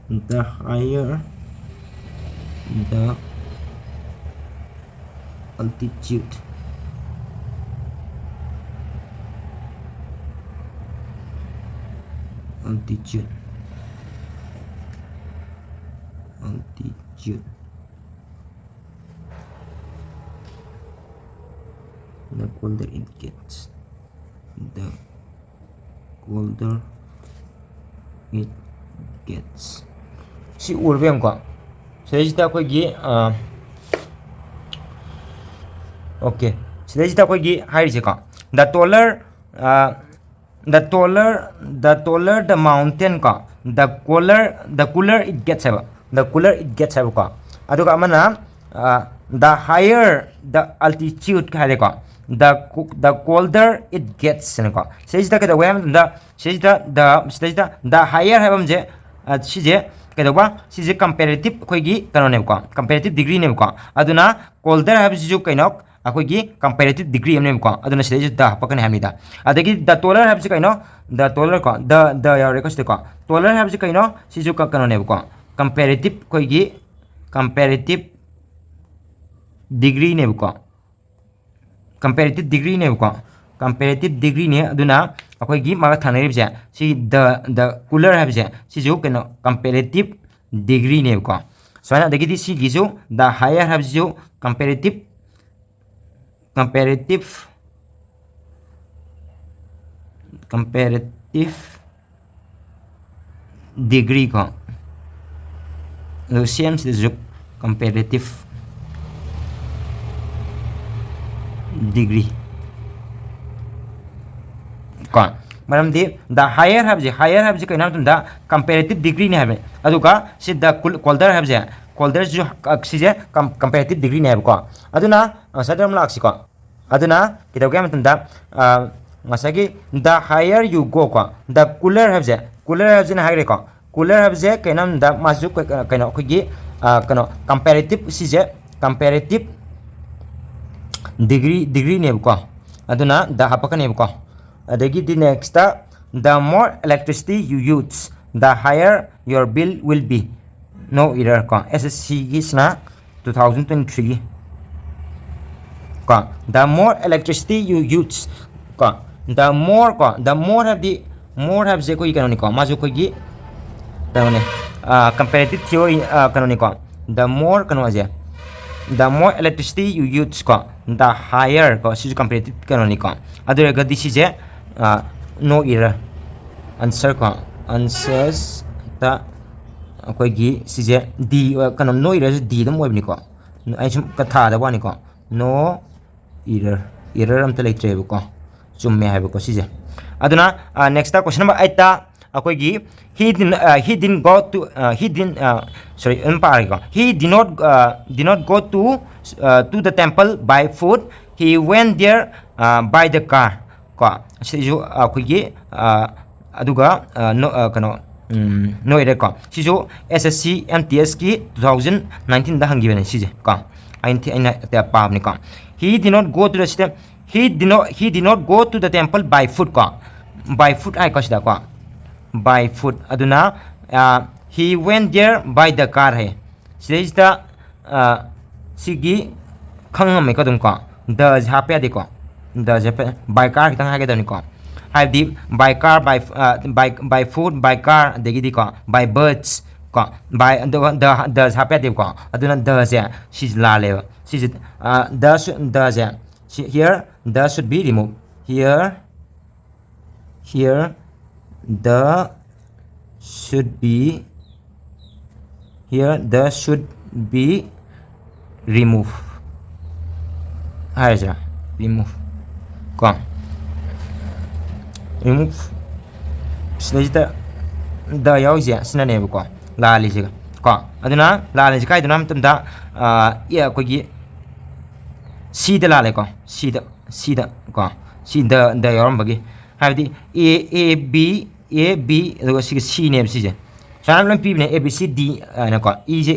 The higher the altitude, altitude, altitude, the colder it gets, the colder it gets. ꯁꯤ ꯎꯔꯕ ꯌꯦꯡꯉꯨꯀꯣ, ꯁꯤꯗꯩꯁꯤꯗ ꯑꯩꯈꯣꯏꯒꯤ okay, ꯁꯤꯗꯩꯁꯤꯗ ꯑꯩꯈꯣꯏꯒꯤ ꯍꯥꯏꯔꯤꯁꯦꯀꯣ, the taller the taller the taller the mountain ꯀꯣ, the cooler the cooler it gets ꯍꯥꯏꯕ, the cooler it gets ꯍꯥꯏꯕꯀꯣ. ꯑꯗꯨꯒ ꯑꯃꯅ the higher the altitude ꯍꯥꯏꯔꯦꯀꯣ, the the colder it gets ꯍꯥꯏꯅꯀꯣ. ꯁꯤꯗꯩꯁꯤꯗ ꯀꯩꯗꯧꯒꯦ ꯍꯥꯏꯕ ꯃꯇꯝꯗ, ꯁꯤꯗꯩꯁꯤꯗ the ꯁꯤꯗꯩꯁꯤꯗ the higher ꯍꯥꯏꯕ ꯑꯃꯁꯦ, ꯁꯤꯁꯦ ꯀꯩꯗꯧꯕ, ꯁꯤꯁꯦ comparative ꯑꯩꯈꯣꯏꯒꯤ ꯀꯩꯅꯣꯅꯦꯕꯀꯣ, comparative degreeꯅꯦꯕꯀꯣ. ꯑꯗꯨꯅ colder ꯍꯥꯏꯕꯁꯤꯁꯨ ꯀꯩꯅꯣ, ꯑꯩꯈꯣꯏꯒꯤ comparative degree ꯑꯃꯅꯦꯕꯀꯣ. ꯑꯗꯨꯅ ꯁꯤꯗꯩꯁꯤꯗ the ꯍꯥꯞꯄꯛꯀꯅꯤ ꯍꯥꯏꯕꯅꯤꯗ. ꯑꯗꯒꯤ the taller ꯍꯥꯏꯕꯁꯤ ꯀꯩꯅꯣ, the taller ꯀꯣ, the the ꯌꯥꯎꯔꯦꯀꯣ ꯁꯤꯗꯀꯣ. Taller ꯍꯥꯏꯕꯁꯤ ꯀꯩꯅꯣ, ꯁꯤꯁꯨ ꯀꯩꯅꯣꯅꯦꯕꯀꯣ, comparative ꯑꯩꯈꯣꯏꯒꯤ comparative degreeꯅꯦꯕꯀꯣ, comparative degreeꯅꯦꯕꯀꯣ, comparative degreeꯅꯦ. ꯑꯗꯨꯅ ꯑꯩꯈꯣꯏꯒꯤ ꯃꯥꯒ ꯊꯥꯅꯔꯤꯕꯁꯦ ꯁꯤ the the cooler ꯍꯥꯏꯕꯁꯦ ꯁꯤꯁꯨ ꯀꯩꯅꯣ, comparative degreeꯅꯦꯕꯀꯣ. ꯁꯨꯃꯥꯏꯅ, ꯑꯗꯒꯤꯗꯤ ꯁꯤꯒꯤꯁꯨ the higher ꯍꯥꯏꯕꯁꯤꯁꯨ comparative comparative comparative degree ꯀꯣ, ꯑꯗꯨꯒ ꯁꯦꯝꯁꯤꯗꯁꯨ comparative degree ꯀꯣ. ꯃꯔꯝꯗꯤ the higher ꯍꯥꯏꯕꯁꯦ, higher ꯍꯥꯏꯕꯁꯦ ꯀꯩꯅꯣ ꯍꯥꯏꯕ ꯃꯇꯝꯗ comparative degreeꯅꯦ ꯍꯥꯏꯕꯅꯤ. ꯑꯗꯨꯒ ꯁꯤ the colder ꯍꯥꯏꯕꯁꯦ, colderꯁꯤꯁꯨ ꯁꯤꯁꯦ comparative degreeꯅꯦ ꯍꯥꯏꯕꯀꯣ. ꯑꯗꯨꯅ ꯉꯁꯥꯏꯗ ꯑꯃꯨꯛ ꯂꯥꯛꯁꯤꯀꯣ. ꯑꯗꯨꯅ ꯀꯩꯗꯧꯒꯦ ꯍꯥꯏꯕ ꯃꯇꯝꯗ, ꯉꯁꯥꯏꯒꯤ the higher you go ꯀꯣ, the cooler ꯍꯥꯏꯕꯁꯦ, cooler ꯍꯥꯏꯕꯁꯤꯅ ꯍꯥꯏꯈ꯭ꯔꯦꯀꯣ. Cooler ꯍꯥꯏꯕꯁꯦ ꯀꯩꯅꯣ ꯍꯥꯏꯕꯗ ꯃꯥꯁꯨ ꯀꯩꯅꯣ, ꯑꯩꯈꯣꯏꯒꯤ ꯀꯩꯅꯣ, comparative, ꯁꯤꯁꯦ comparative degree degreeꯅꯦꯕꯀꯣ. ꯑꯗꯨꯅ the ꯍꯥꯞꯄꯛꯀꯅꯦꯕꯀꯣ. ꯑꯗꯒꯤꯗꯤ next, the more electricity you use, the higher your bill will be no error ꯀꯣ, S S C ꯒꯤꯁꯤꯅ two thousand twenty three ꯒꯤ ꯀꯣ, the more electricity you use ꯀꯣ, the more ꯀꯣ, the more ꯍꯥꯏꯕꯗꯤ, more ꯍꯥꯏꯕꯁꯦ ꯑꯩꯈꯣꯏꯒꯤ ꯀꯩꯅꯣꯅꯤꯀꯣ, ꯃꯥꯁꯨ ꯑꯩꯈꯣꯏꯒꯤ ꯀꯩꯅꯣꯅꯦ, comparative theory ꯀꯩꯅꯣꯅꯤꯀꯣ, the more ꯀꯩꯅꯣꯁꯦ, the more electricity you use ꯀꯣ, the higher ꯀꯣ, ꯁꯤꯁꯨ comparative ꯀꯩꯅꯣꯅꯤꯀꯣ꯫ ꯑꯗꯨ ꯑꯣꯏꯔꯒꯗꯤ ꯁꯤꯁꯦ no error answer ꯀꯣ, answers ꯇ ꯑꯩꯈꯣꯏꯒꯤ ꯁꯤꯁꯦ D, ꯀꯩꯅꯣ, no error ꯁꯦ D ꯑꯗꯨꯝ ꯑꯣꯏꯕꯅꯤꯀꯣ꯫ ꯑꯩ ꯁꯨꯝ ꯊꯥꯗꯕ ꯋꯥꯅꯤꯀꯣ, no error, error ꯑꯝꯇ ꯂꯩꯇ꯭ꯔꯦꯕꯀꯣ, ꯆꯨꯝꯃꯦ ꯍꯥꯏꯕꯀꯣ ꯁꯤꯁꯦ꯫ ꯑꯗꯨꯅ next question number eight ꯇ ꯑꯩꯈꯣꯏꯒꯤ he did, he didn't go to, he didn't, sorry, ꯑꯗꯨꯝ ꯄꯥꯔꯒꯦꯀꯣ, he did not, did not go to, to the temple by foot, he went there by the car ꯀꯣ꯫ ꯁꯤꯁꯨ ꯑꯩꯈꯣꯏꯒꯤ ꯑꯗꯨꯒ ꯀꯩꯅꯣ, no error ꯀꯣ, ꯁꯤꯁꯨ S S C M T S ꯀꯤ two thousand nineteen ꯗ ꯍꯪꯈꯤꯕꯅꯦ ꯁꯤꯁꯦ ꯀꯣ꯫ ꯑꯩꯅ ꯑꯩꯅ ꯄꯥꯕꯅꯤꯀꯣ꯫ He did not go to the step, he did not, he did not go to the temple by foot ꯀꯣ, by foot ꯍꯥꯏꯀꯣ ꯁꯤꯗ ꯀꯣ, by foot꯫ ꯑꯗꯨꯅ he went there by the car ꯍꯥꯏ꯫ ꯁꯤꯗꯩꯁꯤꯗ ꯁꯤꯒꯤ ꯈꯪꯉꯝꯃꯦꯀꯣ ꯑꯗꯨꯝ ꯀꯣ, the ꯁꯦ ꯍꯥꯞꯄ ꯌꯥꯗꯦꯀꯣ, the ꯁꯦ ꯍꯥꯞꯄ, by car ꯈꯤꯇꯪ ꯍꯥꯏꯒꯗꯕꯅꯤꯀꯣ꯫ ꯍꯥꯏꯕꯗꯤ by car, by, by, by foot, by car, ꯑꯗꯒꯤꯗꯤꯀꯣ by birds ꯀꯣ, by ꯑꯗꯨꯒ the, the ꯁꯦ ꯍꯥꯞꯄ ꯌꯥꯗꯦꯕꯀꯣ꯫ ꯑꯗꯨꯅ the ꯁꯦ ꯁꯤꯁꯦ ꯂꯥꯜꯂꯦꯕ꯫ ꯁꯤꯁꯦ the, the ꯁꯦ ꯁꯤ, here the should be removed, here, here the should be, here the should be remove ꯍꯥꯏꯔꯁꯤꯔꯥ, remove ꯀꯣ, remove꯫ ꯁꯤꯗꯩꯁꯤꯗ the ꯌꯥꯎꯔꯤꯁꯦ ꯑꯁꯤꯅꯅꯦꯕꯀꯣ ꯂꯥꯜꯂꯤꯁꯤꯒ ꯀꯣ꯫ ꯑꯗꯨꯅ ꯂꯥꯜꯂꯤꯁꯤ ꯀꯥꯏꯗꯅꯣ ꯍꯥꯏꯕ ꯃꯇꯝꯗ ꯑꯩꯈꯣꯏꯒꯤ C ꯗ ꯂꯥꯜꯂꯦꯀꯣ, C ꯗ, C ꯗ ꯀꯣ, C the, the ꯌꯥꯎꯔꯝꯕꯒꯤ꯫ ꯍꯥꯏꯕꯗꯤ A, A, B, A, B, ꯑꯗꯨꯒ ꯁꯤꯒꯤ C ꯅꯦꯕ ꯁꯤꯁꯦ꯫ ꯁꯨꯃꯥꯏꯅ ꯂꯣꯏ ꯄꯤꯕꯅꯦ, A B C D ꯍꯥꯏꯅꯀꯣ꯫ E ꯁꯦ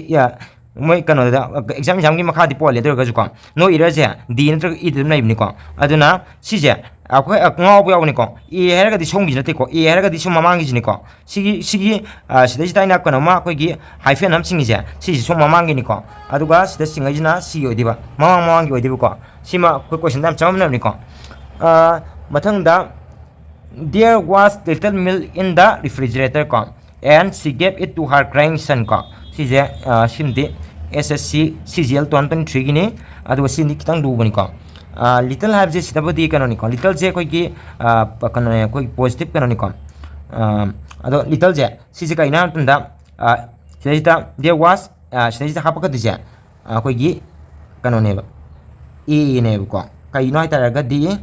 ꯃꯣꯏ ꯀꯩꯅꯣꯗ exam, exam ꯒꯤ ꯃꯈꯥꯗꯤ ꯄꯣꯜꯂꯦ, ꯑꯗꯨ ꯑꯣꯏꯔꯒꯁꯨꯀꯣ no error ꯁꯦ D ꯅꯠꯇ꯭ꯔꯒ E ꯗ ꯑꯗꯨꯝ ꯂꯩꯕꯅꯤꯀꯣ꯫ ꯑꯗꯨꯅ ꯁꯤꯁꯦ ꯑꯩꯈꯣꯏ ꯉꯥꯎꯕ ꯌꯥꯎꯕꯅꯤꯀꯣ꯫ ꯑꯦ ꯍꯥꯏꯔꯒꯗꯤ ꯁꯣꯝꯒꯤꯁꯤ ꯅꯠꯇꯦꯀꯣ, ꯑꯦ ꯍꯥꯏꯔꯒꯗꯤ ꯁꯣꯝ ꯃꯃꯥꯡꯒꯤꯁꯤꯅꯤꯀꯣ꯫ ꯁꯤꯒꯤ ꯁꯤꯒꯤ ꯁꯤꯗꯩꯁꯤꯗ ꯑꯩꯅ ꯀꯩꯅꯣꯝꯃ ꯑꯩꯈꯣꯏꯒꯤ hyphen ꯑꯃ ꯆꯤꯡꯉꯤꯁꯦ, ꯁꯤꯁꯦ ꯁꯣꯝ ꯃꯃꯥꯡꯒꯤꯅꯤꯀꯣ꯫ ꯑꯗꯨꯒ ꯁꯤꯗ ꯆꯤꯡꯉꯛꯏꯁꯤꯅ ꯁꯤꯒꯤ ꯑꯣꯏꯗꯣꯏꯕ, ꯃꯃꯥꯡ ꯃꯃꯥꯡꯒꯤ ꯑꯣꯏꯗꯣꯏꯕꯀꯣ꯫ ꯁꯤꯃ ꯑꯩꯈꯣꯏ question ꯗ ꯌꯥꯝ ꯆꯃꯝꯅꯕꯅꯤꯀꯣ꯫ ꯃꯊꯪꯗ, "There was little milk in the refrigerator" ꯀꯣ, "and she gave it to her crying son" ꯀꯣ꯫ ꯁꯤꯁꯦ, ꯁꯤꯃꯗꯤ S S C C G L two thousand twenty three Guinea. ꯑꯗꯨꯒ ꯁꯤꯅꯤ ꯈꯤꯇꯪ ꯂꯨꯕꯅꯤꯀꯣ꯫ Little ꯍꯥꯏꯕꯁꯦ ꯁꯤꯗꯕꯨꯗꯤ ꯀꯩꯅꯣꯅꯤꯀꯣ, little ꯁꯦ ꯑꯩꯈꯣꯏꯒꯤ ꯀꯩꯅꯣꯅꯦ, ꯑꯩꯈꯣꯏꯒꯤ positive ꯀꯩꯅꯣꯅꯤꯀꯣ꯫ ꯑꯗꯣ little ꯁꯦ ꯁꯤꯁꯦ ꯀꯩꯅꯣ ꯍꯥꯏꯕ ꯃꯇꯝꯗ, ꯁꯤꯗꯩꯁꯤꯗ there was, ꯁꯤꯗꯩꯁꯤꯗ ꯍꯥꯞꯄꯛꯀꯗꯣꯏꯁꯦ ꯑꯩꯈꯣꯏꯒꯤ ꯀꯩꯅꯣꯅꯦꯕ, A ꯅꯦꯕꯀꯣ꯫ ꯀꯩꯅꯣ ꯍꯥꯏꯇꯥꯔꯒꯗꯤ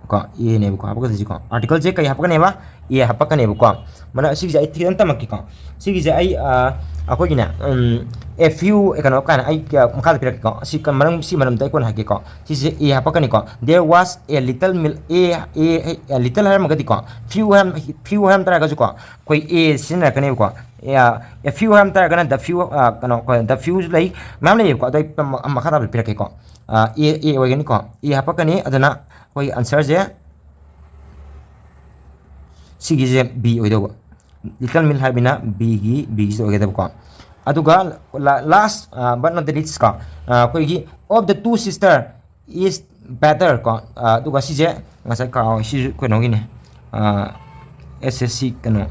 ꯀꯣ, A ꯅꯦꯕꯀꯣ ꯍꯥꯞꯄꯛꯀꯗꯣꯏꯁꯤꯀꯣ꯫ Article ꯁꯦ ꯀꯩ ꯍꯥꯞꯄꯛꯀꯅꯦꯕ? A ꯍꯥꯞꯄꯛꯀꯅꯦꯕꯀꯣ꯫ ꯃꯅ-, ꯁꯤꯒꯤꯁꯦ ꯑꯩ ꯈꯤꯇꯪ ꯇꯝꯃꯛꯀꯦꯀꯣ꯫ ꯁꯤꯒꯤꯁꯦ ꯑꯩ, ꯑꯩꯈꯣꯏꯒꯤꯅꯦ, a few ꯀꯩꯅꯣ ꯀꯥꯏꯅ ꯑꯩ ꯃꯈꯥꯗ ꯄꯤꯔꯛꯀꯦꯀꯣ꯫ ꯁꯤ ꯃꯔꯝ, ꯁꯤ ꯃꯔꯝꯗ ꯑꯩ ꯀꯣꯟꯅ ꯍꯥꯏꯒꯦꯀꯣ꯫ ꯁꯤꯁꯦ A ꯍꯥꯞꯄꯛꯀꯅꯤꯀꯣ꯫ "There was a little milk", A, A, A, little ꯍꯥꯏꯔꯝꯃꯒꯗꯤꯀꯣ, few ꯍꯥꯏꯔꯝ-, few ꯍꯥꯏꯔꯝ ꯇꯥꯔꯒꯁꯨꯀꯣ, ꯑꯩꯈꯣꯏ A ꯁꯤꯖꯤꯟꯅꯔꯛꯀꯅꯦꯕꯀꯣ꯫ A few ꯍꯥꯏꯔꯝ ꯇꯥꯔꯒꯅ the few, ꯀꯩꯅꯣ, ꯑꯩꯈꯣꯏ the few ꯁꯨ ꯂꯩ, ꯃꯌꯥꯝ ꯂꯩꯌꯦꯕꯀꯣ꯫ ꯑꯗꯣ ꯑꯩ ꯃꯈꯥ ꯇꯥꯕꯗ ꯄꯤꯔꯛꯀꯦꯀꯣ꯫ A, A ꯑꯣꯏꯒꯅꯤꯀꯣ꯫ A ꯍꯥꯞꯄꯛꯀꯅꯤ꯫ ꯑꯗꯨꯅ ꯑꯩꯈꯣꯏ answer ꯁꯦ ꯁꯤꯒꯤꯁꯦ B ꯑꯣꯏꯗꯧꯕ꯫ Little milk ꯍꯥꯏꯕꯅꯤꯅ B ꯒꯤ, B ꯒꯤꯁꯦ ꯑꯣꯏꯒꯗꯕꯀꯣ꯫ ꯑꯗꯨꯒ la-, last, but not the least ꯀꯣ, ꯑꯩꯈꯣꯏꯒꯤ "of the two sister is better" ꯀꯣ꯫ ꯑꯗꯨꯒ ꯁꯤꯁꯦ ꯉꯁꯥꯏ ꯀꯥꯎ-, ꯁꯤꯁꯨ ꯀꯩꯅꯣꯒꯤꯅꯦ, S S C ꯀꯩꯅꯣ,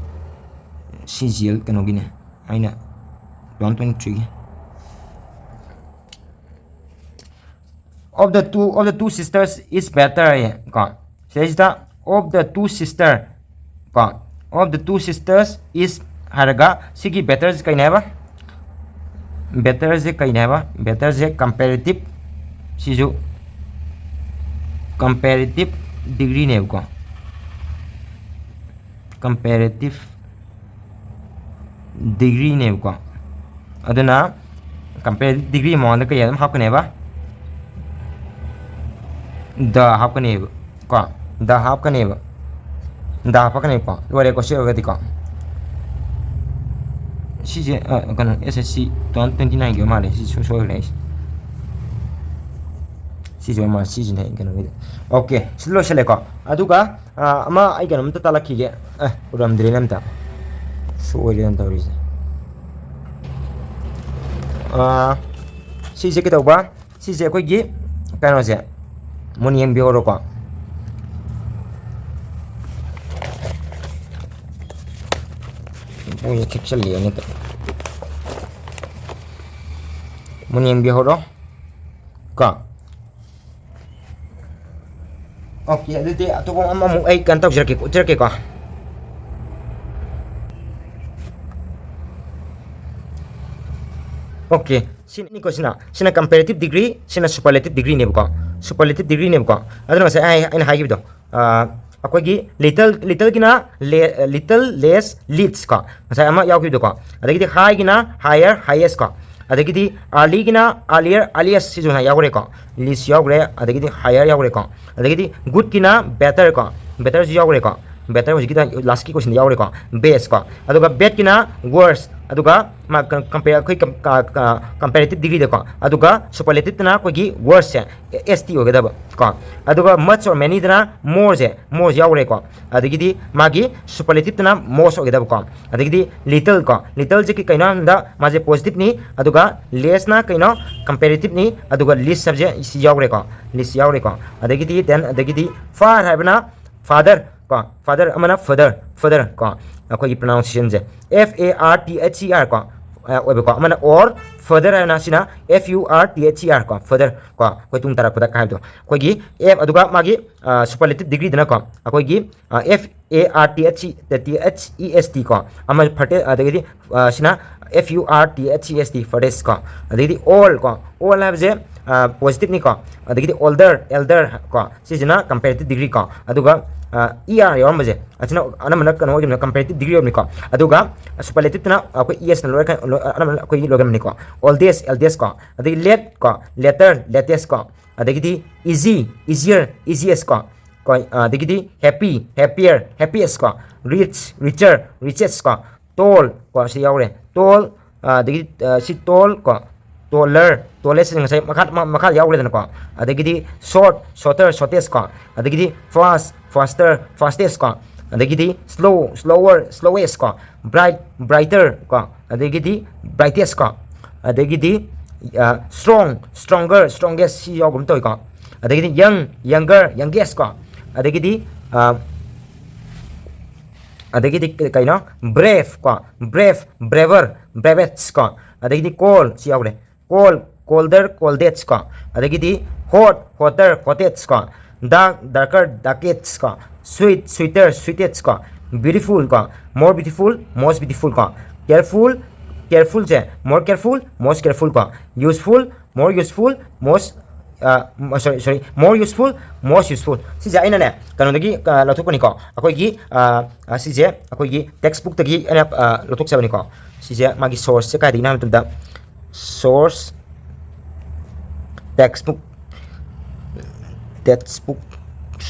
C G L ꯀꯩꯅꯣꯒꯤꯅꯦ, ꯑꯩꯅ two thousand twenty three ꯒꯤ꯫ "Of the two, of the two sisters is better" ꯍꯥꯏꯌꯦ ꯀꯣ꯫ ꯁꯤꯗꯩꯁꯤꯗ "of the two sister" ꯀꯣ, "of the two sisters is" ꯍꯥꯏꯔꯒ ꯁꯤꯒꯤ better ꯁꯦ ꯀꯩꯅꯦ ꯍꯥꯏꯕ? Better ꯁꯦ ꯀꯩꯅꯦ ꯍꯥꯏꯕ? Better ꯁꯦ comparative, ꯁꯤꯁꯨ comparative degree ꯅꯦꯕꯀꯣ꯫ Comparative degree ꯅꯦꯕꯀꯣ꯫ ꯑꯗꯨꯅ comparative degree ꯃꯃꯥꯡꯗ ꯀꯩ ꯑꯗꯨꯝ ꯍꯥꯞꯀꯅꯦꯕ? The ꯍꯥꯞꯀꯅꯦꯕ ꯀꯣ꯫ The ꯍꯥꯞꯀꯅꯦꯕ꯫ The ꯍꯥꯞꯄꯛꯀꯅꯦꯕꯀꯣ꯫ ꯂꯣꯏꯔꯦꯀꯣ ꯁꯤ ꯑꯣꯏꯔꯒꯗꯤꯀꯣ꯫ ꯁꯤꯁꯦ, ꯀꯩꯅꯣ, S S C two thousand twenty nine ꯒꯤ ꯑꯣꯏ ꯃꯥꯜꯂꯦ꯫ ꯁꯤ ꯁꯣꯏ-, ꯁꯣꯏꯈ꯭ꯔꯦ ꯑꯩꯁꯦ꯫ ꯁꯤꯁꯨ ꯑꯃ ꯁꯤꯁꯤꯅ ꯀꯩꯅꯣꯒꯤꯗꯤ꯫ ꯑꯣꯀꯦ, ꯁꯤ ꯂꯣꯏꯁꯜꯂꯦꯀꯣ꯫ ꯑꯗꯨꯒ ꯑꯥ, ꯑꯃ ꯑꯩ ꯀꯩꯅꯣꯝꯇ ꯇꯥꯛꯂꯛꯈꯤꯒꯦ꯫ ꯑꯦ, ꯎꯔꯝꯗ꯭ꯔꯦꯅꯦ ꯑꯝꯇ꯫ ꯁꯣꯏꯔꯦꯅ ꯇꯧꯔꯤꯁꯦ꯫ ꯑꯥ, ꯁꯤꯁꯦ ꯀꯩꯗꯧꯕ? ꯁꯤꯁꯦ ꯑꯩꯈꯣꯏꯒꯤ ꯀꯩꯅꯣꯁꯦ ꯃꯨꯟꯅ ꯌꯦꯡꯕꯤꯍꯧꯔꯣꯀꯣ꯫ ꯃꯣꯏꯁꯦ ꯊꯦꯛꯆꯜꯂꯛꯑꯦꯅꯦ꯫ ꯃꯨꯟꯅ ꯌꯦꯡꯕꯤꯍꯧꯔꯣ ꯀꯣ꯫ ꯑꯣꯀꯦ, ꯑꯗꯨꯗꯤ ꯑꯇꯣꯞꯄ ꯑꯃꯃꯨꯛ ꯑꯩ ꯀꯩꯅꯣ ꯇꯧꯖꯔꯛꯀꯦ, ꯎꯠꯆꯔꯛꯀꯦꯀꯣ꯫ ꯑꯣꯀꯦ, ꯁꯤꯅꯤꯀꯣ, ꯁꯤꯅ ꯁꯤꯅ comparative degree, ꯁꯤꯅ superlative degreeꯅꯦꯕꯀꯣ꯫ Superlative degreeꯅꯦꯕꯀꯣ꯫ ꯑꯗꯨꯅ ꯉꯁꯥꯏ ꯑꯩ, ꯑꯩꯅ ꯍꯥꯏꯈꯤꯕꯗꯣ, ꯑꯥ, ꯑꯩꯈꯣꯏꯒꯤ little, littleꯒꯤꯅ le-, little, less, least ꯀꯣ, ꯉꯁꯥꯏ ꯑꯃ ꯌꯥꯎꯈꯤꯕꯗꯣꯀꯣ꯫ ꯑꯗꯒꯤꯗꯤ highꯒꯤꯅ higher, highest ꯀꯣ꯫ ꯑꯗꯒꯤꯗꯤ earlyꯒꯤꯅ earlier, earliest, ꯁꯤꯁꯨ ꯉꯁꯥꯏ ꯌꯥꯎꯈ꯭ꯔꯦꯀꯣ꯫ Least ꯌꯥꯎꯈ꯭ꯔꯦ, ꯑꯗꯒꯤꯗꯤ higher ꯌꯥꯎꯈ꯭ꯔꯦꯀꯣ꯫ ꯑꯗꯒꯤꯗꯤ goodꯀꯤꯅ better ꯀꯣ, betterꯁꯨ ꯌꯥꯎꯈ꯭ꯔꯦꯀꯣ꯫ Better ꯍꯧꯖꯤꯛꯀꯤꯗ lastꯀꯤ questionꯗ ꯌꯥꯎꯈ꯭ꯔꯦꯀꯣ, best ꯀꯣ꯫ ꯑꯗꯨꯒ badꯀꯤꯅ worst, ꯑꯗꯨꯒ ꯃꯥ ꯀ-, compare, ꯑꯩꯈꯣꯏ ꯀꯝ-, ꯀ-, ꯀ-, comparative degreeꯗꯀꯣ꯫ ꯑꯗꯨꯒ superlativeꯇꯅ ꯑꯩꯈꯣꯏꯒꯤ worstꯁꯦ, S T ꯑꯣꯏꯒꯗꯕ ꯀꯣ꯫ ꯑꯗꯨꯒ much or manyꯗꯅ moreꯁꯦ, moreꯁꯦ ꯌꯥꯎꯈ꯭ꯔꯦꯀꯣ꯫ ꯑꯗꯒꯤꯗꯤ ꯃꯥꯒꯤ superlativeꯇꯅ most ꯑꯣꯏꯒꯗꯕꯀꯣ꯫ ꯑꯗꯒꯤꯗꯤ little ꯀꯣ, littleꯁꯦ ꯀꯩꯅꯣ ꯍꯥꯏꯕꯗ ꯃꯥꯁꯦ positiveꯅꯤ, ꯑꯗꯨꯒ lessꯅ ꯀꯩꯅꯣ, comparativeꯅꯤ, ꯑꯗꯨꯒ least ꯍꯥꯏꯕꯁꯦ ꯁꯤ ꯌꯥꯎꯈ꯭ꯔꯦꯀꯣ, least ꯌꯥꯎꯈ꯭ꯔꯦꯀꯣ꯫ ꯑꯗꯒꯤꯗꯤ then, ꯑꯗꯒꯤꯗꯤ far ꯍꯥꯏꯕꯅ father ꯀꯣ, father ꯑꯃꯅ further, further ꯀꯣ, ꯑꯩꯈꯣꯏꯒꯤ pronunciationꯁꯦ F A R T H E R ꯀꯣ, ꯑ, ꯑꯣꯏꯕꯀꯣ꯫ ꯑꯃꯅ or, further ꯍꯥꯏꯅ ꯁꯤꯅ F U R T H E R ꯀꯣ, further ꯀꯣ, ꯑꯩꯈꯣꯏ ꯇꯨꯡ ꯇꯥꯔꯛꯄꯗ ꯍꯥꯏꯕꯗꯣ꯫ ꯑꯩꯈꯣꯏꯒꯤ F, ꯑꯗꯨꯒ ꯃꯥꯒꯤ, ꯑ, superlative degreeꯗꯅꯀꯣ, ꯑꯩꯈꯣꯏꯒꯤ, ꯑ, F A R T H E, T H E S T ꯀꯣ, ꯑꯃ furthe-, ꯑꯗꯒꯤꯗꯤ, ꯑ, ꯁꯤꯅ F U R T H E S T, furthest ꯀꯣ꯫ ꯑꯗꯒꯤꯗꯤ all ꯀꯣ, all ꯍꯥꯏꯕꯁꯦ, ꯑ, positiveꯅꯤꯀꯣ꯫ ꯑꯗꯒꯤꯗꯤ older, elder ꯀꯣ, ꯁꯤꯁꯤꯅ comparative degree ꯀꯣ꯫ ꯑꯗꯨꯒ, ꯑ, E R ꯌꯥꯎꯔꯝꯕꯁꯦ, ꯑꯁꯤꯅ ꯑꯅꯝꯕꯅ ꯀꯩꯅꯣ ꯑꯣꯏꯗꯣꯏꯅꯤꯀꯣ, comparative degree ꯑꯣꯏꯕꯅꯤꯀꯣ꯫ ꯑꯗꯨꯒ superlativeꯇꯅ ꯑꯩꯈꯣꯏ E S ꯅ ꯂꯣꯏ, ꯂꯣꯏ, ꯑꯅꯝꯕꯅ ꯑꯩꯈꯣꯏꯒꯤ ꯂꯣꯏꯒꯟꯕꯅꯤꯀꯣ꯫ Oldest, eldest ꯀꯣ꯫ ꯑꯗꯒꯤ late ꯀꯣ, later, latest ꯀꯣ꯫ ꯑꯗꯒꯤꯗꯤ easy, easier, easiest ꯀꯣ꯫ ꯀꯣ, ꯑꯗꯒꯤꯗꯤ happy, happier, happiest ꯀꯣ꯫ Rich, richer, richest ꯀꯣ꯫ Tall ꯀꯣ, ꯁꯤ ꯌꯥꯎꯔꯦ꯫ Tall, ꯑ, ꯑꯗꯒꯤ, ꯑ, ꯁꯤ tall ꯀꯣ, taller, tallest ꯉꯁꯥꯏ ꯃꯈꯥ ꯃꯈꯥ ꯌꯥꯎꯈ꯭ꯔꯦꯗꯅꯀꯣ꯫ ꯑꯗꯒꯤꯗꯤ short, shorter, shortest ꯀꯣ꯫ ꯑꯗꯒꯤꯗꯤ fast, faster, fastest ꯀꯣ꯫ ꯑꯗꯒꯤꯗꯤ slow, slower, slowest ꯀꯣ꯫ Bright, brighter ꯀꯣ꯫ ꯑꯗꯒꯤꯗꯤ brightest ꯀꯣ꯫ ꯑꯗꯒꯤꯗꯤ strong, stronger, strongest ꯁꯤ ꯌꯥꯎꯒꯨꯝ ꯇꯧꯏꯀꯣ꯫ ꯑꯗꯒꯤꯗꯤ young, younger, youngest ꯀꯣ꯫ ꯑꯗꯒꯤꯗꯤ ꯑꯗꯒꯤꯗꯤ ꯀꯩꯅꯣ, brave ꯀꯣ꯫ Brave, braver, bravest ꯀꯣ꯫ ꯑꯗꯒꯤꯗꯤ cold ꯁꯤ ꯌꯥꯎꯈ꯭ꯔꯦ꯫ Cold, colder, coldest ꯀꯣ꯫ ꯑꯗꯒꯤꯗꯤ hot, hotter, hottest ꯀꯣ꯫ Dark, darker, darkest ꯀꯣ꯫ Sweet, sweeter, sweetest ꯀꯣ꯫ Beautiful ꯀꯣ꯫ More beautiful, most beautiful ꯀꯣ꯫ Careful, careful ꯁꯦ more careful, most careful ꯀꯣ꯫ Useful, more useful, most, sorry, sorry, more useful, most useful꯫ ꯁꯤꯁꯦ ꯑꯩꯅꯅꯦ ꯀꯩꯅꯣꯗꯒꯤ ꯂꯧꯊꯣꯛꯄꯅꯤꯀꯣ꯫ ꯑꯩꯈꯣꯏꯒꯤ ꯁꯤꯁꯦ ꯑꯩꯈꯣꯏꯒꯤ text bookꯇꯒꯤ ꯑꯩꯅ ꯂꯧꯊꯣꯛꯆꯕꯅꯤꯀꯣ꯫ ꯁꯤꯁꯦ ꯃꯥꯒꯤ sourceꯁꯦ ꯀꯥꯏꯗꯒꯤꯅꯣ ꯍꯥꯏꯕ ꯃꯇꯝꯗ, source, text book, text book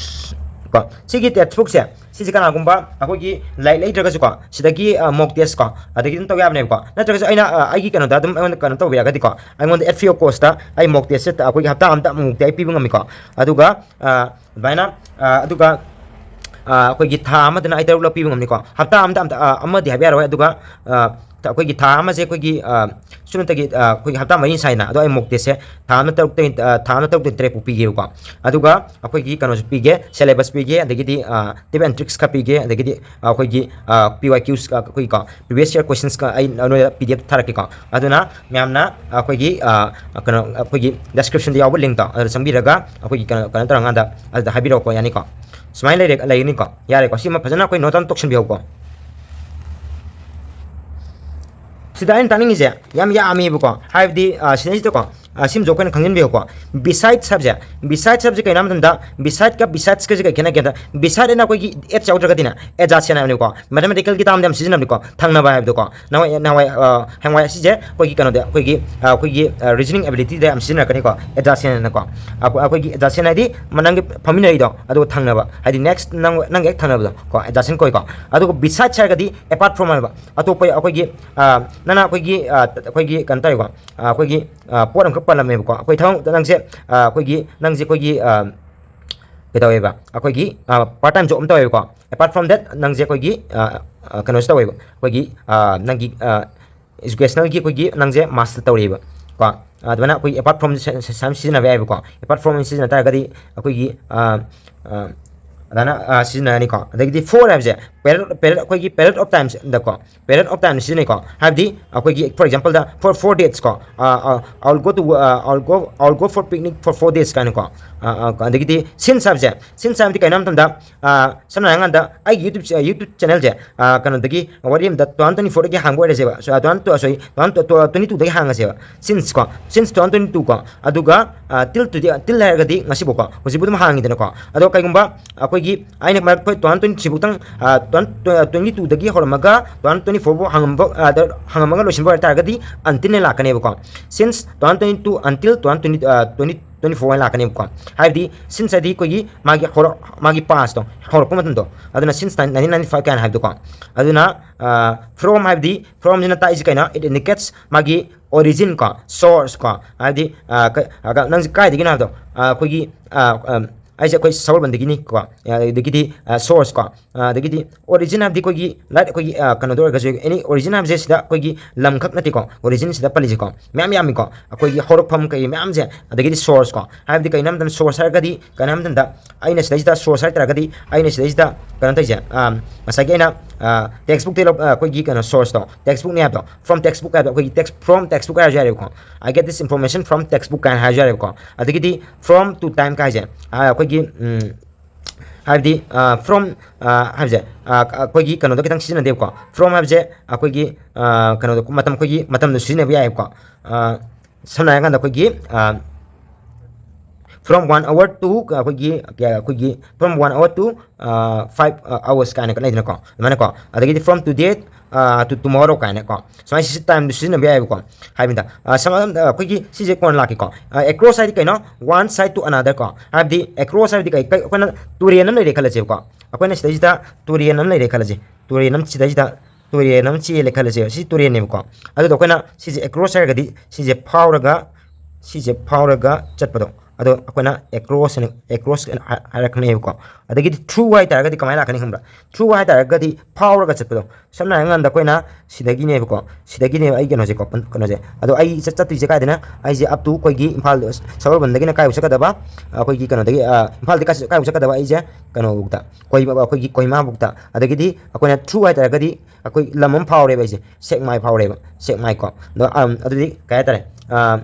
ꯀꯣ꯫ ꯁꯤꯒꯤ text bookꯁꯦ, ꯁꯤꯁꯦ ꯀꯅꯥꯒꯨꯝꯕ ꯑꯩꯈꯣꯏꯒꯤ ꯂꯥꯏꯔꯤꯛ ꯂꯩꯇ꯭ꯔꯒꯁꯨꯀꯣ, ꯁꯤꯗꯒꯤ mock test ꯀꯣ, ꯑꯗꯒꯤ ꯑꯗꯨꯝ ꯇꯧ ꯌꯥꯕꯅꯦꯕꯀꯣ꯫ ꯅꯠꯇ꯭ꯔꯒꯁꯨ ꯑꯩꯅ ꯑꯩꯒꯤ ꯀꯩꯅꯣꯗ ꯑꯗꯨꯝ ꯑꯩꯉꯣꯟꯗ ꯀꯩꯅꯣ ꯇꯧꯕꯤꯔꯒꯗꯤꯀꯣ, ꯑꯩꯉꯣꯟꯗ at free of cost ꯑꯩ mock testꯁꯦ ꯑꯩꯈꯣꯏꯒꯤ ꯍꯞꯇꯥ ꯑꯃꯗ ꯑꯃꯨꯛꯃꯨꯛꯇꯤ ꯑꯩ ꯄꯤꯕ ꯉꯝꯃꯤꯀꯣ꯫ ꯑꯗꯨꯒ ꯑꯗꯨꯃꯥꯏꯅ ꯑꯗꯨꯒ ꯑꯩꯈꯣꯏꯒꯤ ꯊꯥ ꯑꯃꯗꯅ ꯑꯩ ꯇꯔꯨꯛꯂꯛ ꯄꯤꯕ ꯉꯝꯅꯤꯀꯣ꯫ ꯍꯞꯇꯥ ꯑꯃꯗ ꯑꯝꯇ ꯑꯃꯗꯤ ꯍꯥꯏꯕ ꯌꯥꯔꯣꯏ꯫ ꯑꯗꯨꯒ ꯑꯩꯈꯣꯏꯒꯤ ꯊꯥ ꯑꯃꯁꯦ ꯑꯩꯈꯣꯏꯒꯤ ꯁꯨꯞꯅꯇꯒꯤ ꯑꯩꯈꯣꯏꯒꯤ ꯍꯞꯇꯥ ꯃꯔꯤ ꯁꯥꯏꯅ, ꯑꯗꯣ ꯑꯩ mock testꯁꯦ ꯊꯥ ꯑꯃ ꯇꯔꯨꯛꯇꯒꯤ ꯊꯥ ꯑꯃ ꯇꯔꯨꯛꯇꯒꯤ ꯇꯔꯦꯠ ꯐꯥꯎ ꯄꯤꯒꯦꯕꯀꯣ꯫ ꯑꯗꯨꯒ ꯑꯩꯈꯣꯏꯒꯤ ꯀꯩꯅꯣꯁꯨ ꯄꯤꯒꯦ, syllabus ꯄꯤꯒꯦ, ꯑꯗꯒꯤꯗꯤ tip and tricks ꯈꯔ ꯄꯤꯒꯦ, ꯑꯗꯒꯤꯗꯤ ꯑꯩꯈꯣꯏꯒꯤ P Y Qs ꯑꯩꯈꯣꯏꯒꯤꯀꯣ, previous year questionsꯀ ꯑꯩ ꯅꯣꯏꯗ P D F ꯊꯥꯔꯛꯀꯦꯀꯣ꯫ ꯑꯗꯨꯅ ꯃꯌꯥꯝꯅ ꯑꯩꯈꯣꯏꯒꯤ ꯀꯩꯅꯣ ꯑꯩꯈꯣꯏꯒꯤ descriptionꯗ ꯌꯥꯎꯕ linkꯇꯣ ꯑꯗꯨꯗ ꯆꯪꯕꯤꯔꯒ ꯑꯩꯈꯣꯏꯒꯤ ꯀꯩꯅꯣ ꯀꯩꯅꯣ ꯇꯧꯔꯀꯥꯟꯗ ꯑꯗꯨꯗ ꯍꯥꯏꯕꯤꯔꯛꯑꯣꯀꯣ꯫ ꯌꯥꯅꯤꯀꯣ? ꯁꯨꯃꯥꯏꯅ ꯂꯩꯔꯦ ꯂꯩꯒꯅꯤꯀꯣ꯫ ꯌꯥꯔꯦꯀꯣ? ꯁꯤꯃ ꯐꯖꯅ ꯑꯩꯈꯣꯏ note down ꯇꯧꯁꯟꯕꯤꯍꯧꯀꯣ꯫ ꯁꯤꯗ ꯑꯩꯅ ꯇꯥꯛꯅꯤꯡꯉꯤꯁꯦ ꯌꯥꯝ ꯌꯥꯝꯃꯤꯕꯀꯣ꯫ ꯍꯥꯏꯕꯗꯤ ꯁꯤꯗꯩꯁꯤꯗꯀꯣ ꯁꯤꯃꯁꯨ ꯑꯩꯈꯣꯏꯅ ꯈꯪꯖꯤꯟꯕꯤꯌꯨꯀꯣ꯫ Besides ꯍꯥꯏꯕꯁꯦ, besides ꯍꯥꯏꯕꯁꯦ ꯀꯩꯅꯣ ꯍꯥꯏꯕ ꯃꯇꯝꯗ, besideꯀ besideꯀꯁꯦ ꯀꯩ ꯈꯦꯠꯅꯒꯦꯗ, beside ꯍꯥꯏꯅ ꯑꯩꯈꯣꯏꯒꯤ at ꯌꯥꯎꯗ꯭ꯔꯒꯗꯤꯅꯦ adjacent ꯍꯥꯏꯕꯅꯤꯀꯣ꯫ Mathematicalꯒꯤ termꯗ ꯌꯥꯝ ꯁꯤꯖꯤꯟꯅꯕꯅꯤꯀꯣ, ꯊꯪꯅꯕ ꯍꯥꯏꯕꯗꯣꯀꯣ꯫ ꯅꯍꯥꯟꯋꯥꯏ ꯅꯍꯥꯟꯋꯥꯏ ꯍꯌꯦꯡꯋꯥꯏ ꯑꯁꯤꯁꯦ ꯑꯩꯈꯣꯏꯒꯤ ꯀꯩꯅꯣꯗ ꯑꯩꯈꯣꯏꯒꯤ ꯑꯩꯈꯣꯏꯒꯤ reasoning abilityꯗ ꯌꯥꯝ ꯁꯤꯖꯤꯟꯅꯔꯛꯀꯅꯤꯀꯣ, adjacent ꯍꯥꯏꯅꯀꯣ꯫ ꯑꯩꯈꯣꯏꯒꯤ adjacent ꯍꯥꯏꯗꯤ ꯅꯪꯒꯤ ꯐꯝꯃꯤꯟꯅꯔꯤꯗꯣ ꯑꯗꯨꯒ ꯊꯪꯅꯕ, ꯍꯥꯏꯗꯤ next ꯅꯪ ꯅꯪꯒ ꯍꯦꯛ ꯊꯪꯅꯕꯗꯣ ꯀꯣ, adjacent ꯀꯧꯏꯀꯣ꯫ ꯑꯗꯨꯒ besides ꯍꯥꯏꯔꯒꯗꯤ apart from ꯍꯥꯏꯕ, ꯑꯇꯣꯞꯄ ꯑꯩꯈꯣꯏꯒꯤ ꯅꯪꯅ ꯑꯩꯈꯣꯏꯒꯤ ꯑꯩꯈꯣꯏꯒꯤ ꯀꯩꯅꯣ ꯇꯧꯔꯦꯀꯣ, ꯑꯩꯈꯣꯏꯒꯤ ꯄꯣꯠ ꯑꯃꯈꯛ ꯄꯜꯂꯝꯃꯦꯕꯀꯣ꯫ ꯑꯩꯈꯣꯏ ꯊꯕꯛ ꯅꯪꯁꯦ ꯑꯩꯈꯣꯏꯒꯤ ꯅꯪꯁꯦ ꯑꯩꯈꯣꯏꯒꯤ ꯀꯩꯗꯧꯋꯦꯕ, ꯑꯩꯈꯣꯏꯒꯤ ꯄꯥꯔꯠ ꯇꯥꯏꯝ ꯖꯣꯕ ꯑꯃ ꯇꯧꯋꯦꯕꯀꯣ꯫ ꯑꯦꯄꯥꯔꯠ ꯐ꯭ꯔꯣꯝ ꯗꯦꯠ ꯅꯪꯁꯦ ꯑꯩꯈꯣꯏꯒꯤ ꯀꯩꯅꯣꯁꯨ ꯇꯧꯋꯦꯕ, ꯑꯩꯈꯣꯏꯒꯤ ꯅꯪꯒꯤ ꯏꯖꯨꯀꯦꯁꯅꯦꯜꯒꯤ ꯑꯩꯈꯣꯏꯒꯤ ꯅꯪꯁꯦ ꯃꯥꯁꯇꯔ ꯇꯧꯔꯤꯕ ꯀꯣ꯫ ꯑꯗꯨꯃꯥꯏꯅ ꯑꯩꯈꯣꯏꯒꯤ ꯑꯦꯄꯥꯔꯠ ꯐ꯭ꯔꯣꯝ ꯁꯨꯃꯥꯏꯅ ꯁꯤꯖꯤꯟꯅꯕ ꯌꯥꯏꯕꯀꯣ꯫ ꯑꯦꯄꯥꯔꯠ ꯐ꯭ꯔꯣꯝ ꯁꯤꯖꯤꯟꯅ ꯇꯥꯔꯒꯗꯤ ꯑꯩꯈꯣꯏꯒꯤ ꯑꯗꯨꯃꯥꯏꯅ ꯁꯤꯖꯤꯟꯅꯔꯅꯤꯀꯣ꯫ ꯑꯗꯒꯤꯗꯤ ꯐꯣꯔ ꯍꯥꯏꯕꯁꯦ ꯄꯦꯔꯦꯠ ꯄꯦꯔꯦꯠ ꯑꯩꯈꯣꯏꯒꯤ ꯄꯦꯔꯦꯠ ꯑꯣꯐ ꯇꯥꯏꯝꯁꯗꯀꯣ, ꯄꯦꯔꯦꯠ ꯑꯣꯐ ꯇꯥꯏꯝ ꯁꯤꯖꯤꯟꯅꯩꯀꯣ꯫ ꯍꯥꯏꯕꯗꯤ ꯑꯩꯈꯣꯏꯒꯤ, for example the, for four days ꯀꯣ, I will go to, I will go, I will go for picnic for four days ꯀꯥꯏꯅꯀꯣ꯫ ꯑꯗꯒꯤꯗꯤ ꯁꯤꯟꯁ ꯍꯥꯏꯕꯁꯦ, ꯁꯤꯟꯁ ꯍꯥꯏꯕꯗꯤ ꯀꯩꯅꯣ ꯍꯥꯏꯕ ꯃꯇꯝꯗ, ꯁꯝꯅ ꯍꯥꯏꯔꯀꯥꯟꯗ ꯑꯩꯒꯤ ꯌꯨꯇ꯭ꯌꯨꯕ ꯌꯨꯇ꯭ꯌꯨꯕ ꯆꯦꯅꯦꯜꯁꯦ ꯀꯩꯅꯣꯗꯒꯤ, ꯋꯥꯔꯤ ꯑꯃꯗ two thousand twenty fourꯗꯒꯤ ꯍꯥꯡꯕ ꯑꯣꯏꯔꯁꯦꯕ, two thousand, sorry, two thousand twenty twoꯗꯒꯤ ꯍꯥꯡꯉꯁꯦꯕ꯫ ꯁꯤꯟꯁ ꯀꯣ, since two thousand twenty two ꯀꯣ꯫ ꯑꯗꯨꯒ ꯇꯤꯜ ꯇꯨꯗꯤ, ꯇꯤꯜ ꯍꯥꯏꯔꯒꯗꯤ ꯉꯁꯤꯐꯥꯎꯀꯣ, ꯍꯧꯖꯤꯛꯄꯨ ꯑꯗꯨꯝ ꯍꯥꯡꯉꯤꯗꯅꯀꯣ꯫ ꯑꯗꯣ ꯀꯩꯒꯨꯝꯕ ꯑꯩꯈꯣꯏꯒꯤ ꯑꯩꯅ ꯃꯔꯛ ꯑꯩꯈꯣꯏ two thousand twenty three ꯐꯥꯎꯇꯪ, two thousand twenty twoꯗꯒꯤ ꯍꯧꯔꯝꯃꯒ two thousand twenty four ꯐꯥꯎ ꯍꯥꯡꯉꯝꯕ, ꯍꯥꯡꯉꯝꯃꯒ ꯂꯣꯏꯁꯤꯟꯕ ꯑꯣꯏꯇꯥꯔꯒꯗꯤ untilꯅ ꯂꯥꯛꯀꯅꯦꯕꯀꯣ꯫ Since two thousand twenty two until two thousand twenty, twenty twenty four ꯍꯥꯏꯅ ꯂꯥꯛꯀꯅꯦꯕꯀꯣ꯫ ꯍꯥꯏꯕꯗꯤ ꯁꯤꯟꯁ ꯍꯥꯏꯗꯤ ꯑꯩꯈꯣꯏꯒꯤ ꯃꯥꯒꯤ ꯍꯧꯔꯛ-, ꯃꯥꯒꯤ ꯄꯥꯁꯇꯣ, ꯍꯧꯔꯛꯄ ꯃꯇꯝꯗꯣ, ꯑꯗꯨꯅ since nineteen ninety five ꯀꯥꯏꯅ ꯍꯥꯏꯕꯗꯣꯀꯣ꯫ ꯑꯗꯨꯅ ꯐ꯭ꯔꯣꯝ ꯍꯥꯏꯕꯗꯤ, ꯐ꯭ꯔꯣꯝꯁꯤꯅ ꯇꯥꯛꯏꯁꯤ ꯀꯩꯅꯣ? It indicates ꯃꯥꯒꯤ origin ꯀꯣ, source ꯀꯣ, ꯍꯥꯏꯕꯗꯤ ꯅꯪꯁꯦ ꯀꯥꯏꯗꯒꯤꯅꯣ ꯍꯥꯏꯕꯗꯣ, ꯑꯩꯈꯣꯏꯒꯤ ꯑꯩꯁꯦ ꯑꯩꯈꯣꯏ ꯁꯒꯣꯜꯕꯟꯗꯒꯤꯅꯤꯀꯣ꯫ ꯑꯗꯒꯤꯗꯤ source ꯀꯣ, ꯑꯗꯒꯤꯗꯤ origin ꯍꯥꯏꯕꯗꯤ ꯑꯩꯈꯣꯏꯒꯤ, ꯂꯥꯏꯛ, ꯑꯩꯈꯣꯏꯒꯤ ꯀꯩꯅꯣꯗ ꯑꯣꯏꯔꯒꯁꯨ, any origin ꯍꯥꯏꯕꯁꯦ ꯁꯤꯗ ꯑꯩꯈꯣꯏꯒꯤ ꯂꯝꯈꯛ ꯅꯠꯇꯦꯀꯣ, originꯁꯤꯗ ꯄꯜꯂꯤꯁꯦꯀꯣ, ꯃꯌꯥꯝ ꯌꯥꯝꯃꯤꯀꯣ꯫ ꯑꯩꯈꯣꯏꯒꯤ ꯍꯧꯔꯛꯐꯝ ꯀꯩ ꯃꯌꯥꯝꯁꯦ, ꯑꯗꯒꯤꯗꯤ source ꯀꯣ, ꯍꯥꯏꯕꯗꯤ ꯀꯩꯅꯣ ꯍꯥꯏꯕ ꯃꯇꯝꯗ source ꯍꯥꯏꯔꯒꯗꯤ, ꯀꯩꯅꯣ ꯍꯥꯏꯕ ꯃꯇꯝꯗ ꯑꯩꯅ ꯁꯤꯗꯩꯁꯤꯗ source ꯍꯥꯏ ꯇꯥꯔꯒꯗꯤ, ꯑꯩꯅ ꯁꯤꯗꯩꯁꯤꯗ ꯀꯩꯅꯣ ꯇꯧꯔꯤꯁꯦ, ꯉꯁꯥꯏꯒꯤ ꯑꯩꯅ textbookꯇꯒꯤ ꯂꯧ-, ꯑꯩꯈꯣꯏꯒꯤ ꯀꯩꯅꯣ sourceꯇꯣ, textbookꯅꯦ ꯍꯥꯏꯕꯗꯣ, from textbook ꯍꯥꯏꯕꯗꯣ, ꯑꯩꯈꯣꯏꯒꯤ text, from textbook ꯍꯥꯏꯔꯁꯨ ꯌꯥꯔꯦꯕꯀꯣ꯫ I get this information from textbook ꯀꯥꯏꯅ ꯍꯥꯏꯔꯁꯨ ꯌꯥꯔꯦꯕꯀꯣ꯫ ꯑꯗꯒꯤꯗꯤ from to time ꯀꯥꯏꯁꯦ, ꯑꯩꯈꯣꯏꯒꯤ ꯍꯥꯏꯕꯗꯤ from ꯍꯥꯏꯕꯁꯦ ꯑꯩꯈꯣꯏꯒꯤ ꯀꯩꯅꯣꯗ ꯈꯤꯇꯪ ꯁꯤꯖꯤꯟꯅꯗꯦꯕꯀꯣ꯫ From ꯍꯥꯏꯕꯁꯦ ꯑꯩꯈꯣꯏꯒꯤ ꯀꯩꯅꯣꯗ, ꯃꯇꯝ, ꯑꯩꯈꯣꯏꯒꯤ ꯃꯇꯝꯗ ꯁꯤꯖꯤꯟꯅꯕ ꯌꯥꯏꯕꯀꯣ꯫ ꯁꯝꯅ ꯍꯥꯏꯔꯀꯥꯟꯗ ꯑꯩꯈꯣꯏꯒꯤ from one hour to ꯑꯩꯈꯣꯏꯒꯤ, ꯑꯩꯈꯣꯏꯒꯤ from one hour to five hours ꯀꯥꯏꯅ ꯂꯩꯗꯅꯀꯣ, ꯑꯗꯨꯃꯥꯏꯅꯀꯣ꯫ ꯑꯗꯒꯤꯗꯤ from today to tomorrow ꯀꯥꯏꯅꯀꯣ, ꯁꯨꯃꯥꯏꯅ ꯁꯤ ꯇꯥꯏꯝꯗ ꯁꯤꯖꯤꯟꯅꯕ ꯌꯥꯏꯕꯀꯣ꯫ ꯍꯥꯏꯕꯗ ꯑꯩꯈꯣꯏꯒꯤ ꯁꯤꯁꯦ ꯀꯣꯟꯅ ꯂꯥꯛꯀꯦꯀꯣ꯫ Across ꯍꯥꯏꯗꯤ ꯀꯩꯅꯣ? One side to another ꯀꯣ꯫ ꯍꯥꯏꯕꯗꯤ across ꯍꯥꯏꯕꯗꯤ ꯀꯩ, ꯀꯩ, ꯑꯩꯈꯣꯏꯅ ꯇꯨꯔꯦꯟ ꯑꯃ ꯂꯩꯔꯦ ꯈꯜꯂꯁꯦꯕꯀꯣ꯫ ꯑꯩꯈꯣꯏꯅ ꯁꯤꯗꯩꯁꯤꯗ ꯇꯨꯔꯦꯟ ꯑꯃ ꯂꯩꯔꯦ ꯈꯜꯂꯁꯦ꯫ ꯇꯨꯔꯦꯟ ꯑꯃ ꯁꯤꯗꯩꯁꯤꯗ ꯇꯨꯔꯦꯟ ꯑꯃ ꯆꯦꯜꯂꯦ ꯈꯜꯂꯁꯦꯕ꯫ ꯁꯤ ꯇꯨꯔꯦꯟꯅꯦꯕꯀꯣ꯫ ꯑꯗꯨꯗ ꯑꯩꯈꯣꯏꯅ ꯁꯤꯁꯦ across ꯍꯥꯏꯔꯒꯗꯤ ꯁꯤꯁꯦ ꯐꯥꯎꯔꯒ ꯁꯤꯁꯦ ꯐꯥꯎꯔꯒ ꯆꯠꯄꯗꯣ, ꯑꯗꯣ ꯑꯩꯈꯣꯏꯅ across ꯍꯥꯏꯅ, across ꯍꯥꯏꯅ ꯍꯥꯏꯔꯛꯀꯅꯦꯕꯀꯣ꯫ ꯑꯗꯒꯤꯗꯤ through ꯍꯥꯏꯇꯥꯔꯒꯗꯤ ꯀꯃꯥꯏꯅ ꯂꯥꯛꯀꯅꯤ ꯈꯪꯕ꯭ꯔꯥ? Through ꯍꯥꯏꯇꯥꯔꯒꯗꯤ ꯐꯥꯎꯔꯒ ꯆꯠꯄꯗꯣ꯫ ꯁꯝꯅ ꯍꯥꯏꯔꯀꯥꯟꯗ ꯑꯩꯈꯣꯏꯅ ꯁꯤꯗꯒꯤꯅꯦꯕꯀꯣ, ꯁꯤꯗꯒꯤꯅꯦꯕ ꯑꯩ ꯀꯩꯅꯣꯁꯦꯀꯣ, ꯄꯟ-, ꯀꯩꯅꯣꯁꯦ꯫ ꯑꯗꯣ ꯑꯩ ꯆꯠ-, ꯆꯠꯇꯣꯏꯁꯦ ꯀꯥꯏꯗꯅ? ꯑꯩꯁꯦ up to ꯑꯩꯈꯣꯏꯒꯤ ꯏꯝꯐꯥꯜ ꯁꯒꯣꯜꯕꯟꯗꯒꯤꯅ ꯀꯥꯏꯕꯨꯛ ꯆꯠꯀꯗꯕ? ꯑꯩꯈꯣꯏꯒꯤ ꯀꯩꯅꯣꯗꯒꯤ, ꯑ, ꯏꯝꯐꯥꯜꯗꯒꯤ ꯀꯥꯏ-, ꯀꯥꯏꯕꯨꯛ ꯆꯠꯀꯗꯕ? ꯑꯩꯁꯦ ꯀꯩꯅꯣꯕꯨꯛꯇ, ꯀꯣꯍꯤꯃꯥ, ꯑꯩꯈꯣꯏꯒꯤ ꯀꯣꯍꯤꯃꯥ ꯕꯨꯛꯇ꯫ ꯑꯗꯒꯤꯗꯤ ꯑꯩꯈꯣꯏꯅ through ꯍꯥꯏꯇꯥꯔꯒꯗꯤ ꯑꯩꯈꯣꯏ ꯂꯝ ꯑꯃ ꯐꯥꯎꯔꯦꯕ ꯑꯩꯁꯦ, ꯁꯦꯛꯃꯥꯏ ꯐꯥꯎꯔꯦꯕ, ꯁꯦꯛꯃꯥꯏ ꯀꯣ꯫ ꯑꯗꯣ, ꯑꯝ, ꯑꯗꯨꯗꯤ ꯀꯩ ꯍꯥꯏꯇꯥꯔꯦ? ꯑ,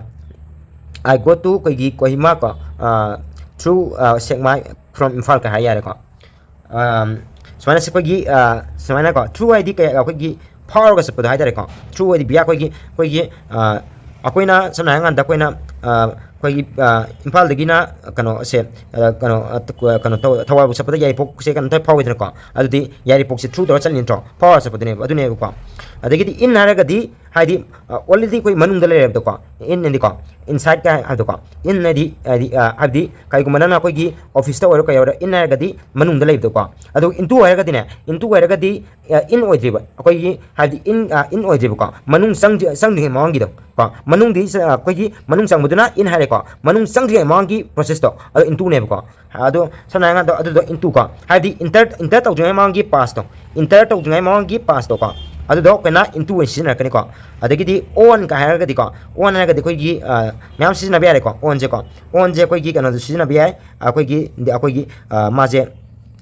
"I go to" ꯑꯩꯈꯣꯏꯒꯤ ꯀꯣꯍꯤꯃꯥ ꯀꯣ, ꯑ, "through", ꯑ, "ꯁꯦꯛꯃꯥꯏ from ꯏꯝꯐꯥꯜ" ꯀ ꯍꯥꯏ ꯌꯥꯔꯦꯀꯣ꯫ ꯑꯝ, ꯁꯨꯃꯥꯏꯅ ꯁꯤ ꯑꯩꯈꯣꯏꯒꯤ, ꯑ, ꯁꯨꯃꯥꯏꯅꯀꯣ, through ꯍꯥꯏꯗꯤ ꯀꯩ, ꯑꯩꯈꯣꯏꯒꯤ ꯐꯥꯎꯔꯒ ꯆꯠꯄꯗꯣ ꯍꯥꯏꯇꯥꯔꯦꯀꯣ꯫ Through ꯍꯥꯏꯗꯤ via ꯑꯩꯈꯣꯏꯒꯤ, ꯑꯩꯈꯣꯏꯒꯤ, ꯑ, ꯑꯩꯈꯣꯏꯅ ꯁꯝꯅ ꯍꯥꯏꯔꯀꯥꯟꯗ ꯑꯩꯈꯣꯏꯅ, ꯑ, ꯑꯩꯈꯣꯏꯒꯤ, ꯑ, ꯏꯝꯐꯥꯜꯗꯒꯤꯅ ꯀꯩꯅꯣꯁꯦ, ꯑ, ꯀꯩꯅꯣ, ꯑ, ꯀꯩꯅꯣ ꯇꯧ-, ꯊꯧꯕꯥꯜꯕꯨꯛ ꯆꯠꯄꯗ ꯌꯥꯏꯔꯤꯄꯣꯛꯁꯦ ꯀꯩꯅꯣ ꯇꯧꯔ ꯐꯥꯎꯏꯗꯅꯀꯣ꯫ ꯑꯗꯨꯗꯤ ꯌꯥꯏꯔꯤꯄꯣꯛꯁꯦ through ꯇꯧꯔ ꯆꯠꯂꯤ ꯅꯠꯇ꯭ꯔꯣ? ꯐꯥꯎꯔ ꯆꯠꯄꯗꯨꯅꯦꯕ, ꯑꯗꯨꯅꯦꯕꯀꯣ꯫ ꯑꯗꯒꯤꯗꯤ in ꯍꯥꯏꯔꯒꯗꯤ ꯍꯥꯏꯗꯤ, ꯑ, already ꯑꯩꯈꯣꯏ ꯃꯅꯨꯡꯗ ꯂꯩꯔꯦꯕꯀꯣ꯫ In ꯍꯥꯏꯗꯤꯀꯣ, inside ꯀ ꯍꯥꯏꯕꯗꯣꯀꯣ꯫ In ꯍꯥꯏꯗꯤ, ꯍꯥꯏꯗꯤ, ꯑ, ꯍꯥꯏꯕꯗꯤ ꯀꯩꯒꯨꯝꯕ ꯅꯪꯅ ꯑꯩꯈꯣꯏꯒꯤ office ꯇ ꯑꯣꯏꯔꯣ ꯀꯩ ꯑꯣꯏꯔꯣ, in ꯍꯥꯏꯔꯒꯗꯤ ꯃꯅꯨꯡꯗ ꯂꯩꯕꯗꯣꯀꯣ꯫ ꯑꯗꯨꯒ into ꯍꯥꯏꯔꯒꯗꯤꯅꯦ, into ꯍꯥꯏꯔꯒꯗꯤ, ꯑ, in ꯑꯣꯏꯗ꯭ꯔꯤꯕ꯫ ꯑꯩꯈꯣꯏꯒꯤ ꯍꯥꯏꯗꯤ in, ꯑ, in ꯑꯣꯏꯗ꯭ꯔꯤꯕꯀꯣ꯫ ꯃꯅꯨꯡ ꯆꯪꯗ꯭ꯔꯤ-, ꯆꯪꯗ꯭ꯔꯤꯉꯩ ꯃꯃꯥꯡꯒꯤꯗꯣ ꯀꯣ꯫ ꯃꯅꯨꯡꯗꯤ ꯆ-, ꯑ, ꯑꯩꯈꯣꯏꯒꯤ ꯃꯅꯨꯡ ꯆꯪꯕꯗꯨꯅ in ꯍꯥꯏꯔꯦꯀꯣ꯫ ꯃꯅꯨꯡ ꯆꯪꯗ꯭ꯔꯤꯉꯩ ꯃꯃꯥꯡꯒꯤ process ꯇꯣ, ꯑꯗꯣ into ꯅꯦꯕꯀꯣ꯫ ꯑꯗꯣ ꯁꯝꯅ ꯍꯥꯏꯔꯀꯥꯟꯗ ꯑꯗꯨꯗꯣ into ꯀꯣ, ꯍꯥꯏꯕꯗꯤ enter, enter ꯇꯧꯗ꯭ꯔꯤꯉꯩ ꯃꯃꯥꯡꯒꯤ past ꯇꯣ, enter ꯇꯧꯗ꯭ꯔꯤꯉꯩ ꯃꯃꯥꯡꯒꯤ past ꯇꯣ ꯀꯣ, ꯑꯗꯨꯗꯣ ꯑꯩꯈꯣꯏꯅ into ꯑꯣꯏꯅ ꯁꯤꯖꯤꯟꯅꯔꯛꯀꯅꯤꯀꯣ꯫ ꯑꯗꯒꯤꯗꯤ on ꯀ ꯍꯥꯏꯔꯒꯗꯤꯀꯣ, on ꯍꯥꯏꯔꯒꯗꯤ ꯑꯩꯈꯣꯏꯒꯤ, ꯑ, ꯃꯌꯥꯝ ꯁꯤꯖꯤꯟꯅꯕ ꯌꯥꯔꯦꯀꯣ꯫ On ꯁꯦꯀꯣ, on ꯁꯦ ꯑꯩꯈꯣꯏꯒꯤ ꯀꯩꯅꯣꯗ ꯁꯤꯖꯤꯟꯅꯕ ꯌꯥꯏ, ꯑꯩꯈꯣꯏꯒꯤ, ꯑꯩꯈꯣꯏꯒꯤ, ꯑ, ꯃꯥꯁꯦ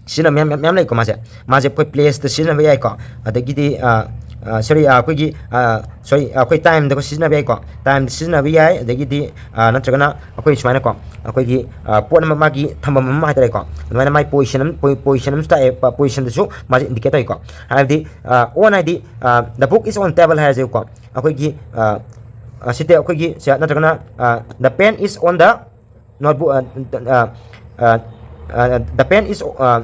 ꯁꯤꯖꯤꯟꯅꯕ ꯃꯌꯥꯝ, ꯃꯌꯥꯝ ꯂꯩꯀꯣ꯫ ꯃꯥꯁꯦ, ꯃꯥꯁꯦ ꯑꯩꯈꯣꯏ place ꯇ ꯁꯤꯖꯤꯟꯅꯕ ꯌꯥꯏꯀꯣ꯫ ꯑꯗꯒꯤꯗꯤ, ꯑ, ꯑ, sorry, ꯑ, ꯑꯩꯈꯣꯏꯒꯤ, ꯑ, sorry, ꯑ, ꯑꯩꯈꯣꯏ time ꯗ ꯁꯤꯖꯤꯟꯅꯕ ꯌꯥꯏꯀꯣ꯫ Time ꯗ ꯁꯤꯖꯤꯟꯅꯕ ꯌꯥꯏ꯫ ꯑꯗꯒꯤꯗꯤ, ꯑ, ꯅꯠꯇ꯭ꯔꯒꯅ ꯑꯩꯈꯣꯏ ꯁꯨꯃꯥꯏꯅꯀꯣ, ꯑꯩꯈꯣꯏꯒꯤ, ꯑ, ꯄꯣꯠ ꯑꯃ ꯃꯥꯒꯤ ꯊꯝꯐꯝ ꯑꯃ ꯍꯥꯏꯇꯥꯔꯦꯀꯣ, ꯑꯗꯨꯃꯥꯏꯅ ꯃꯥꯏ position ꯑꯃ, ꯄꯣ-, position ꯑꯃꯁꯨ ꯇꯥꯛꯑꯦ, ꯄ-, position ꯗꯁꯨ ꯃꯥꯁꯦ indicate ꯇꯧꯏꯀꯣ꯫ ꯍꯥꯏꯕꯗꯤ, ꯑ, on ꯍꯥꯏꯗꯤ, ꯑ, "The book is on table" ꯍꯥꯏꯔꯁꯦꯕꯀꯣ꯫ ꯑꯩꯈꯣꯏꯒꯤ, ꯑ, ꯑ, ꯁꯤꯗꯤ ꯑꯩꯈꯣꯏꯒꯤ ꯁꯦ ꯅꯠꯇ꯭ꯔꯒꯅ, ꯑ, "The pen is on the notebook", ꯑ, ꯑ, ꯑ, ꯑ, "The pen is, ꯑ,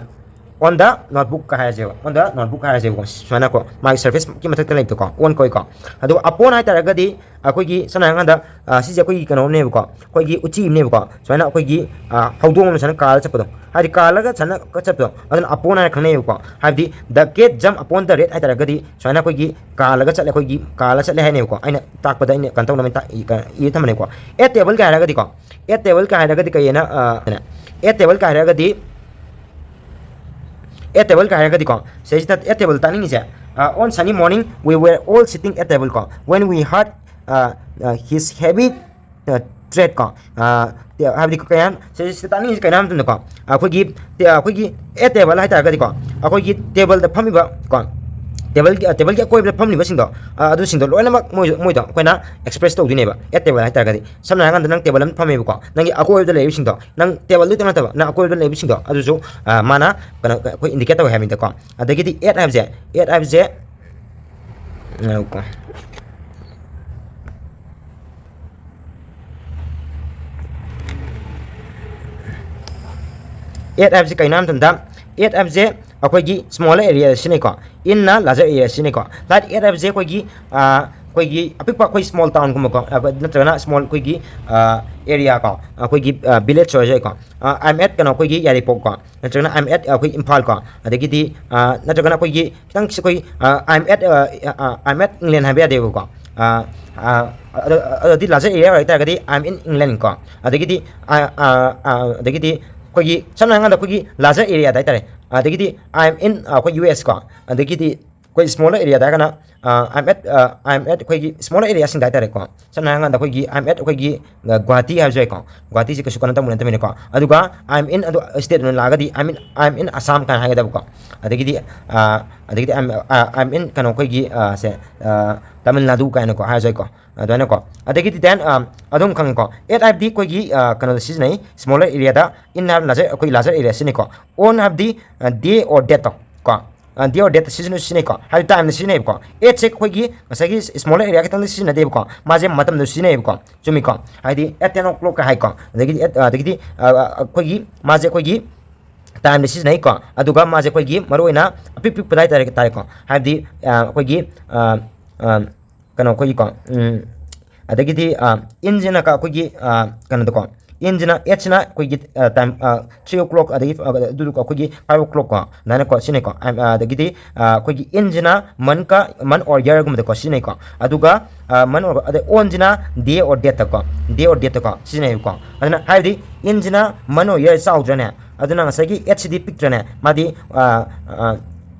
On the notebook ꯀ ꯍꯥꯏꯔꯁꯦꯕ, on the notebook ꯍꯥꯏꯔꯁꯦꯕꯀꯣ, ꯁꯨꯃꯥꯏꯅꯀꯣ, ꯃꯥꯒꯤ surface ꯀꯤ ꯃꯊꯛꯇ ꯂꯩꯕꯗꯣꯀꯣ, on ꯀꯣꯏꯀꯣ꯫ ꯑꯗꯨꯒ upon ꯍꯥꯏ ꯇꯥꯔꯒꯗꯤ ꯑꯩꯈꯣꯏꯒꯤ, ꯁꯝꯅ ꯍꯥꯏꯔꯀꯥꯟꯗ, ꯑ, ꯁꯤꯁꯦ ꯑꯩꯈꯣꯏꯒꯤ ꯀꯩꯅꯣꯅꯦꯕꯀꯣ, ꯑꯩꯈꯣꯏꯒꯤ ꯎꯆꯤ ꯑꯃꯅꯦꯕꯀꯣ, ꯁꯨꯃꯥꯏꯅ ꯑꯩꯈꯣꯏꯒꯤ, ꯑ, ꯍꯧꯗꯣꯡ ꯑꯃ ꯁꯨꯃꯥꯏꯅ ꯀꯥꯜꯂ ꯆꯠꯄꯗꯣ, ꯍꯥꯏꯗꯤ ꯀꯥꯜꯂꯒ ꯁꯨꯃꯥꯏꯅ ꯆꯠꯄꯗꯣ, ꯑꯗꯨꯅ upon ꯍꯥꯏꯅ ꯈꯪꯅꯩꯌꯦꯕꯀꯣ꯫ ꯍꯥꯏꯕꯗꯤ the cat jump upon the red ꯍꯥꯏ ꯇꯥꯔꯒꯗꯤ ꯁꯨꯃꯥꯏꯅ ꯑꯩꯈꯣꯏꯒꯤ ꯀꯥꯜꯂꯒ ꯆꯠꯂꯦ, ꯑꯩꯈꯣꯏꯒꯤ ꯀꯥꯜꯂ ꯆꯠꯂꯦ ꯍꯥꯏꯅꯦꯕꯀꯣ꯫ ꯑꯩꯅ ꯇꯥꯛꯄꯗ ꯑꯩꯅ ꯀꯩꯅꯣ ꯇꯧꯅꯕ ꯇꯥꯛ-, ꯏ-, ꯀ-, ꯏꯔ ꯊꯝꯕꯅꯦꯀꯣ꯫ A table ꯀ ꯍꯥꯏꯔꯒꯗꯤꯀꯣ, a table ꯀ ꯍꯥꯏꯔꯒꯗꯤ ꯀꯩ ꯍꯥꯏꯅ, ꯑ, a table ꯀ ꯍꯥꯏꯔꯒꯗꯤ, a table ꯀ ꯍꯥꯏꯔꯒꯗꯤꯀꯣ, ꯁꯤꯁꯤꯗ a table ꯇꯥꯛꯅꯤꯡꯉꯤꯁꯦ, ꯑ, on sunny morning we were all sitting at table ꯀꯣ, when we heard, ꯑ, ꯑ, his heavy, ꯑ, tread ꯀꯣ, ꯑ, ꯍꯥꯏꯕꯗꯤ ꯀꯩ ꯍꯥꯏ-, ꯁꯤꯁꯤꯗ ꯇꯥꯛꯅꯤꯡꯉꯤꯁꯦ ꯀꯩꯅꯣ ꯍꯥꯏꯕ ꯃꯇꯝꯗꯀꯣ, ꯑꯩꯈꯣꯏꯒꯤ, ꯑꯩꯈꯣꯏꯒꯤ a table ꯍꯥꯏ ꯇꯥꯔꯒꯗꯤꯀꯣ, ꯑꯩꯈꯣꯏꯒꯤ ꯇꯦꯕꯜꯗ ꯐꯝꯃꯤꯕ ꯀꯣ, ꯇꯦꯕꯜꯒꯤ, ꯇꯦꯕꯜꯒꯤ ꯑꯀꯣꯏꯕꯗ ꯐꯝꯂꯤꯕꯁꯤꯡꯗꯣ, ꯑ, ꯑꯗꯨꯁꯤꯡꯗꯣ ꯂꯣꯏꯅꯃꯛ ꯃꯣꯏ, ꯃꯣꯏꯗꯣ ꯑꯩꯈꯣꯏꯅ express ꯇꯧꯗꯣꯏꯅꯦꯕ꯫ A table ꯍꯥꯏ ꯇꯥꯔꯒꯗꯤ, ꯁꯝꯅ ꯍꯥꯏꯔꯀꯥꯟꯗ ꯅꯪ ꯇꯦꯕꯜ ꯑꯃ ꯐꯝꯃꯦꯕꯀꯣ, ꯅꯪꯒꯤ ꯑꯀꯣꯏꯕꯗ ꯂꯩꯔꯤꯕꯁꯤꯡꯗꯣ, ꯅꯪ ꯇꯦꯕꯜꯗꯨꯗ ꯅꯠꯇꯕ, ꯅꯪ ꯑꯀꯣꯏꯕꯗ ꯂꯩꯕꯁꯤꯡꯗꯣ ꯑꯗꯨꯁꯨ, ꯑ, ꯃꯥꯅ ꯀꯩꯅꯣ, ꯑꯩꯈꯣꯏ indicate ꯇꯧꯋꯦ ꯍꯥꯏꯕꯅꯤꯗꯀꯣ꯫ ꯑꯗꯒꯤꯗꯤ at ꯍꯥꯏꯕꯁꯦ, at ꯍꯥꯏꯕꯁꯦ, ꯉꯥꯏꯈꯣꯀꯣ꯫ At ꯍꯥꯏꯕꯁꯦ ꯀꯩꯅꯣ ꯍꯥꯏꯕ ꯃꯇꯝꯗ, at ꯍꯥꯏꯕꯁꯦ ꯑꯩꯈꯣꯏꯒꯤ smaller area ꯁꯤꯖꯤꯟꯅꯩꯀꯣ, in ꯅ larger area ꯁꯤꯖꯤꯟꯅꯩꯀꯣ꯫ That at ꯍꯥꯏꯕꯁꯦ ꯑꯩꯈꯣꯏꯒꯤ, ꯑ, ꯑꯩꯈꯣꯏꯒꯤ ꯑꯄꯤꯛꯄ, ꯑꯩꯈꯣꯏ small town ꯒꯨꯝꯕꯀꯣ, ꯑ, ꯅꯠꯇ꯭ꯔꯒꯅ small ꯑꯩꯈꯣꯏꯒꯤ, ꯑ, area ꯀꯣ, ꯑꯩꯈꯣꯏꯒꯤ, ꯑ, village ꯑꯣꯏꯔꯁꯨ ꯌꯥꯏꯀꯣ꯫ ꯑ, I'm at ꯀꯩꯅꯣ, ꯑꯩꯈꯣꯏꯒꯤ ꯌꯥꯏꯔꯤꯄꯣꯛ ꯀꯣ, ꯅꯠꯇ꯭ꯔꯒꯅ I'm at, ꯑ, ꯑꯩꯈꯣꯏ ꯏꯝꯐꯥꯜ ꯀꯣ, ꯑꯗꯒꯤꯗꯤ, ꯑ, ꯅꯠꯇ꯭ꯔꯒꯅ ꯑꯩꯈꯣꯏꯒꯤ ꯈꯤꯇꯪ ꯑꯩꯈꯣꯏ, ꯑ, I'm at, ꯑ, ꯑ, I'm at England ꯍꯥꯏꯕ ꯌꯥꯗꯦꯕꯀꯣ꯫ ꯑ, ꯑ, ꯑꯗ-, ꯑꯗꯨꯗꯤ larger area ꯑꯣꯏꯇꯥꯔꯒꯗꯤ I'm in England ꯀꯣ꯫ ꯑꯗꯒꯤꯗꯤ, ꯑ, ꯑ, ꯑ, ꯑꯗꯒꯤꯗꯤ ꯑꯩꯈꯣꯏꯒꯤ ꯁꯝꯅ ꯍꯥꯏꯔꯀꯥꯟꯗ ꯑꯩꯈꯣꯏꯒꯤ larger area ꯗ ꯍꯥꯏꯇꯥꯔꯦ꯫ ꯑꯗꯒꯤꯗꯤ I'm in, ꯑ, ꯑꯩꯈꯣꯏ U S ꯀꯣ꯫ ꯑꯗꯒꯤꯗꯤ ꯑꯩꯈꯣꯏ smaller area ꯗ ꯍꯥꯏꯔꯒꯅ, ꯑ, I'm at, ꯑ, I'm at ꯑꯩꯈꯣꯏꯒꯤ smaller area ꯁꯤꯡꯗ ꯍꯥꯏꯇꯥꯔꯦꯀꯣ꯫ ꯁꯝꯅ ꯍꯥꯏꯔꯀꯥꯟꯗ ꯑꯩꯈꯣꯏꯒꯤ I'm at ꯑꯩꯈꯣꯏꯒꯤ, ꯑ, ꯒꯨꯍꯥꯇꯤ ꯍꯥꯏꯕꯁꯨ ꯌꯥꯏꯀꯣ꯫ ꯒꯨꯍꯥꯇꯤꯁꯦ ꯀꯩꯁꯨ ꯀꯩꯅꯣ ꯇꯧꯕ ꯅꯠꯇꯕꯅꯤꯅꯀꯣ꯫ ꯑꯗꯨꯒ I'm in ꯑꯗꯨ state ꯑꯣꯏꯅ ꯂꯥꯛꯑꯒꯗꯤ I'm in, I'm in Assam ꯀꯥꯏꯅ ꯍꯥꯏꯒꯗꯕꯀꯣ꯫ ꯑꯗꯒꯤꯗꯤ, ꯑ, ꯑꯗꯒꯤꯗꯤ I'm, ꯑ, I'm in ꯀꯩꯅꯣ ꯑꯩꯈꯣꯏꯒꯤ, ꯑ, ꯁꯦ, ꯑ, ꯇꯥꯃꯤꯜ ꯅꯥꯗꯨ ꯀꯥꯏꯅꯀꯣ ꯍꯥꯏꯔꯁꯨ ꯌꯥꯏꯀꯣ꯫ ꯑꯗꯨꯃꯥꯏꯅꯀꯣ꯫ ꯑꯗꯒꯤꯗꯤ then, ꯑ, ꯑꯗꯨꯝ ꯈꯪꯉꯦꯀꯣ꯫ At ꯍꯥꯏꯕꯗꯤ ꯑꯩꯈꯣꯏꯒꯤ, ꯑ, ꯀꯩꯅꯣꯗ ꯁꯤꯖꯤꯟꯅꯩ, smaller area ꯗ, in ꯍꯥꯏꯕ larger, ꯑꯩꯈꯣꯏ larger area ꯁꯤꯖꯤꯟꯅꯩꯀꯣ꯫ On ꯍꯥꯏꯕꯗꯤ, ꯑ, day or date ꯇꯣ ꯀꯣ꯫ ꯑ, day or date ꯇ ꯁꯤꯖꯤꯟꯅ-, ꯁꯤꯖꯤꯟꯅꯩꯀꯣ꯫ ꯍꯥꯏꯕꯗꯤ time ꯗ ꯁꯤꯖꯤꯟꯅꯩꯕꯀꯣ꯫ At ꯁꯦ ꯑꯩꯈꯣꯏꯒꯤ ꯉꯁꯥꯏꯒꯤ smaller area ꯈꯛꯇꯪꯗ ꯁꯤꯖꯤꯟꯅꯗꯦꯕꯀꯣ꯫ ꯃꯥꯁꯦ ꯃꯇꯝꯗ ꯁꯤꯖꯤꯟꯅꯩꯌꯦꯕꯀꯣ꯫ ꯆꯨꯝꯃꯤꯀꯣ? ꯍꯥꯏꯗꯤ at ten o'clock ꯀ ꯍꯥꯏꯀꯣ꯫ ꯑꯗꯒꯤꯗꯤ at, ꯑꯗꯒꯤꯗꯤ, ꯑ, ꯑ, ꯑꯩꯈꯣꯏꯒꯤ, ꯃꯥꯁꯦ ꯑꯩꯈꯣꯏꯒꯤ ꯇꯥꯏꯝꯗ ꯁꯤꯖꯤꯟꯅꯩꯀꯣ꯫ ꯑꯗꯨꯒ ꯃꯥꯁꯦ ꯑꯩꯈꯣꯏꯒꯤ ꯃꯔꯨꯑꯣꯏꯅ ꯑꯄꯤꯛ ꯄꯤꯛꯄꯗ ꯍꯥꯏꯇꯥꯔꯦ, ꯇꯥꯔꯦꯀꯣ꯫ ꯍꯥꯏꯕꯗꯤ ꯑ, ꯑꯩꯈꯣꯏꯒꯤ ꯑ, ꯑ, ꯀꯩꯅꯣ ꯑꯩꯈꯣꯏꯒꯤꯀꯣ, ꯎꯝ, ꯑꯗꯒꯤꯗꯤ ꯑ, ꯏꯟꯁꯤꯅꯀ ꯑꯩꯈꯣꯏꯒꯤ ꯑ, ꯀꯩꯅꯣꯗꯀꯣ, ꯏꯟꯁꯤꯅ, ꯑꯦꯠꯁꯤꯅ ꯑꯩꯈꯣꯏꯒꯤ ꯑ, ꯇꯥꯏꯝ ꯑ, ꯊ꯭ꯔꯤ ꯑꯣ ꯀ꯭ꯂꯣꯛ, ꯑꯗꯒꯤ ꯑ, ꯑꯗꯨꯗꯨꯒ ꯑꯩꯈꯣꯏꯒꯤ ꯐꯥꯏꯚ ꯑꯣ ꯀ꯭ꯂꯣꯛꯀꯣ, ꯑꯗꯨꯃꯥꯏꯅꯀꯣ ꯁꯤꯖꯤꯟꯅꯩꯀꯣ꯫ ꯑ, ꯑꯗꯒꯤꯗꯤ ꯑ, ꯑꯩꯈꯣꯏꯒꯤ ꯏꯟꯁꯤꯅ ꯃꯟꯀ, ꯃꯟ ꯑꯣꯔ ꯌꯔꯒꯨꯝꯕꯗꯀꯣ ꯁꯤꯖꯤꯟꯅꯩꯀꯣ꯫ ꯑꯗꯨꯒ ꯑ, ꯃꯟ ꯑꯣꯔ, ꯑꯗꯩ ꯑꯣꯟꯁꯤꯅ ꯗꯦ ꯑꯣꯔ ꯗꯦꯠꯇꯀꯣ, ꯗꯦ ꯑꯣꯔ ꯗꯦꯠꯇꯀꯣ ꯁꯤꯖꯤꯟꯅꯩꯕꯀꯣ꯫ ꯑꯗꯨꯅ ꯍꯥꯏꯕꯗꯤ ꯏꯟꯁꯤꯅ ꯃꯟ ꯑꯣꯔ ꯌꯔ ꯆꯥꯎꯗ꯭ꯔꯅꯦ, ꯑꯗꯨꯅ ꯉꯁꯥꯏꯒꯤ ꯑꯦꯠꯁꯤꯗꯤ ꯄꯤꯛꯇ꯭ꯔꯅꯦ, ꯃꯥꯗꯤ ꯑ, ꯑ,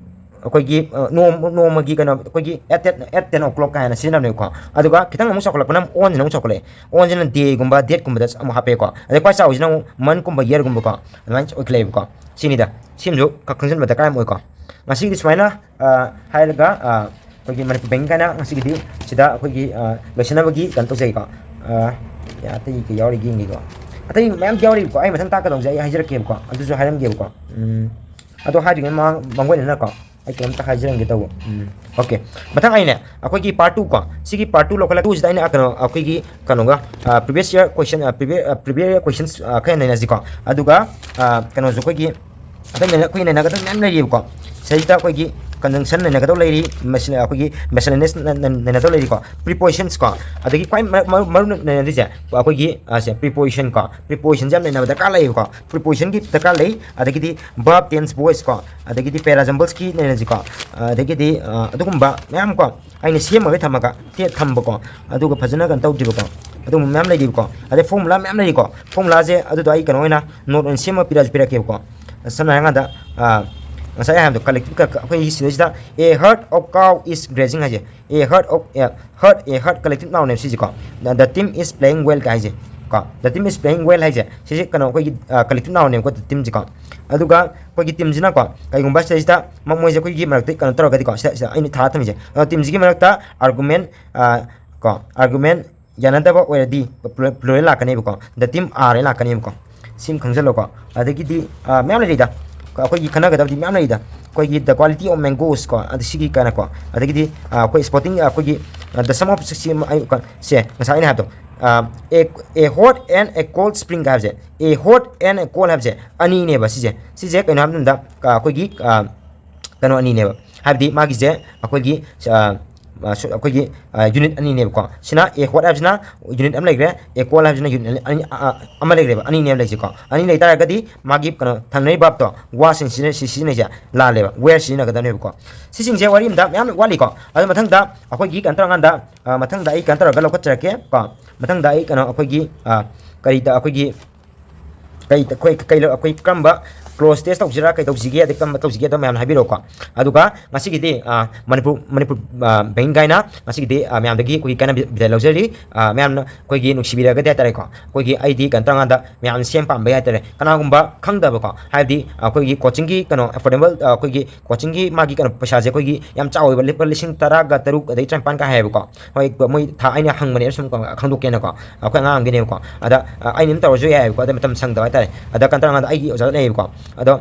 ꯑꯩꯈꯣꯏꯒꯤ ꯑ, ꯅꯣꯡ-, ꯅꯣꯡꯃꯒꯤ ꯀꯩꯅꯣ, ꯑꯩꯈꯣꯏꯒꯤ at ten, at ten o'clock ꯀꯥꯏꯅ ꯁꯤꯖꯤꯟꯅꯕꯅꯦꯕꯀꯣ꯫ ꯑꯗꯨꯒ ꯈꯤꯇꯪ ꯑꯃꯨꯛ ꯆꯥꯎꯈꯠꯂꯛꯄꯅ ꯑꯃꯨꯛ ꯑꯣꯟꯁꯤꯅ ꯑꯃꯨꯛ ꯆꯥꯎꯈꯠꯂꯛꯑꯦ꯫ ꯑꯣꯟꯁꯤꯅ ꯗꯦꯒꯨꯝꯕ ꯗꯦꯠꯀꯨꯝꯕꯗ ꯑꯃꯨꯛ ꯍꯥꯞꯄꯛꯑꯦꯀꯣ꯫ ꯑꯗꯩ ꯈ꯭ꯋꯥꯏ ꯆꯥꯎꯕꯁꯤꯅ ꯑꯃꯨꯛ ꯃꯟꯀꯨꯝꯕ ꯌꯔꯒꯨꯝꯕꯀꯣ, ꯑꯗꯨꯃꯥꯏꯅ ꯑꯣꯏꯈꯠꯂꯛꯑꯦꯕꯀꯣ꯫ ꯁꯤꯅꯤꯗ, ꯁꯤꯃꯁꯨ ꯈ-, ꯈꯪꯖꯤꯟꯕ ꯗꯔꯀꯥꯔ ꯌꯥꯝ ꯑꯣꯏꯀꯣ꯫ ꯉꯁꯤꯒꯤꯗꯤ ꯁꯨꯃꯥꯏꯅ ꯑ, ꯍꯥꯏꯔꯒ ꯑ, ꯑꯩꯈꯣꯏꯒꯤ ꯃꯅꯤꯄꯨꯔ ꯕꯦꯡ ꯀꯥꯏꯅ ꯉꯁꯤꯒꯤꯗꯤ ꯁꯤꯗ ꯑꯩꯈꯣꯏꯒꯤ ꯑ, ꯂꯣꯏꯁꯤꯟꯅꯕꯒꯤ ꯀꯩꯅꯣ ꯇꯧꯖꯩꯀꯣ꯫ ꯑ, ꯑꯇꯩ ꯀꯩ ꯌꯥꯎꯔꯤꯒꯦ ꯌꯦꯡꯒꯦꯀꯣ꯫ ꯑꯇꯩ ꯃꯌꯥꯝ ꯌꯥꯎꯔꯤꯕꯀꯣ, ꯑꯩ ꯃꯊꯪ ꯇꯥꯛꯀꯗꯧꯁꯦ ꯑꯩ ꯍꯥꯏꯖꯔꯛꯀꯦꯕꯀꯣ, ꯑꯗꯨꯁꯨ ꯍꯥꯏꯔꯝꯒꯦꯕꯀꯣ꯫ ꯎꯝ, ꯑꯗꯣ ꯍꯥꯏꯗ꯭ꯔꯤꯉꯩ ꯃꯃꯥꯡ ꯃꯥꯡꯑꯣꯏꯅꯅꯀꯣ ꯑꯩ ꯀꯩꯅꯣꯝꯇ ꯍꯥꯏꯖꯔꯝꯒꯦ ꯇꯧꯕ꯫ ꯎꯝ, ꯑꯣꯀꯦ꯫ ꯃꯊꯪ ꯑꯩꯅꯦ ꯑꯩꯈꯣꯏꯒꯤ ꯄꯥꯔꯠ ꯇꯨ ꯀꯣ, ꯁꯤꯒꯤ ꯄꯥꯔꯠ ꯇꯨ ꯂꯧꯈꯠꯂꯛꯄꯁꯤꯗ ꯑꯩꯅ ꯀꯩꯅꯣ, ꯑꯩꯈꯣꯏꯒꯤ ꯀꯩꯅꯣꯒ previous year question, previous year questions ꯈꯔ ꯅꯩꯅꯁꯤꯀꯣ꯫ ꯑꯗꯨꯒ ꯑ, ꯀꯩꯅꯣꯁꯨ ꯑꯩꯈꯣꯏꯒꯤ ꯑꯩꯈꯣꯏ ꯅꯩꯅ-, ꯑꯩꯈꯣꯏ ꯅꯩꯅꯒꯗꯕ ꯃꯌꯥꯝ ꯂꯩꯔꯤꯕꯀꯣ꯫ ꯁꯤꯗꯩꯁꯤꯗ ꯑꯩꯈꯣꯏꯒꯤ conjunction ꯅꯩꯅꯒꯗꯧ ꯂꯩꯔꯤ, ꯃꯁꯤ ꯑꯩꯈꯣꯏꯒꯤ miscellaneous ꯅ-, ꯅ-, ꯅꯩꯅꯗꯧ ꯂꯩꯔꯤꯀꯣ, prepositions ꯀꯣ꯫ ꯑꯗꯒꯤ ꯈ꯭ꯋꯥꯏ ꯃꯔꯨ-, ꯃꯔꯨ-, ꯃꯔꯨꯅ ꯅꯩꯅꯗꯣꯏꯁꯦ ꯑꯩꯈꯣꯏꯒꯤ, ꯑ, ꯁꯦ, preposition ꯀꯣ, preposition ꯁꯦ ꯌꯥꯝ ꯅꯩꯅꯕ ꯗꯔꯀꯥꯔ ꯂꯩꯌꯦꯕꯀꯣ꯫ Preposition ꯒꯤ ꯗꯔꯀꯥꯔ ꯂꯩ, ꯑꯗꯒꯤꯗꯤ verb tense voice ꯀꯣ, ꯑꯗꯒꯤꯗꯤ paraexamplesꯀꯤ ꯅꯩꯅꯁꯤꯀꯣ, ꯑꯗꯒꯤꯗꯤ, ꯑ, ꯑꯗꯨꯒꯨꯝꯕ ꯃꯌꯥꯝ ꯀꯣ꯫ ꯑꯩꯅ ꯁꯦꯝꯃꯒ ꯊꯝꯃꯒ ꯊꯦꯠ ꯊꯝꯕꯀꯣ, ꯑꯗꯨꯒ ꯐꯖꯅ ꯀꯩꯅꯣ ꯇꯧꯗ꯭ꯔꯤꯕꯀꯣ, ꯑꯗꯨꯒꯨꯝꯕ ꯃꯌꯥꯝ ꯂꯩꯔꯤꯕꯀꯣ꯫ ꯑꯗꯩ formula ꯃꯌꯥꯝ ꯂꯩꯔꯤꯀꯣ꯫ Formulaꯁꯦ ꯑꯗꯨꯗꯣ ꯑꯩ ꯀꯩꯅꯣ ꯑꯣꯏꯅ note ꯑꯣꯏꯅ ꯁꯦꯝꯃꯒ ꯄꯤꯔꯛꯑꯁꯨ ꯄꯤꯔꯛꯀꯦꯕꯀꯣ꯫ ꯁꯝꯅ ꯍꯥꯏꯔꯀꯥꯟꯗ, ꯑ, ꯉꯁꯥꯏ ꯑꯩ ꯍꯥꯏꯕꯗꯣ collective ꯀ-, ꯑꯩꯈꯣꯏꯒꯤ ꯁꯤꯗꯩꯁꯤꯗ "A herd of cow is grazing" ꯍꯥꯏꯁꯦ, "A herd of, a herd", "A herd" collective nounꯅꯦꯕ ꯁꯤꯁꯦꯀꯣ꯫ "The, the team is playing well" ꯀ ꯍꯥꯏꯁꯦ ꯀꯣ, "The team is playing well" ꯍꯥꯏꯁꯦ ꯁꯤꯁꯦ ꯀꯩꯅꯣ ꯑꯩꯈꯣꯏꯒꯤ, ꯑ, collective nounꯅꯦꯕꯀꯣ, the teamꯁꯦꯀꯣ꯫ ꯑꯗꯨꯒ ꯑꯩꯈꯣꯏꯒꯤ teamꯁꯤꯅꯀꯣ, ꯀꯩꯒꯨꯝꯕ ꯁꯤꯗꯩꯁꯤꯗ ꯃ-, ꯃꯣꯏꯁꯦ ꯑꯩꯈꯣꯏꯒꯤ ꯃꯔꯛꯇ ꯀꯩꯅꯣ ꯇꯧꯔꯒꯗꯤꯀꯣ, ꯁꯤꯗ, ꯁꯤꯗ ꯑꯩꯅ ꯊꯥꯔ ꯊꯝꯃꯤꯁꯦ, ꯑ, teamꯁꯤꯒꯤ ꯃꯔꯛꯇ argument, ꯑ, ꯀꯣ, argument ꯌꯥꯅꯗꯕ ꯑꯣꯏꯔꯗꯤ, plural, plural ꯂꯥꯛꯀꯅꯦꯕꯀꯣ, "The team are" ꯍꯥꯏꯅ ꯂꯥꯛꯀꯅꯦꯕꯀꯣ꯫ ꯁꯤꯃ ꯈꯪꯖꯜꯂꯣꯀꯣ꯫ ꯑꯗꯒꯤꯗꯤ, ꯑ, ꯃꯌꯥꯝ ꯂꯩꯔꯤꯗ, ꯑꯩꯈꯣꯏꯒꯤ ꯈꯟꯅꯒꯗꯕꯗꯤ ꯃꯌꯥꯝ ꯂꯩꯔꯤꯗ꯫ ꯑꯩꯈꯣꯏꯒꯤ "The quality of mangoes" ꯀꯣ, ꯑꯗ ꯁꯤꯒꯤ ꯀꯥꯏꯅꯀꯣ, ꯑꯗꯒꯤꯗꯤ, ꯑ, ꯑꯩꯈꯣꯏ spotting, ꯑ, ꯑꯩꯈꯣꯏꯒꯤ, ꯑ, "The sum of" ꯁꯤ, ꯁꯤ ꯑꯃ ꯑꯩ ꯀ-, ꯁꯦ ꯉꯁꯥꯏ ꯑꯩꯅ ꯍꯥꯏꯕꯗꯣ, a hot and a cold spring ꯀꯥꯏ ꯍꯥꯏꯕꯁꯦ, a hot and a cold ꯍꯥꯏꯕꯁꯦ ꯑꯅꯤꯅꯦꯕ꯫ ꯁꯤꯁꯦ ꯁꯤꯁꯦ ꯀꯩꯅꯣ ꯍꯥꯏꯕ ꯃꯇꯝꯗ ꯑꯩꯈꯣꯏꯒꯤ ꯀꯩꯅꯣ ꯑꯅꯤꯅꯦꯕ꯫ ꯍꯥꯏꯕꯗꯤ ꯃꯥꯒꯤꯁꯦ ꯑꯩꯈꯣꯏꯒꯤ ꯑꯩꯈꯣꯏꯒꯤ ꯌꯨꯅꯤꯠ ꯑꯅꯤꯅꯦꯕꯀꯣ꯫ ꯁꯤꯅ a hot ꯍꯥꯏꯕꯁꯤꯅ ꯌꯨꯅꯤꯠ ꯑꯃ ꯂꯩꯈ꯭ꯔꯦ, a cold ꯍꯥꯏꯕꯁꯤꯅ ꯌꯨꯅꯤꯠ ꯑꯅꯤ ꯑꯃ ꯂꯩꯈ꯭ꯔꯦꯕ, ꯑꯅꯤꯅꯦꯕ ꯂꯩꯁꯦꯀꯣ꯫ ꯑꯅꯤ ꯂꯩ ꯇꯥꯔꯒꯗꯤ ꯃꯥꯒꯤ ꯀꯩꯅꯣ ꯊꯪꯅꯔꯤꯕ ꯚꯔꯕꯇꯣ, ꯋꯥꯁ ꯁꯤ ꯁꯤꯖꯤꯟꯅꯩꯁꯦ ꯂꯥꯜꯂꯦꯕ, ꯋꯦꯌꯔ ꯁꯤꯖꯤꯟꯅꯒꯗꯕꯅꯦꯕꯀꯣ꯫ ꯁꯤꯁꯤꯡꯁꯦ ꯋꯥꯔꯤ ꯑꯝꯇ ꯃꯌꯥꯝ ꯋꯥꯠꯂꯤꯀꯣ꯫ ꯑꯗꯣ ꯃꯊꯪꯗ ꯑꯩꯈꯣꯏꯒꯤ ꯀꯩꯅꯣ ꯇꯧꯔꯀꯥꯟꯗ ꯃꯊꯪꯗ ꯑꯩ ꯀꯩꯅꯣ ꯇꯧꯔꯒ ꯂꯧꯈꯠꯆꯔꯛꯀꯦ ꯀꯣ꯫ ꯃꯊꯪꯗ ꯑꯩ ꯀꯩꯅꯣ ꯑꯩꯈꯣꯏꯒꯤ ꯀꯔꯤꯗ ꯑꯩꯈꯣꯏꯒꯤ ꯀꯩ ꯑꯩꯈꯣꯏ ꯀꯩ ꯑꯩꯈꯣꯏ ꯀꯔꯝꯕ ꯀ꯭ꯂꯣꯖ ꯇꯦꯁ ꯇꯧꯁꯤꯔꯥ, ꯀꯩ ꯇꯧꯁꯤꯒꯦ, ꯑꯗꯩ ꯀꯔꯝꯕ ꯇꯧꯁꯤꯒꯦ ꯑꯗꯣ ꯃꯌꯥꯝꯅ ꯍꯥꯏꯕꯤꯔꯛꯑꯣꯀꯣ꯫ ꯑꯗꯨꯒ ꯉꯁꯤꯒꯤꯗꯤ ꯃꯅꯤꯄꯨꯔ ꯃꯅꯤꯄꯨꯔ ꯕꯦꯡ ꯀꯥꯏꯅ ꯉꯁꯤꯒꯤꯗꯤ ꯃꯌꯥꯝꯗꯒꯤ ꯑꯩꯈꯣꯏꯒꯤ ꯀꯥꯟꯅꯕ ꯂꯧꯖꯔꯤ꯫ ꯃꯌꯥꯝꯅ ꯑꯩꯈꯣꯏꯒꯤ ꯅꯨꯡꯁꯤꯕꯤꯔꯒꯗꯤ ꯍꯥꯏꯇꯥꯔꯦꯀꯣ, ꯑꯩꯈꯣꯏꯒꯤ ꯑꯩꯗꯤ ꯀꯩꯅꯣ ꯇꯧꯔꯀꯥꯟꯗ ꯃꯌꯥꯝꯅ ꯁꯦꯝ ꯄꯥꯝꯕ ꯍꯥꯏꯇꯥꯔꯦ꯫ ꯀꯅꯥꯒꯨꯝꯕ ꯈꯪꯗꯕꯀꯣ, ꯍꯥꯏꯕꯗꯤ ꯑꯩꯈꯣꯏꯒꯤ ꯀꯣꯆꯤꯡꯒꯤ ꯀꯩꯅꯣ ꯑꯦꯐꯣꯔꯗꯦꯕꯜ ꯑꯩꯈꯣꯏꯒꯤ ꯀꯣꯆꯤꯡꯒꯤ ꯃꯥꯒꯤ ꯀꯩꯅꯣ ꯄꯩꯁꯥꯁꯦ ꯑꯩꯈꯣꯏꯒꯤ ꯌꯥꯝ ꯆꯥꯎꯋꯦꯕ, ꯂꯨꯄꯥ ꯂꯤꯁꯤꯡ ꯇꯔꯥꯒ ꯇꯔꯨꯛ ꯑꯗꯩ ꯇꯔꯥꯅꯤꯄꯥꯟꯒ ꯍꯥꯏꯌꯦꯕꯀꯣ꯫ ꯍꯣꯏ, ꯃꯣꯏ ꯊꯥ ꯑꯩꯅ ꯍꯪꯕꯅꯦꯕ ꯁꯨꯝ ꯈꯪꯗꯣꯛꯀꯦꯅꯀꯣ꯫ ꯑꯩꯈꯣꯏ ꯑꯉꯥꯡꯒꯤꯅꯦꯕꯀꯣ꯫ ꯑꯗ ꯑꯩꯅ ꯑꯗꯨꯝ ꯇꯧꯔꯁꯨ ꯌꯥꯏꯌꯦꯕꯀꯣ, ꯑꯗ ꯃꯇꯝ ꯁꯪꯗꯕ ꯍꯥꯏꯇꯥꯔꯦ꯫ ꯑꯗ ꯀꯩꯅꯣ ꯇꯧꯔꯀꯥꯟꯗ ꯑꯩꯒꯤ ꯑꯣꯖꯥ ꯂꯩꯌꯦꯕꯀꯣ꯫ ꯑꯗꯣ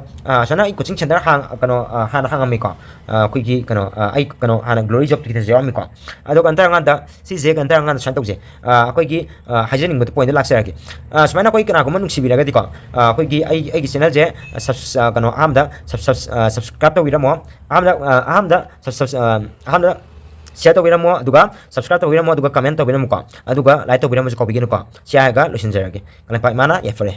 ꯁꯨꯃꯥꯏꯅ ꯑꯩ ꯀꯣꯆꯤꯡ ꯁꯦꯟꯇꯔ ꯍꯥꯡ ꯀꯩꯅꯣ ꯍꯥꯟꯅ ꯍꯥꯡꯉꯝꯃꯤꯀꯣ꯫ ꯑꯩꯈꯣꯏꯒꯤ ꯀꯩꯅꯣ ꯑꯩ ꯀꯩꯅꯣ ꯍꯥꯟꯅ ꯒ꯭ꯂꯣꯔꯤ ꯖꯣꯕ ꯇꯤꯀꯦꯠꯇꯁꯨ ꯌꯥꯎꯔꯝꯃꯤꯀꯣ꯫ ꯑꯗꯣ ꯀꯩꯅꯣ ꯇꯧꯔꯀꯥꯟꯗ ꯁꯤꯁꯦ ꯀꯩꯅꯣ ꯇꯧꯔꯀꯥꯟꯗ ꯁꯨꯃꯥꯏꯅ ꯇꯧꯁꯦ꯫ ꯑꯩꯈꯣꯏꯒꯤ ꯍꯥꯏꯖꯅꯤꯡꯕꯗ ꯄꯣꯏꯟꯗ ꯂꯥꯛꯆꯔꯒꯦ꯫ ꯁꯨꯃꯥꯏꯅ ꯑꯩꯈꯣꯏ ꯀꯅꯥꯒꯨꯝꯕ ꯅꯨꯡꯁꯤꯕꯤꯔꯒꯗꯤꯀꯣ, ꯑꯩꯈꯣꯏꯒꯤ ꯑꯩ ꯑꯩꯒꯤ ꯆꯦꯅꯦꯜꯁꯦ ꯀꯩꯅꯣ ꯑꯍꯥꯟꯕꯗ ꯁꯕꯁꯀ꯭ꯔꯥꯏꯞ ꯇꯧꯕꯤꯔꯝꯃꯣ꯫ ꯑꯍꯥꯟꯕꯗ ꯑꯍꯥꯟꯕꯗ ꯑꯍꯥꯟꯕꯗ ꯁꯤꯌꯔ ꯇꯧꯕꯤꯔꯝꯃꯣ, ꯑꯗꯨꯒ ꯁꯕꯁꯀ꯭ꯔꯥꯏꯞ ꯇꯧꯕꯤꯔꯝꯃꯣ, ꯑꯗꯨꯒ ꯀꯃꯦꯟ ꯇꯧꯕꯤꯔꯝꯃꯨꯀꯣ, ꯑꯗꯨꯒ ꯂꯥꯏꯛ ꯇꯧꯕꯤꯔꯝꯕꯁꯨ ꯀꯥꯎꯕꯤꯒꯅꯨꯀꯣ꯫ ꯁꯤ ꯍꯥꯏꯔꯒ ꯂꯣꯏꯁꯤꯟꯖꯔꯒꯦ꯫ ꯀꯪꯂꯩꯄꯥꯛ ꯏꯃꯥꯅ ꯌꯥꯏꯐꯔꯦ꯫